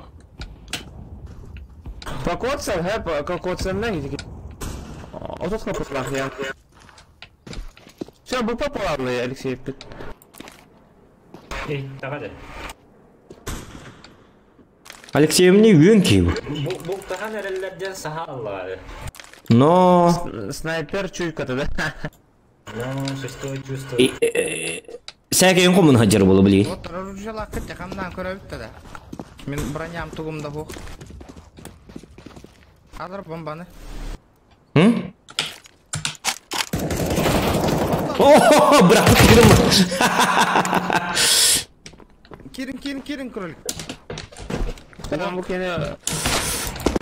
Покоцал, хэ, покоцал на гидики. Отот хлопотлах я. Все, был популярный Алексей. Эй, давай. Алексей мне юнки. Буктахан эреллерден саха аллары. Но... Снайпер чуйка-то, да? Ну, шестое чувство. Сәкейін қомын хаджар болы, блин. Вот оружие кытта хамнан көрөбүт да. Мен броням тугумда хук. Адыр бомбаны. М? О, бірақ кірім. Кирин, кирин, кирин кролик. Там бу кене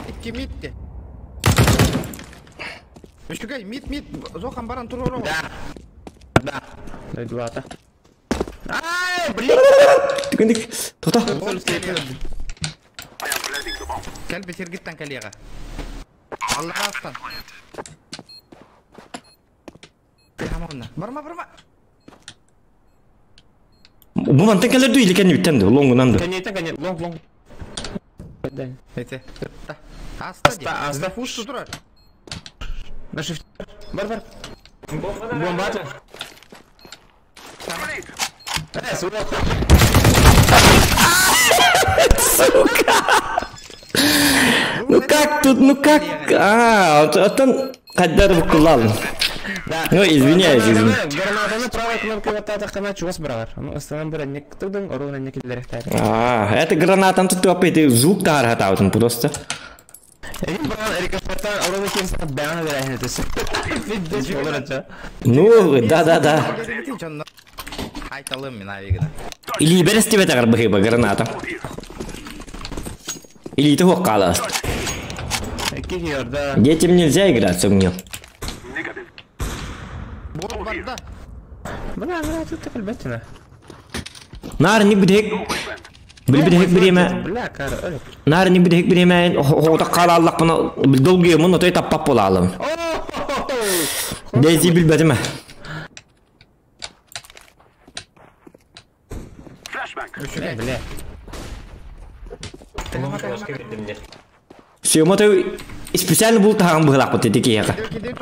Икки митти. Үшүгэй, мит, мит, Зохан баран турур. Да. Да. Дойдулата. Ай, блин. Түгіндік. Тоқта. Кел бесергиттен калега. Аллаға астан. Хамонна. Барма, барма. Бу мантан келер ду илекен үттен ду, лонгунан ду. Конец, конец, лонг, лонг. Эте. Аста. Аста, аста. Фуш турар. На шифт. Бар, бар. Бомба. Сука! Ну как тут, ну как? А, оттан каддар букулал. Ну, извиняюсь, извиняюсь. Гранатаны правой кнопкой вот так она чего сбрала? Ну, остальным брать не тудын, ровно не кидали. А, это гранатан тут опять звук тар просто. Ну, да-да-да. Или берес тебе тагар быхыба граната. Или ты хоккала. Детям нельзя играть, сомнил. Нар не бдек. Билбидек биреме. Нар не бдек биреме. Хота кала Аллах бuna долгие муну той таппап болалым. Дези билбедиме. Бля. Сёма той специально бул таган быгылак бу тетики яка.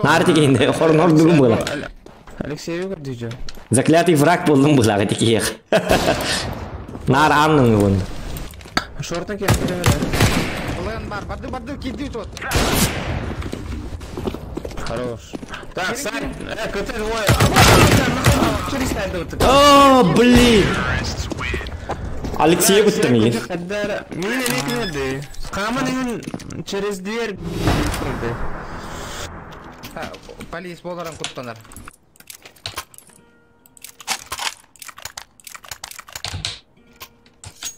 Нар текенде хорнор дурум быгылак. Алексей Югордичев. Заклятый враг болдум быгылак тетики яка. Нар анның вон. Шортын кесті. Лен бар, барды барды киди тут. Хорош. Так, Сань, КТ двое. О, блин. Алексей бутты мигин. Камын через дверь. Полис боларым куттанар.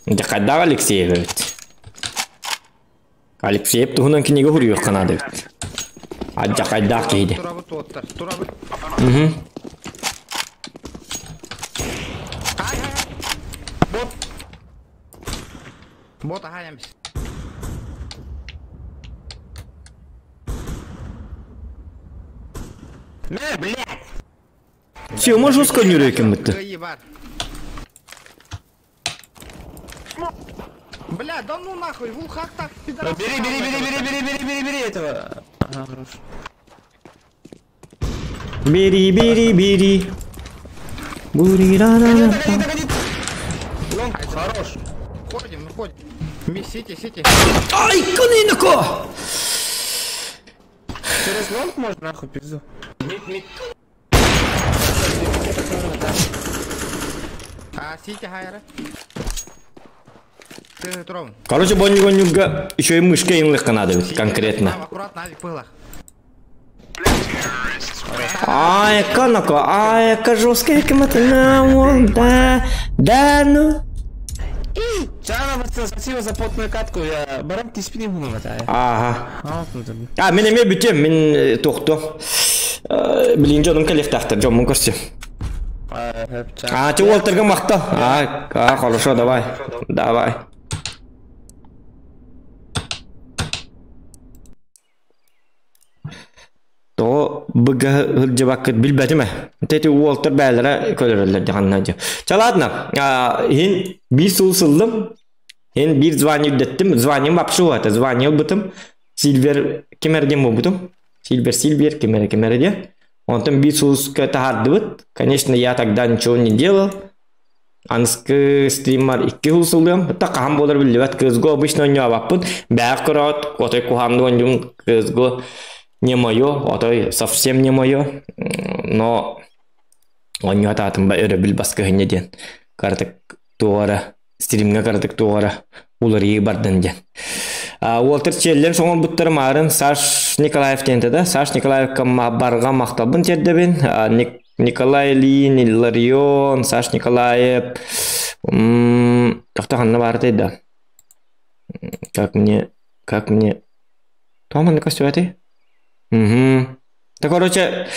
Да когда Алексей говорит? Алексеев туһунан кинигэ суруйуохха наада эбит. Адьахайдаах киһи. Турабыт туоттар. Турабыт. Угу. Бот. Бот аха ямис. Мэ, блядь! Сема жестко не рекем это. Бля, да ну нахуй, вулхак так, пидорас. Бери, бери, бери, бери, бери, бери, бери, бери этого. Ага, хорош. Бери, бери, бери. Бури ра ра ра. Догони, догони. Long, хорош. Ходим, выходим. Ми, сити, сити. Ай, кынынако! Через long можно, нахуй, пизду. А, сити хайра. Ты трон. Короче, боннюга еще и мышкой инлыхка надо ведь, конкретно. Аккуратно, авик пылах. Ай, канако, ай, ка жесткая кемата на да, да, ну. Чана, спасибо за потную катку, я баран ти спини гуну ватаю. Ага. А, мен эме бүтем, мен тохто. Билин жонум коллектактыр, жомун көрсө. А, ти Уолтерга мактал. А, хорошо, давай. Давай. То быга хылдьыбаккыт билбэтим ээ. Тети Уолтер бээлэрэ көрөрөллөр дьаҕанна дьэ. Ча ладно, иһин биир сыл сыллым, иһин биир звание үрдэттим, званием вообще это звание ылбытым. Сильвер ким эрэ диэн буолбутум. Сильвер, Сильвер, ким эрэ, ким эрэ диэн. Онтон биир сулуска таһаардыбыт. Конечно, я тогда ничего не делал. Аныскы стриммар икки сыл сыллыам. Та хаһан буолар биллибэт. КСГО обычно оонньообаппын. Бээх көрөөт, отой куһааннык оонньуум КСГО не мое, отой совсем не мое. Но оонньоотаатым ба өрөбүл баскыһынньа диэн. Кыратык туора, стримҥэ кыратык туора уларыйыы бардын диэн. Уолтер Челлен соҥорбуттары маарын Саш Николаев диэн да, Саш Николаевка барҕа махталбын тиэрдэбин. Николай Ильин, Илларион, Саш Николаев, тохто ханна баарытай да. Как мне, как мне, Тома манна көстүбэтэй? Угу. Да, короче,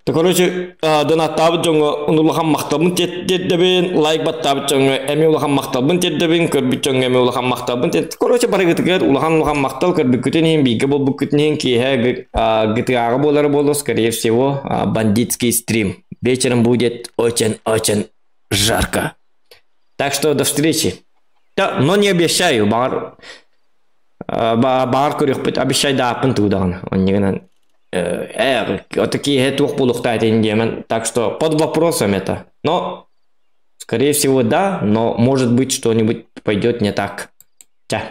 да, короче, донаттаабыт дьоҥҥо улахан махталбын тиэрдэбин, лайк баттаабыт дьоҥҥо эмиэ улахан махталбын тиэрдэбин, көрбүт дьоҥҥо эмиэ улахан махталбын тиэрдэбин. Короче, барыгытыгар улахан-улахан махтал көрбүккүтүн иһин, бииргэ буолбуккутун иһин, киэһэ ГТА-ҕа буолара буолуо, скорее всего, бандитский стрим. Вечером будет очень-очень жарко. Так что до встречи. Да, но не обещаю, баҕар баҕар көрүөхпүт, обещайдааппын тугу даҕаны. Онньугунан э, такие туох буолуохтаах диэмэн. Так что под вопросом это. Но, скорее всего, да, но может быть что-нибудь пойдет не так. Ча.